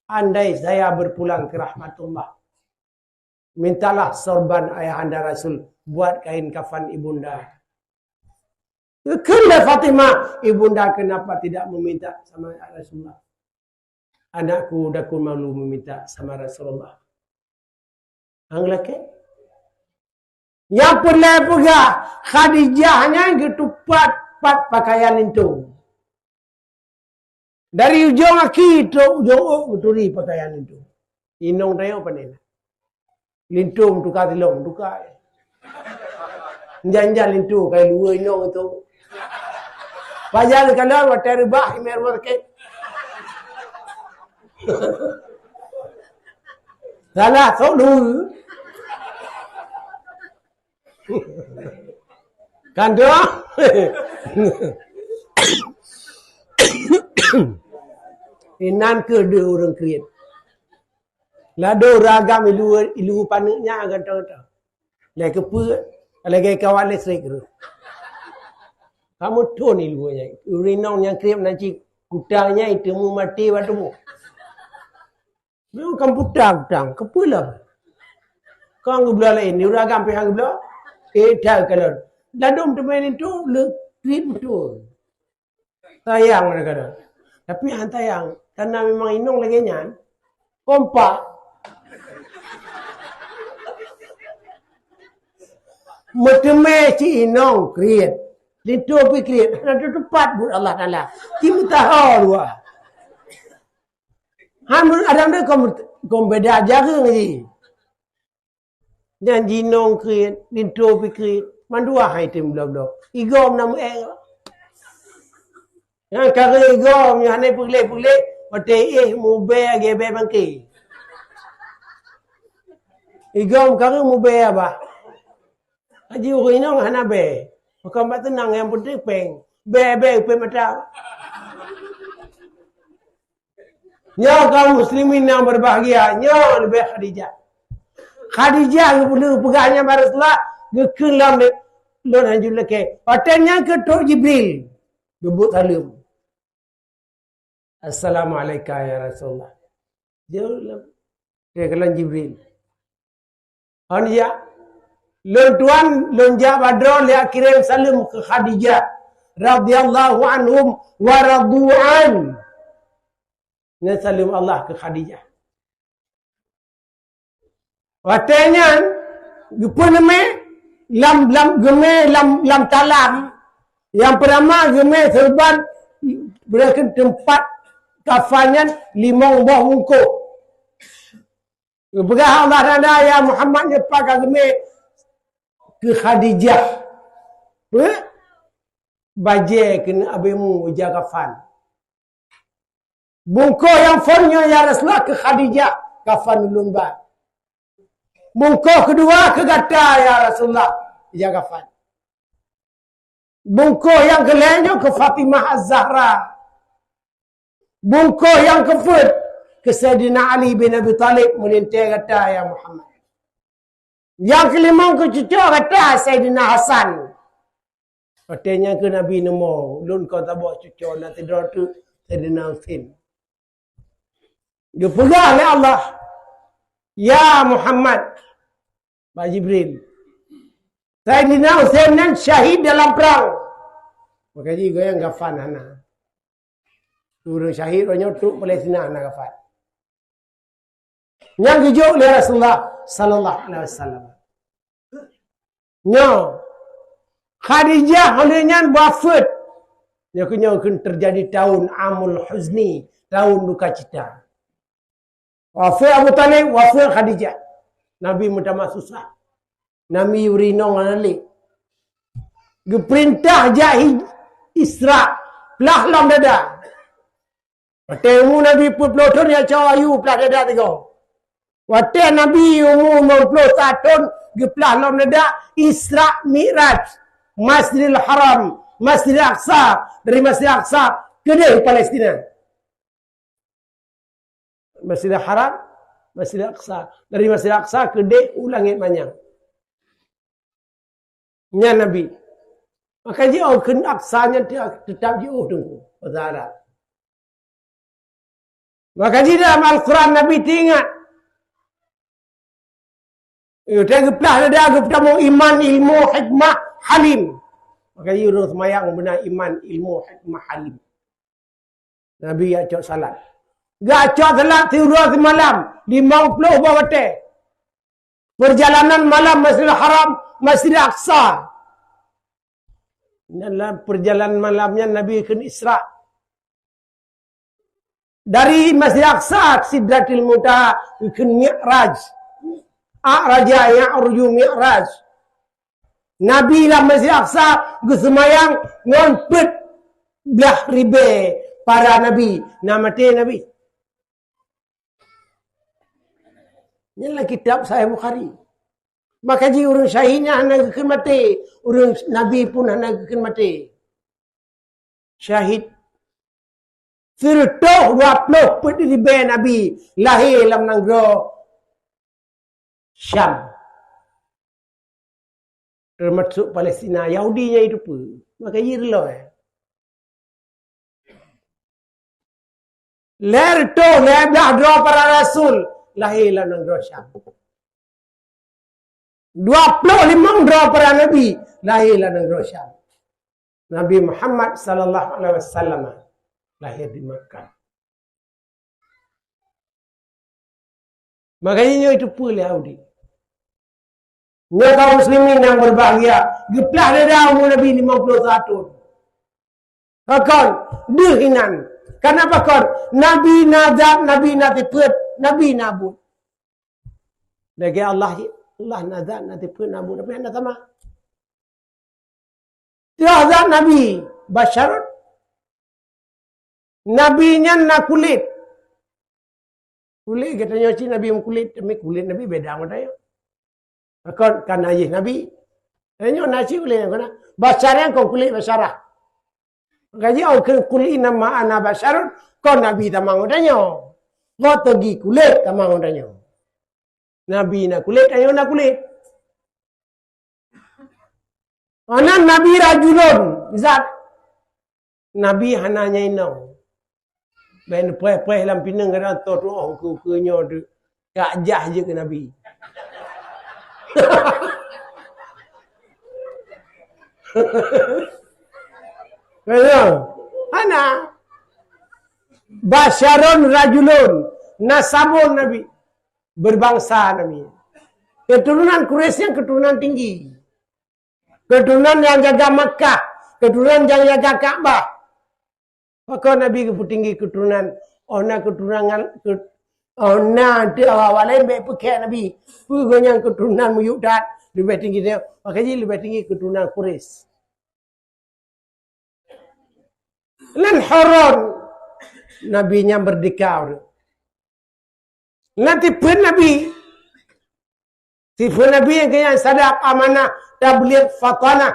andai saya berpulang ke rahmatullah, mintalah sorban ayahanda Rasul buat kain kafan ibunda." Kheun lé Fatimah, "Ibunda kenapa tidak meminta sama Rasulullah? Anakku dakun malu meminta sama Rasulullah." Nyang lakée. Nyang peureulée peugah, Khadijah nyan geutupat pat pakaian linto. Dari ujong aki trok ujong ôk geuturi pakaian linto. Inong tanyoe pane na. Linto meutuka silong, meutuka. Jan-jan linto kai luwa inong itu. Pajan kalon watée reubah imé rumah sakit. Salah sok luwa. Kan tu? Inan keuh deuh ureuëng kriet. Lado ragam ilu, ilu paneuk nyan gantong-gantong. Lé keupeue, lagée kawat listrik tu. Kamu thon ilu nyan. Ureuëng inong nyang kriet nan cit kutang nyan iteumu maté bak tuboh. Memang kan putang-putang, keupeue lom? Kang geubloe laén, di ureuëng agam pih han geubloe. Eh, that kalon. Ladom teumé linto, le tuet beutôi. Sayang mereka dah. Tapi han sayang, karena memang inong lagée nyan, kompak. Meuteumé cit inong kriet, linto pih kriet, hana teutupat buet Allah Taala. Ci meutaho dua. Han, meunurot Adam deh kon, kon beda jareueng jih. Nyan jinong kriet, linto pih kriet, mandua hai tem bloe-bloe. Igom na meuék. Nyan kareueng igom nyan hana peugleh-peugleh, watée éh mubée lagée bée bangke. Igom kareueng mubée abah. Haji ureuëng inong hana bée. Maka bak teunang nyang penting péng. Bée-bée upée mata. Nyoe kaum muslimin nyang berbahagia, nyoe leubeh Khadijah. Khadijah geupeugah nyan bak Rasulullah, geukheun lom lé, lôn hanjeuet lakée. Watée nyan keuh trok Jibril, geubeuet saleuem. "Assalamu'alaika ya Rasulullah." Jeuet lom. Dia kalon Jibril. Hana jak. Lôn tuan, lôn jak bak droe, lôn kirém saleuem keu Khadijah radhiyallahu anhum wa radu an. Nyan saleuem Allah keu Khadijah. Watée nyan, geupeuneumé lam, lam geumé lam, lam talam, nyang peurtama geumé seureuban, beureukén teumpat kafan nyan limong boh bungkôh. Geupeugah Allah Taala, "Ya Muhammad, nyoe pat ka geumé keu Khadijah." Peue? Bajée keuneuk abému ija kafan. Bungkôh nyang phôn nyoe, "Ya Rasulullah, keu Khadijah kafan ulôn ba." Bungkôh keudua, "Keu gata, ya Rasulullah, ija kafan." Bungkôh nyang keulhèe nyoe keu Fatimah Az-Zahra. Bungkôh nyang keupeuet keu Saidina Ali bin Abi Thalib, "Meulintèe gata, ya Muhammad." Nyang keulimong keu cucoe gata, Saidina Hasan. Watèe nyan keuh Nabi neumo, "Lôn kon saboh cucoe na sidroe teuk, Saidina Husein." Geupeugah lé Allah, "Ya Muhammad," bak Jibril, "Saidina Husein nyan syahid dalam prang." Maka jih goyang kafan hana. Ureueng syahid uroe nyoe trok Palestina hana kafan. Nyang geujok lé Rasulullah sallallahu alaihi wasallam. Nyoe, Khadijah lheueh nyan wafeuet. Nyoe keuh nyoe keuh teujadi tahun Amul Huzni, tahun dukacita. Wafeuet Abu Thalib, wafeuet Khadijah. Nabi meutamah susah. Nabi bri inong hana lé. Geupeurintah jak hi-, Isra, plah lom dada. Watée umu Nabi peuet ploh thon, ya cok ayue plah dada tiga. Watée Nabi umu limong ploh sa thon, geuplah lom dada, Isra Mi'raj, Masjidil Haram, Masjidil Aqsa, dari Masjidil Aqsa keudeh Palestina. Masjidil Haram, Masjidil Aqsa, dari Masjidil Aqsa keudeh u langét manyang. Nyan Nabi. Maka jiôh kheun Aqsa nyan te-, teutap jiôh Teungku, bahasa Arab. Maka jih dalam Al-Quran Nabi teuingat. Watée geuplah dada, geupeutamong iman, ilmu, hikmah, halim. Maka jih ureuëng seumayang beuna iman, ilmu, hikmah, halim. Nabi jak cok salat. Jak cok salat siuroe simalam, limong ploh boh watée. Perjalanan malam Masjidil Haram, Masjidil Aqsa. Dalam perjalanan malam nyan Nabi kheun Isra. Dari Masjidil Aqsa, Sidratil Muntaha, kheun Mi'raj. A'raja ya'ruju Mi'raj. Nabi lam Masjidil Aqsa geuseumayang ngon peuet blah ribée para nabi. Na maté Nabi. Nyan lam kitab Sahih Bukhari. Maka jih ureuëng syahid nyan hana geukheun maté, ureuëng nabi pun hana geukheun maté. Syahid. Sireutôh dua ploh peuet ribée nabi lahé lam nanggroe Syam. Teumasuk Palestina, Yahudi nyan itu peue? Maka jih reulôi. Lhée reutôh lhée blah droe para rasul lahé lam nanggroe Syam. Dua ploh limong droe para nabi lahé lam nanggroe Syam. Nabi Muhammad sallallahu alaihi wasallam lahé di Makkah. Maka jih nyoe itu peue lé Yahudi. Nyoe kaum muslimin nyang berbahagia, geuplah dada umu Nabi limong ploh sa thon. Pakon? Deuh inan. Kenapa kon? Nabi na zat, Nabi na sifeuet, Nabi na buet. Lagée Allah cit, Allah na zat, na sifeuet, na buet, tapi hana sama. Tiga zat Nabi, basyarun. Nabi nyan na kulét. Kulét geutanyoe cit Nabi meukulét, tapi kulét Nabi beda ngon tanyoe. Kon, kan na jih Nabi. Tanyoe na cit kulét nyang keunan. Basyar nyan kon kulét basyarah. Maka jih awak kheun, "Qul innama ana basyarun," kon Nabi tamong tanyoe. Kon teugi kulét tamong tanyoe. Nabi na kulét, tanyoe na kulét. Anan Nabi rajulun, zat. Nabi hana nyang inong. Ban preh-preh lam pineung kadang toh tuoh ukeue-ukeue nyoe tu. Kak jah je keu Nabi. Hana. Hana. Basyarun rajulun. Nasabun Nabi. Berbangsa Nabi. Keturunan Quraisy nyang keturunan tinggi. Keturunan nyang jaga Makkah, keturunan nyang jaga Ka'bah. Pakon Nabi geupeutinggi keturunan? Oh na keturunan ngan, ke-, oh na teu awak-awak laén bék peukhée Nabi. Peue geuh nyang keturunan miyueb that, leubeh tinggi nyoe. Maka jih leubeh tinggi keturunan Quraisy. Lan Harun, Nabi nyang merdeka ureuëng. Lan sifeuet Nabi. Sifeuet Nabi nyang keu nyan sadaq, amanah, tabligh, fatanah.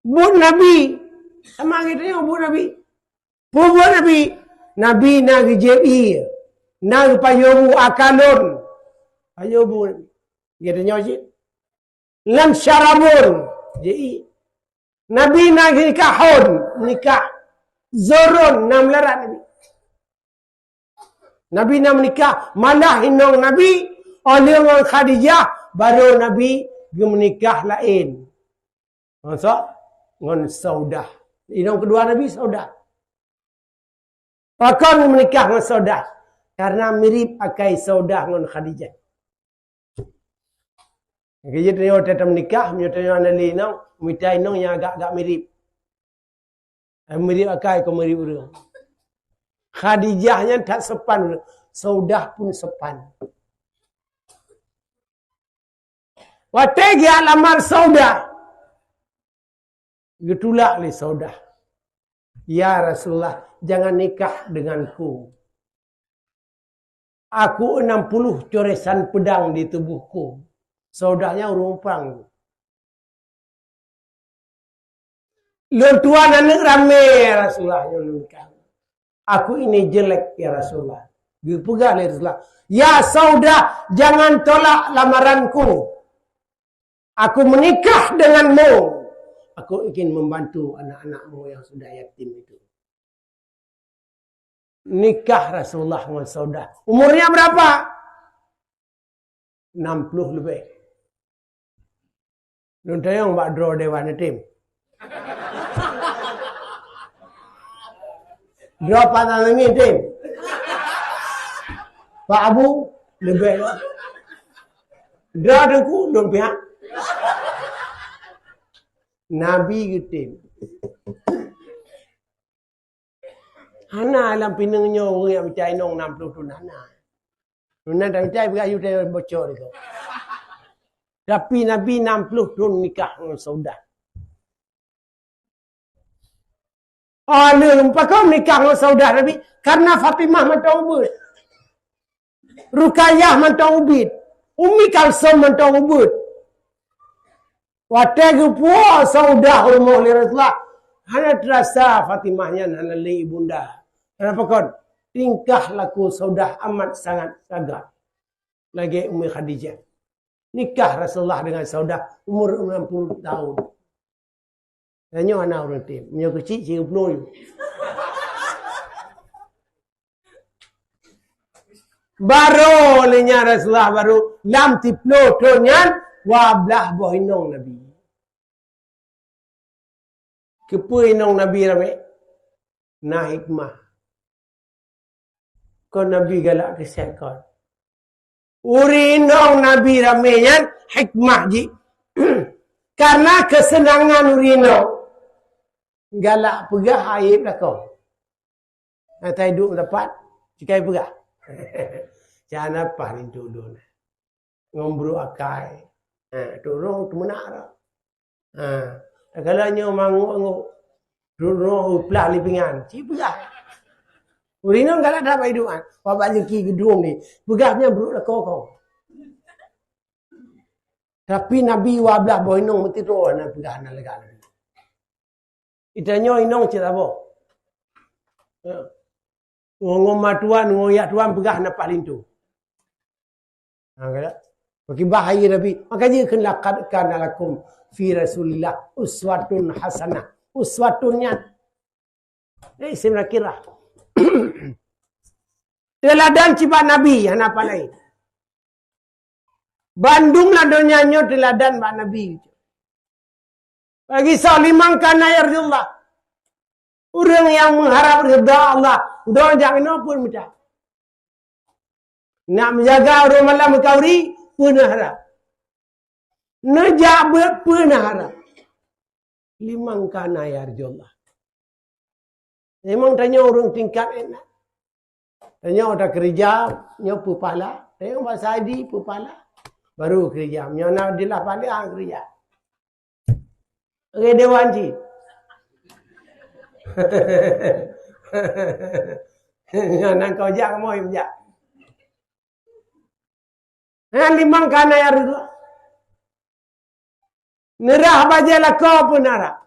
Buet Nabi. Sama geutanyoe buet Nabi. Peue buet Nabi? Nabi na geujieb ié. Na geupajoh bu, akalon. Pajoh bu Nabi. Geutanyoe cit. Lam syarabun. Jadi, Nabi na nikahon, nikah. Zurun na meularat Nabi. Nabi na meunikah, malah inong Nabi, óh lheueh ngon Khadijah, barô Nabi geumeunikah laén. Ngon so-, ngon Saudah. Inong keudua Nabi Saudah. Pakon meunikah ngon Saudah? Karena mirip akai Saudah ngon Khadijah. Jadi, tanyoe watée tameunikah, meunyoe tanyoe hana lé inong, mita inong nyang agak-agak mirip. Eh, mirip akai kon mirip ureuëng. Khadijah nyan that sopan ureuëng, Saudah pun sopan. Watée geujak lamar Saudah, geutulak lé Saudah. "Ya Rasulullah, jangan nikah denganku. Aku enam puluh coresan pedang di tubuhku." Saudah nyan ureuëng prang. "Lôn tuan aneuëk ramé, ya Rasulullah, nyoe lôn nikah. Aku ini jelek, ya Rasulullah." Geupeugah lé Rasulullah, "Ya Saudah, jangan tolak lamaranku. Aku menikah denganmu. Aku ingin membantu anak-anakmu yang sudah yatim itu." Nikah Rasulullah ngon Saudah. Umurnya berapa? Enam puluh lebih. Lôn tanyong bak droe dewan, tem. Droe Pak Tanami, tem. Pak Abu, leubeh. Droe Teungku, lôn pihak. Nabi geutem. Hana lam pineung nyoe ureuëng nyang mita inong enam puluh thon, hana. Meunan tamita peugah yue bocor itu. Tapi Nabi enam puluh thon nikah ngon Saudah. Oh, leuh, pakon nikah ngon Saudah Nabi? Karena Fatimah mantong ubit. Rukayah mantong ubit. Ummi Kalsum mantong ubit. Watée geupuwoe Saudah u rumoh lé Rasulullah, hana teurasa Fatimah nyan hana lé ibunda. Kenapa kon? Tingkah laku Saudah amat sangat sagat. Lagée Ummi Khadijah. Nikah Rasulullah dengan Saudah umur enam puluh tahun. Tanyoe hana ureuëng tem. Meunyoe keuchik, sireuploh. Barô lé nyan Rasulullah barô lam siplôh thon nyan dua blaih boh inong Nabi. Keupeue inong Nabi ramé? Na hikmah. Kon Nabi galak keu sét kon. Ureuëng inong Nabi ramé nyan hikmah jih. Karena keuseunangan ureuëng inong galak peugah aéb lakoe. Atai duek meudapat, sikai peugah. Cara paih linto ulôn. Ngon brôk akai. Ha, turong teumeunak dah. Ha, kalau nyoe manggok-anggok, turong peugah lé pingan. Ci peugah. Ureuëng inong galak that bak idup, ha. Wabak leuki geudong ni. Peugah nyan brôk lakoe kong. Tapi Nabi dua blaih boh inong meuti tu na peugah na lega Nabi. Ita nyoe inong cit saboh. Ya. Ngon ma tuan, ngon yak tuan peugah na paih linto. Ha, kada? Pakibah hai Nabi. Maka jih kheun laqad kana lakum fi Rasulillah uswatun hasanah. Uswatun nyan. Eh, isim nakirah. Teuladan cit bak Nabi, hana apa laén. Bandum lam donya nyoe teuladan bak Nabi. Bagi soe liman kana yarjullah. Ureuëng nyang meuharab ridha Allah, droe jak inoe pun mita. Nak meujaga ureuëng malam meukauri, peue na harab. Neujak beuet, peue na harab. Liman kana yarjullah. Memang tanyoe ureuëng tingkat enak. Tanyoe takeurija, nyoe peue pahala. Tanyoe bak Saidi peue pahala. Baru keurija. Nyoe na dilah pahala keurija. Oke, dewan cit. Nyoe nan kau jak, kamoe jak. Nyan liman kana yarjullah. Neurah bajée lakoe pun harab.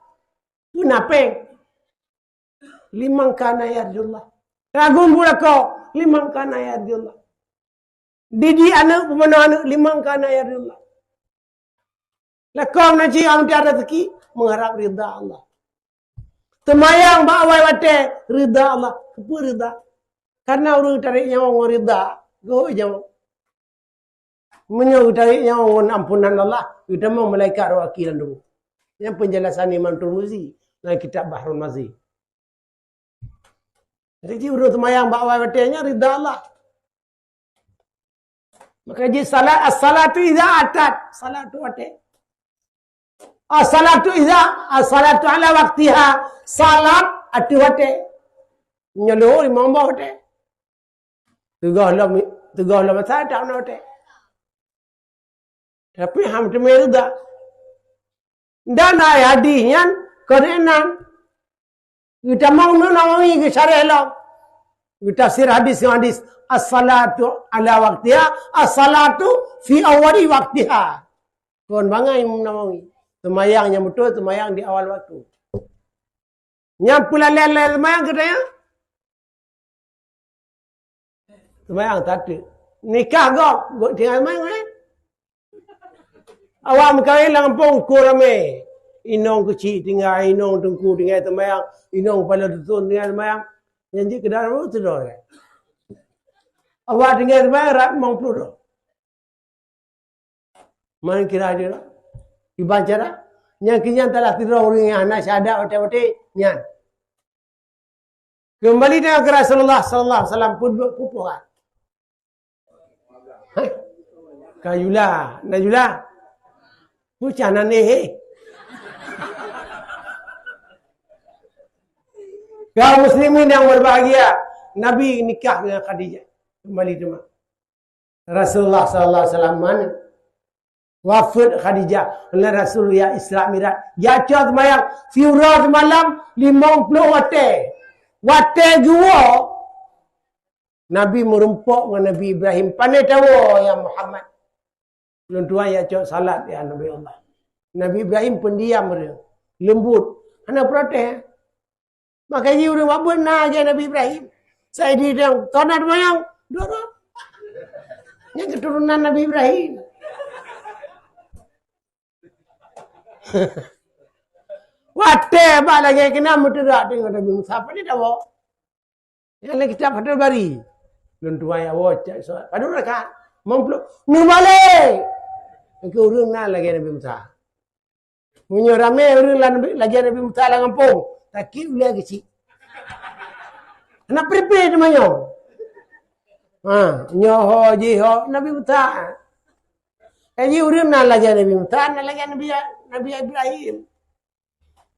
Pun apé? Liman kana yarjullah. Ragun bu lakoe, liman kana yarjullah. Didik aneuëk, peumono aneuëk, liman kana yarjullah. Lakoe meunan cit, am tiada rezeki, meuharab ridha Allah. Teumayang bak awai watée, ridha Allah. Keupeue ridha? Karena ureuëng tarék nyawöng ngon ridha, geuhôi nyawöng. Meunyoe geutarek nyawöng ngon ampunan Allah, geutamong malaikat rot aki lam tuboh. Nyan peunjelasan Imam Turmuzi lam kitab Bahrul Mazi. Jadi, ureuëng seumayang bak awai watée nyan ridha Allah. Maka jih salat, as-salatu idza atat, salat tu watée. As-salatu idza, as-salatu ala waqtiha, salat ateueh watée. Nyoe lheueh limong boh watée. Teugah lom, teugah lom masa tak na watée. Tapi ham teumé ridha. Dan ai hadis nyan kon inan. Geutamong Imam Nawawi geusyarah lom. Geutafsir hadis ngon hadis, "As-salatu ala waqtiha, as-salatu fi awwali waqtiha." Kon bangai Imam Nawawi. Seumayang nyang beutôi, seumayang di awal waktu. Nyang peulalé-lalé seumayang geutanyoe? Seumayang tateuk. Nikah gob, gob tinggai seumayang, eh? Awak meukawen lam gampông, ko ramé. Inong keuchik tinggai, inong teungku tinggai seumayang, inong kepala dusun tinggai seumayang. Nyang jeuet keu dalam tu dah. Awak tinggai seumayang rab limong ploh droe. Man kira dia. Iban cara, nyang keu nyan talah sidroe ureueng nyang hana syahadat watée-watée nyan. Keumbali deungon keu Rasulullah sallallahu alaihi wasallam peuduek pupoh. Heh. Ka Yula, na Yula. Pucah nan eh. Kaum muslimin yang berbahagia, Nabi nikah dengan Khadijah. Kembali teuma. Rasulullah sallallahu alaihi wasallam mana? Wafeuet Khadijah, lé Rasul ya Isra Mi'raj. Jacok seumayang siuroe seumalam limong ploh watée. Watée geuwoe, Nabi meurumpok ngon Nabi Ibrahim. Pane tawoe, ya Muhammad? Lôn tuan ya cok salat, ya Nabi Allah. Nabi Ibrahim pendiam dia. Lembut. Hana protes. Maka jih ureueng bak buet na lagée Nabi Ibrahim. Saidi dang tona teumanyong, dua-dua. Nyang keuturonan Nabi Ibrahim. Watée bak lagée keunan meuteurak teungoh Nabi Musa, pane tawoe? Nyang lam kitab Fathul Bari. Lôn tuan ya woe cak soe. Padub rakaat? Limong ploh. Neubalek! Keu ureueng na lagée Nabi Musa. Meunyoe ramé ureueng lam, lagée Nabi Musa lam gampông, sakét ulée keuchik. Hana pripé teumanyong. Ha, nyoe ho jih ho Nabi Musa. Jadi ureueng na lagée Nabi Musa, na lagée Nabi, Nabi Ibrahim.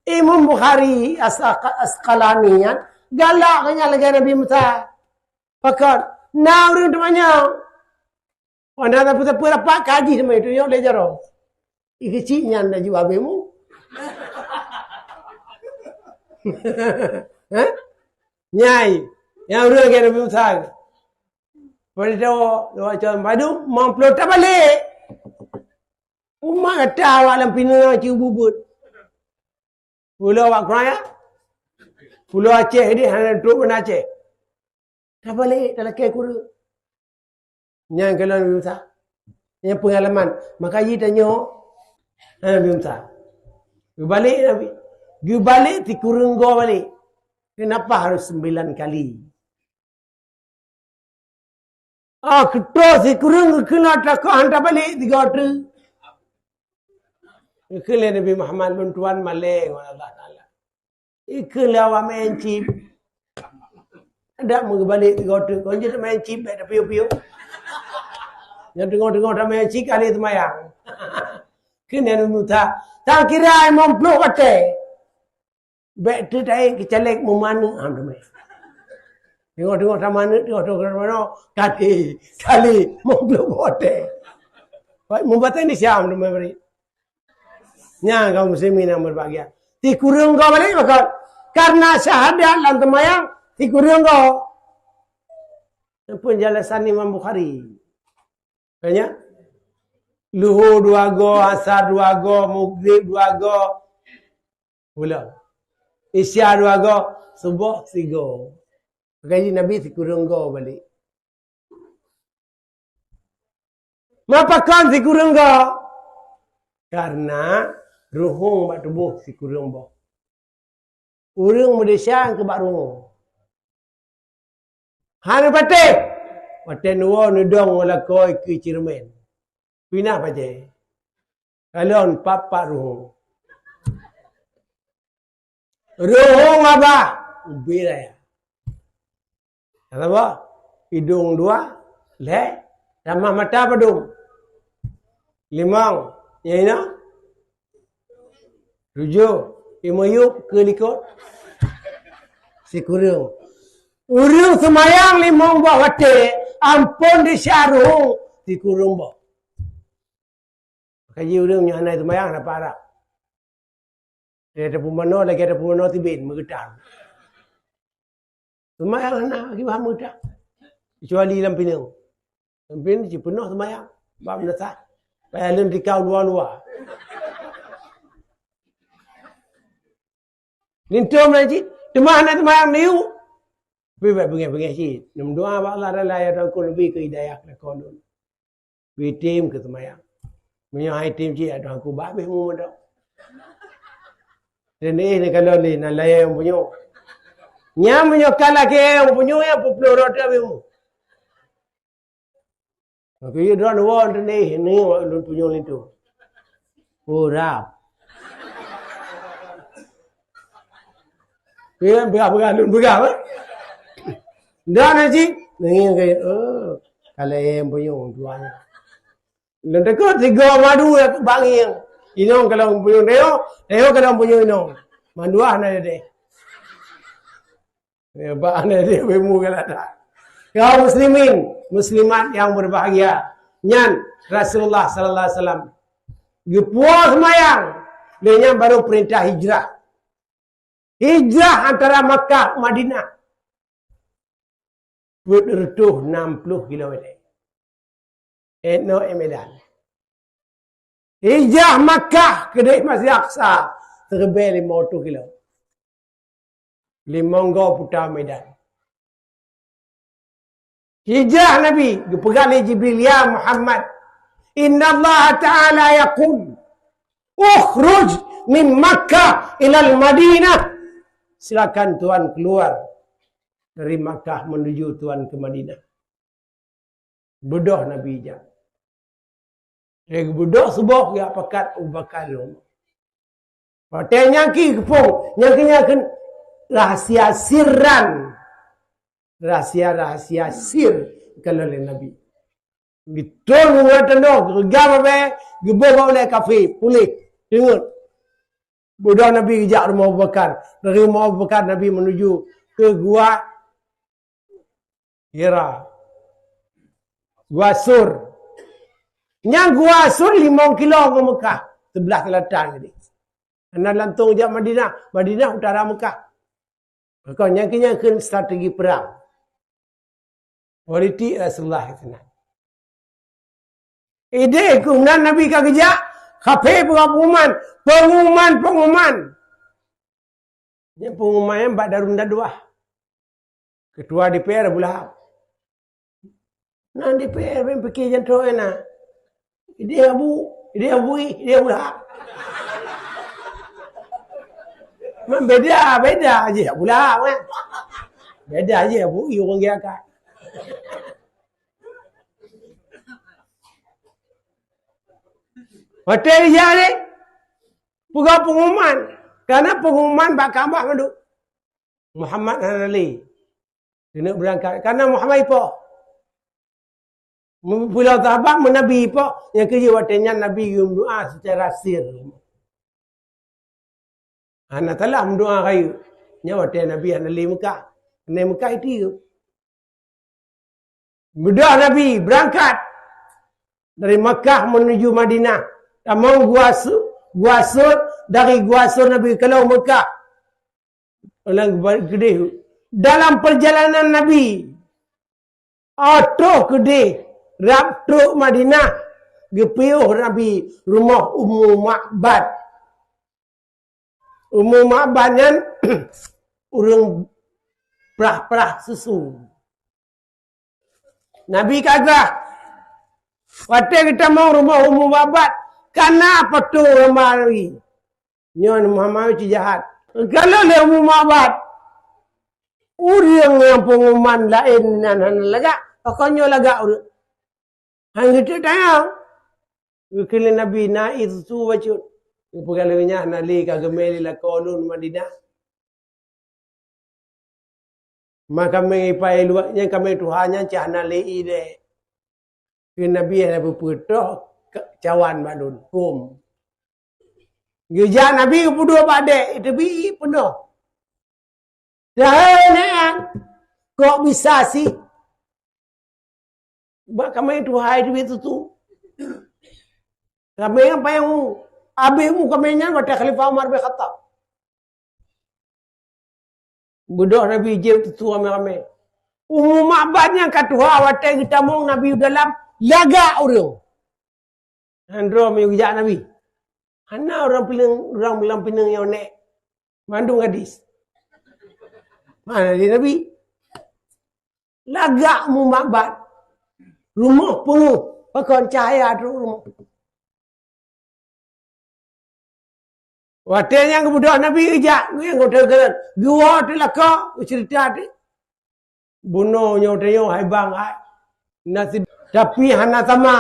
Imam Bukhari As-, Asqalani nyan galak nyan lagée Nabi Musa. Pakon? Na ureueng teumanyong. Wana sapeue-sapeue rapat kaji teuma itu nyok lé jaroe. Ikeuchik nyan laju habéh mu. Hah? Nyai, nyang ureueng lagée Nabi Musa. Pada tahu, macam padu, limong ploh tabalek. Umat gata awak lam pineung cit bubut. Pulo awak keuraya. Pulo Aceh deh hana trok banda Aceh. Tabalek talakée kureueng. Nyang kalon Nabi Musa. Nyang peungalaman. Maka jih tanyoe, ha, Nabi Musa. Geubalek Nabi. Geubalek sikureueng goe balek. Kenapa harus sembilan kali? Ah, keutô sikureueng geukheun atra keuh han tabalek tiga teuk. Geukheun lé Nabi Muhammad, lôn tuan malée ngon Allah Taala. Ikheun lé awak main chip. Dak meugeubalek tiga teuk, kon jeuet main chip bèk tapiôh-piôh. Nyang teungoh-teungoh tamain chip kali teumayang. Kheun Nabi Musa, "Tang kira limong ploh watèe." Bèk teuk taék keucalek meumaneuk ham teumé. Teungoh-teungoh tamaneuk, teungoh-teungoh tamaneuk, kali, kali, limong ploh watèe. Baik, meubatèe ni siam teumé bri. Nyan kaum muslimin yang berbahagia. Sikureueng goe balek pakon? Karena syahadat lam teumayang sikureueng goe. Nyan penjelasan Imam Bukhari. Banyak. Luhur dua goe, asar dua goe, maghrib dua goe. Ulang. Isya dua goe, suboh sigoe. Maka jih Nabi sikureueng goe balek. Ma pakon sikureueng goe? Karena ruhueng bak tuboh sikureueng boh. Ureueng meudesya keu bak ruhueng. Hana patéh. Watèe neuwoe neudong ngon lakoe keu ceureumen. Pinah patéh. Kalon pat-pat ruhueng. Ruhueng babah, ubé raya. Saboh, idong dua, lhèe, tamah mata padum. Limong, nyang inong. Tujoh, imiyup keu likot. Sikureueng. Ureueng seumayang limong boh watèe, ampôn desya ruhueng sikureueng boh. Maka jih ureueng nyang hana seumayang hana pahala. Lagèe tapeumanoe, lagèe tapeumanoe tibin, meugeutang. Seumayang hana, kiban meuta. Kecuali lam pineung. Lam pineung cit peunoh seumayang. Bak meunasah. Payah lôn tikau luwa-luwa. Linto meunan cit. Teuma hana seumayang neuyue. Tapi bèk beungèh-beungèh cit. Neumeudoa bak Allah Taala, "Ya Tuhanku, neubi keu hidayah keu lakoe lôn." Bi tem keu seumayang. Meunyoe han item cit, adoh aku babeh mu mantong. Dan eh, ni kalau ni, na layèe nyang punyueng. Nyan meunyoe ka lakèe nyang punyueng, nyang peuploh rot habéh mu. Aku yue droen woe teuh ni, ni lôn punyueng linto. Urap. Pian peugah-peugah lôn peugah, eh? Dah na cit, nangis ke, oh, kalau yang punya orang tuanya. Lôn takot tiga madu bak ngieng. Inong kalau punya neo, neo kalau punya inong. Mandua na deh. Ya, bak na deh bemu kalau ada. Kaum muslimin, muslimat yang berbahagia. Nyan Rasulullah sallallahu alaihi wasallam geupuwoe seumayang, lheueh nyan baru peurintah hijrah. Hijrah antara Makkah Madinah peuet reutôh nam ploh kilometer. Eno e Medan. Hijrah Makkah keudeh Masjid Aqsa siribèe limong reutôh kilo. Limong go puta Medan. Hijrah Nabi, geupeugah lé Jibril, "Ya Muhammad, innallaha ta'ala yaqul, ukhruj min Makkah ilal Madinah." Silakan tuan keluar dari Makkah menuju tuan ke Madinah. Beudôh Nabi jak. Lheueh geubeudôh suboh geujak pakat Abu Bakar lom. Watèe nyan ki geupông, nyan ki nyan kheun rahsia sirran. Rahsia-rahsia sir geukheun lé Nabi. Geutrôn ngon tanoh, geureugam babèe, geubôh bak ulèe kafé, puléh, teungeut. Beudôh Nabi geujak rumoh Abu Bakar. Dari rumoh Abu Bakar Nabi menuju ke gua Hira. Gua Sur. Nyang Gua Sur limong kilo ngon Mekah, sebelah selatan jadi. Karena lantong jak Madinah, Madinah utara Mekah. Maka nyang keu nyan kheun strategi perang. Politik Rasulullah itu nah. Idéh keunan Nabi ka geujak, kaphé peugah pengumuman, pengumuman, pengumuman. Nyan pengumuman nyan bak Darun Nadwah. Ketua D P R Abu Lahab. Nan D P R pih pike jantung na. Idéh Abu, idéh Abu, idéh Abu Lahab. Man beda, beda aja Abu Lahab kan. Beda aja Abu, i ureueng gaya kan. Watèe ijak lé, peugah pengumuman. Karena pengumuman bak Ka'bah mandum. Muhammad hana lé. Keuneuk beurangkat. Karena Muhammad ipoh. Pulo sahabat meunabi ipoh, nyang keujeuet watèe nyan Nabi geumeudoa secara sir. Hana salah meudoa rayeuk. Nyan watèe Nabi hana lé Mekah. Keuneuk Mekah itu. Beudôh Nabi beurangkat dari Makkah menuju Madinah. Tamong Gua Su-, Gua Sur, dari Gua Sur Nabi kalon Mekah. Lam geudeh. Dalam perjalanan Nabi, ateueh keudeh rab trok Madinah, geupiôh Nabi rumoh Ummu Ma'bad. Ummu Ma'bad nyan ureueng prah-prah susu. Nabi ka grah. Watèe geutamong rumoh Ummu Ma'bad, kana pato rama Nabi. Nyoe Muhammad cit jahat. Kalau lé Ummu Ma'bad, ureueng nyang pengumuman laén nan hana lagak, pakon nyoe lagak ureueng. Han geuteuk tanyong. Geukheun lé Nabi, "Na i susu bacut." Geupeugah lé nyan, "Hana lé, ka geumè lé lakoe lôn Madinah." Ma kaméng ipai luwa nyan, kaméng tuha nyan cit hana lé i deh. Keu Nabi hana peue-peue, toh cawan bak lôn, hom. Geujak Nabi geupeuduek bak dek, iteubiet peunoh. Dahai nyan, kok bisa sih? Bak kaméng tuha iteubiet tutu. Kaméng apa nyang u? Abéh u kaméng nyan watèe Khalifah Umar bin Khattab. Beudôh Nabi jeuet tutoe ramé-ramé. Umu Ma'bad nyang ka tuha watée geutamong Nabi u dalam, lagak ureuëng. Nyan droe meunyoe geujak Nabi. Hana ureuëng pineung, ureuëng lam pineung nyang nék. Mandum gadis. Mana di Nabi? Lagak Umu Ma'bad. Rumoh peungeuh, pakon cahya trok rumoh. Watée nyang geubeudôh Nabi geujak, nyang geuteugeureun, geuwoe teuh lakoe, geuceurita teuh. Bunoe nyoe tanyoe hai bang hai. Na si-, tapi hana sama.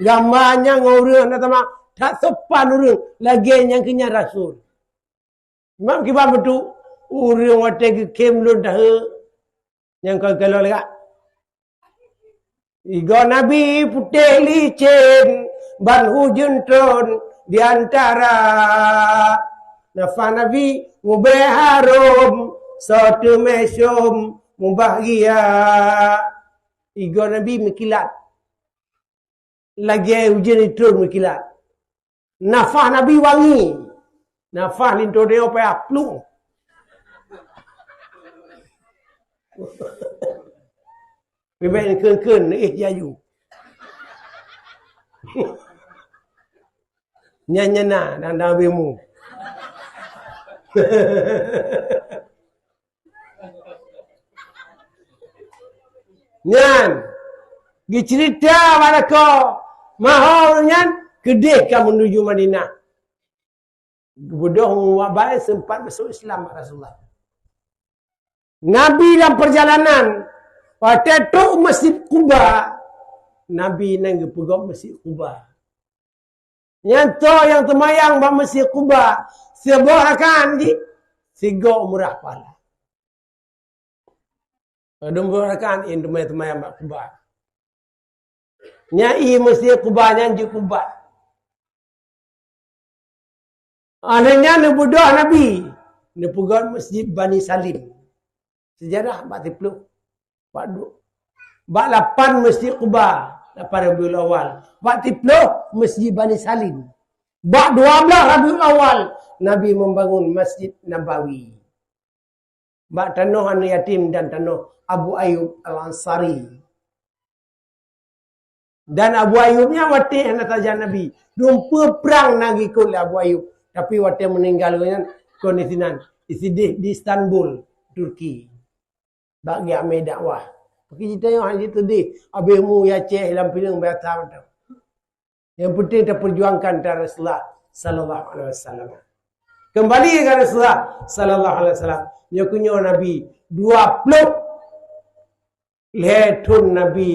Gamba nyang ngon ureuëng hana sama. That sopan ureuëng lagée nyang keu nyan rasul. Imam kiban beutôi ureuëng watée geukhem lôn dahé nyang kon kalon lagak. Igoe Nabi putéh licén ban hujeuen trôn di antara. Nafah Nabi mubée harôm, soe teumé sôm mubahgia. Igoe Nabi meukilat. Lagée hujeuen trôn meukilat. Nafah Nabi wangi. Nafah linto deo payah plueng. Bibet keun-keun éh jaju. Nyan nyan na dan dan bemu. Nyan geuceurita bak lakoe, mahor nyan keudeh ka meunuju Madinah. Geubeudôh mubabai sempat masuk Islam bak Rasulullah. Nabi dalam perjalanan, watée trok Masjid Quba, Nabi nan geupeugöt Masjid Quba. Nyan toh nyang teumayang bak Masjid Quba, siboh rakan jih, sigoe murah pahala. Padum boh rakan in teumai-teumai bak Quba. Nyan i Masjid Quba nyan jeuet Quba. Akhé nyan neubeudôh Nabi, neupeugöt Masjid Bani Salim. Sejarah bak siplôh. Bak du-, bak lapan Masjid Quba, lapan Rabiul Awal. Bak siplôh Masjid Bani Salim. Bak dua belas Rabiul Awal, Nabi membangun Masjid Nabawi. Bak tanoh aneuk yatim dan tanoh Abu Ayyub Al-Ansari. Dan Abu Ayyub nyan watée hana sajan Nabi, dumpeue prang na geukot lé Abu Ayyub, tapi watée meuninggai lé nyan kon disinan, isideh di Istanbul, Turki. Bak geujak mé dakwah. Peuki jitanyong hana jitudeh, abéh mu ya Aceh lam pineung biasa mantong. Yang penting taperjuangkan teuhadap Rasulullah sallallahu alaihi wasallam. Kembali ke Rasulullah sallallahu alaihi wasallam. Nyoe keunyoe Nabi dua ploh lhée thon Nabi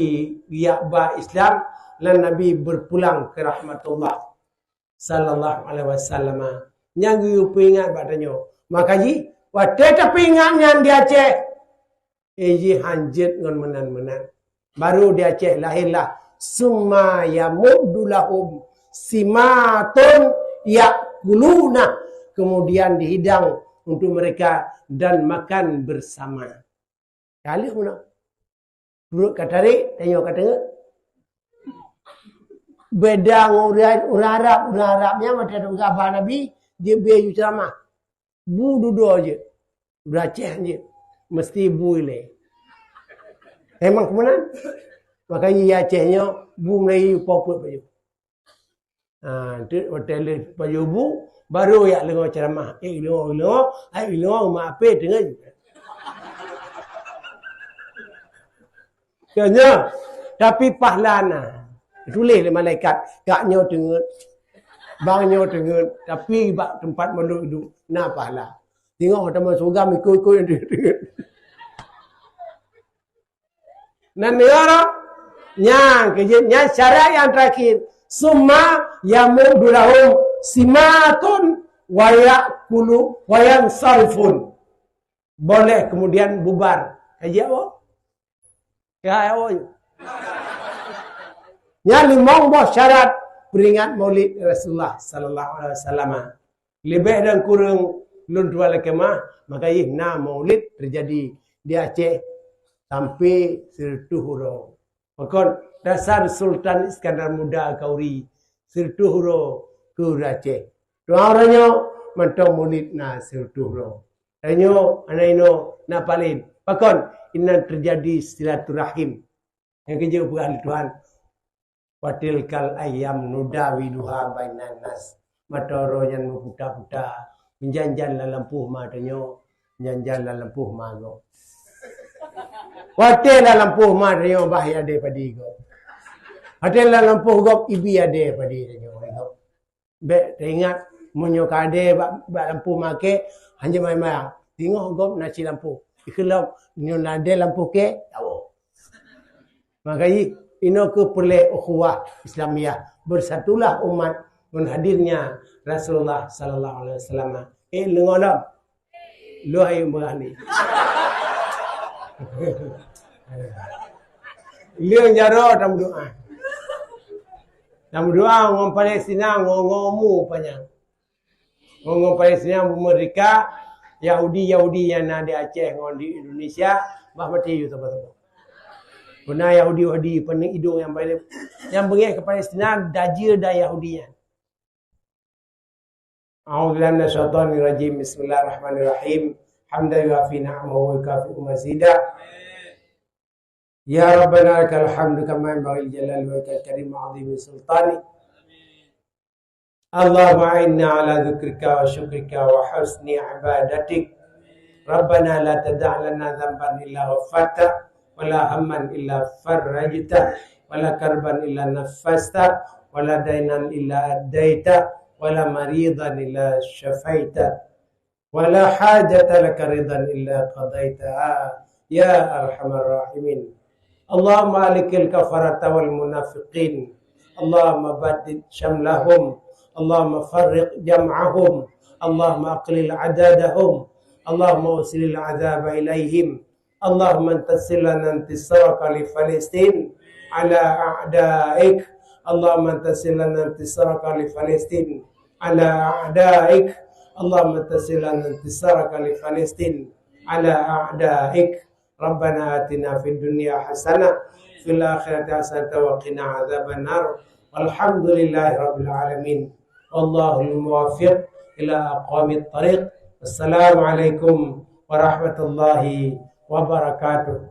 geujak ba Islam dan Nabi berpulang ke rahmatullah sallallahu alaihi wasallam. Nyang geuyue peuingat bak tanyoe. Maka jih, watée tapeuingat nyan di Aceh, eh, jih hanjeuet ngon meunan-meunan. Baru di Aceh lahirlah, "Summa yamuddu lahum simatun ya'kuluna." Kemudian dihidang untuk mereka dan makan bersama. Ka lheueh meunan. Pruet ka tarék, tanyoe ka teungeut. Beda ngon ureuëng, ureuëng Arab, ureuëng Arab nyan watée tapeugah bak Nabi, jeuet beu aju ceramah. Bu dudoe jeuet. Ureuëng Aceh jeuet. Meusti bu ilée. Emang keu meunan? Makajih Aceh nyoe bu Melayu po peuet baju. Ha, tu watée lé baju bu, baru jak deungoe ceramah. Eh, deungoe, deungoe, ai deungoe mak apé teungeut. Keu nyoe, tapi pahala na. Tuléh lé malaikat, kak nyoe teungeut, bang nyoe teungeut, tapi bak teumpat mandum idup na pahala. Teungoh teuma surga ikot-ikot nyang teungeut. Nan nyoe, nyang keujeuet nyan syarat nyang terakhir. Summa yamuddu lahum simatun wa ya'kulu wa yansarifun. Boleh kemudian bubar. Ka jeuet awak? Ka awak. Nyan limong boh syarat peuingat Maulid Rasulullah sallallahu alaihi wasallam. Leubeh dan kureueng lôn tuan lakée meu'ah, maka jih na Maulid teujadi di Aceh sampoe sireutoh uroe. Pakon dasar Sultan Iskandar Muda Kauri sireutoh uroe keu Aceh. Dua uroe nyoe mantong Maulid na sireutoh uroe. Tanyoe, aneuk inong, na paléng. Pakon? Inan teujadi silaturahim. Nyang keujeuet peugah lé Tuhan, "Wa tilkal ayyam nudawiluha bainan nas." Mata uroe nyan meuputa-puta, meujan-jan lam lampôh ma tanyoe, meujan-jan lam lampôh ma gob. Watèe lam lampôh ma tanyoe bah adèe padé gob. Watèe lam lampôh gob ibi adèe padé tanyoe gob. Bèk teuingat, meunyoe ka adèe bak, bak lampôh ma kèe, hanjeuet mayang-mayang. Teungoh gob na cit lampôh. Ikheun lom, meunyoe na adèe lampôh kèe, tawoe. Maka jih, inoe keuh peureulèe ukhuwah Islamiyah. Bersatulah umat ngon hadirnya Rasulullah sallallahu alaihi wasallam. Eh, leungoe lom. Lôn hayeu meurani. Lôn jaroe tameudoa. Tameudoa ngon Palestina, ngon, ngon umu panyang. Ngon, ngon Palestina merdeka, Yahudi-Yahudi nyang na di Aceh ngon di Indonesia, bah maté yue saban-saban. Beuna Yahudi-Yahudi peuneuh idong nyang paléng, nyang beungéh keu Palestina, dajeu dan Yahudi nyan. A'udzubillahi minasyaitonirrajim. Bismillahirrahmanirrahim. Hamdan yuwafi ni'amahu wa yukafi'u mazida. Ya Rabbana lakal hamdu kama yanbaghi li jalali wajhikal karim wa 'azimi sultanik. Allahumma a'inna ala dzikrika wa syukrika wa husni ibadatik. Rabbana la tada' lana dzanban illa ghafarta, wa la hamman illa farrajta, wa la karban illa nafasta, wa la dainan illa adaita, wa la maridan illa syafaita. Wa la hajata laka ridan illa qadaitaha, ya arhamar rahimin. Allahumma alikil kafarata wal munafiqin. Allahumma baddid syamlahum. Allahumma farriq jam'ahum. Allahumma aqlil adadahum. Allahumma usilil azaba ilaihim. Allahumma intasir lana intisaraka li Palestin ala a'daik. Allahumma intasir lana intisaraka li Palestin ala a'daik. Allahumma intasir lana intisaraka li Palestin ala a'daik. Rabbana atina fid dunya hasanah, fil akhirati hasanah wa qina adzabannar. Walhamdulillahi rabbil alamin. Wallahul muwaffiq ila aqwamit thariq. Wassalamualaikum warahmatullahi wabarakatuh.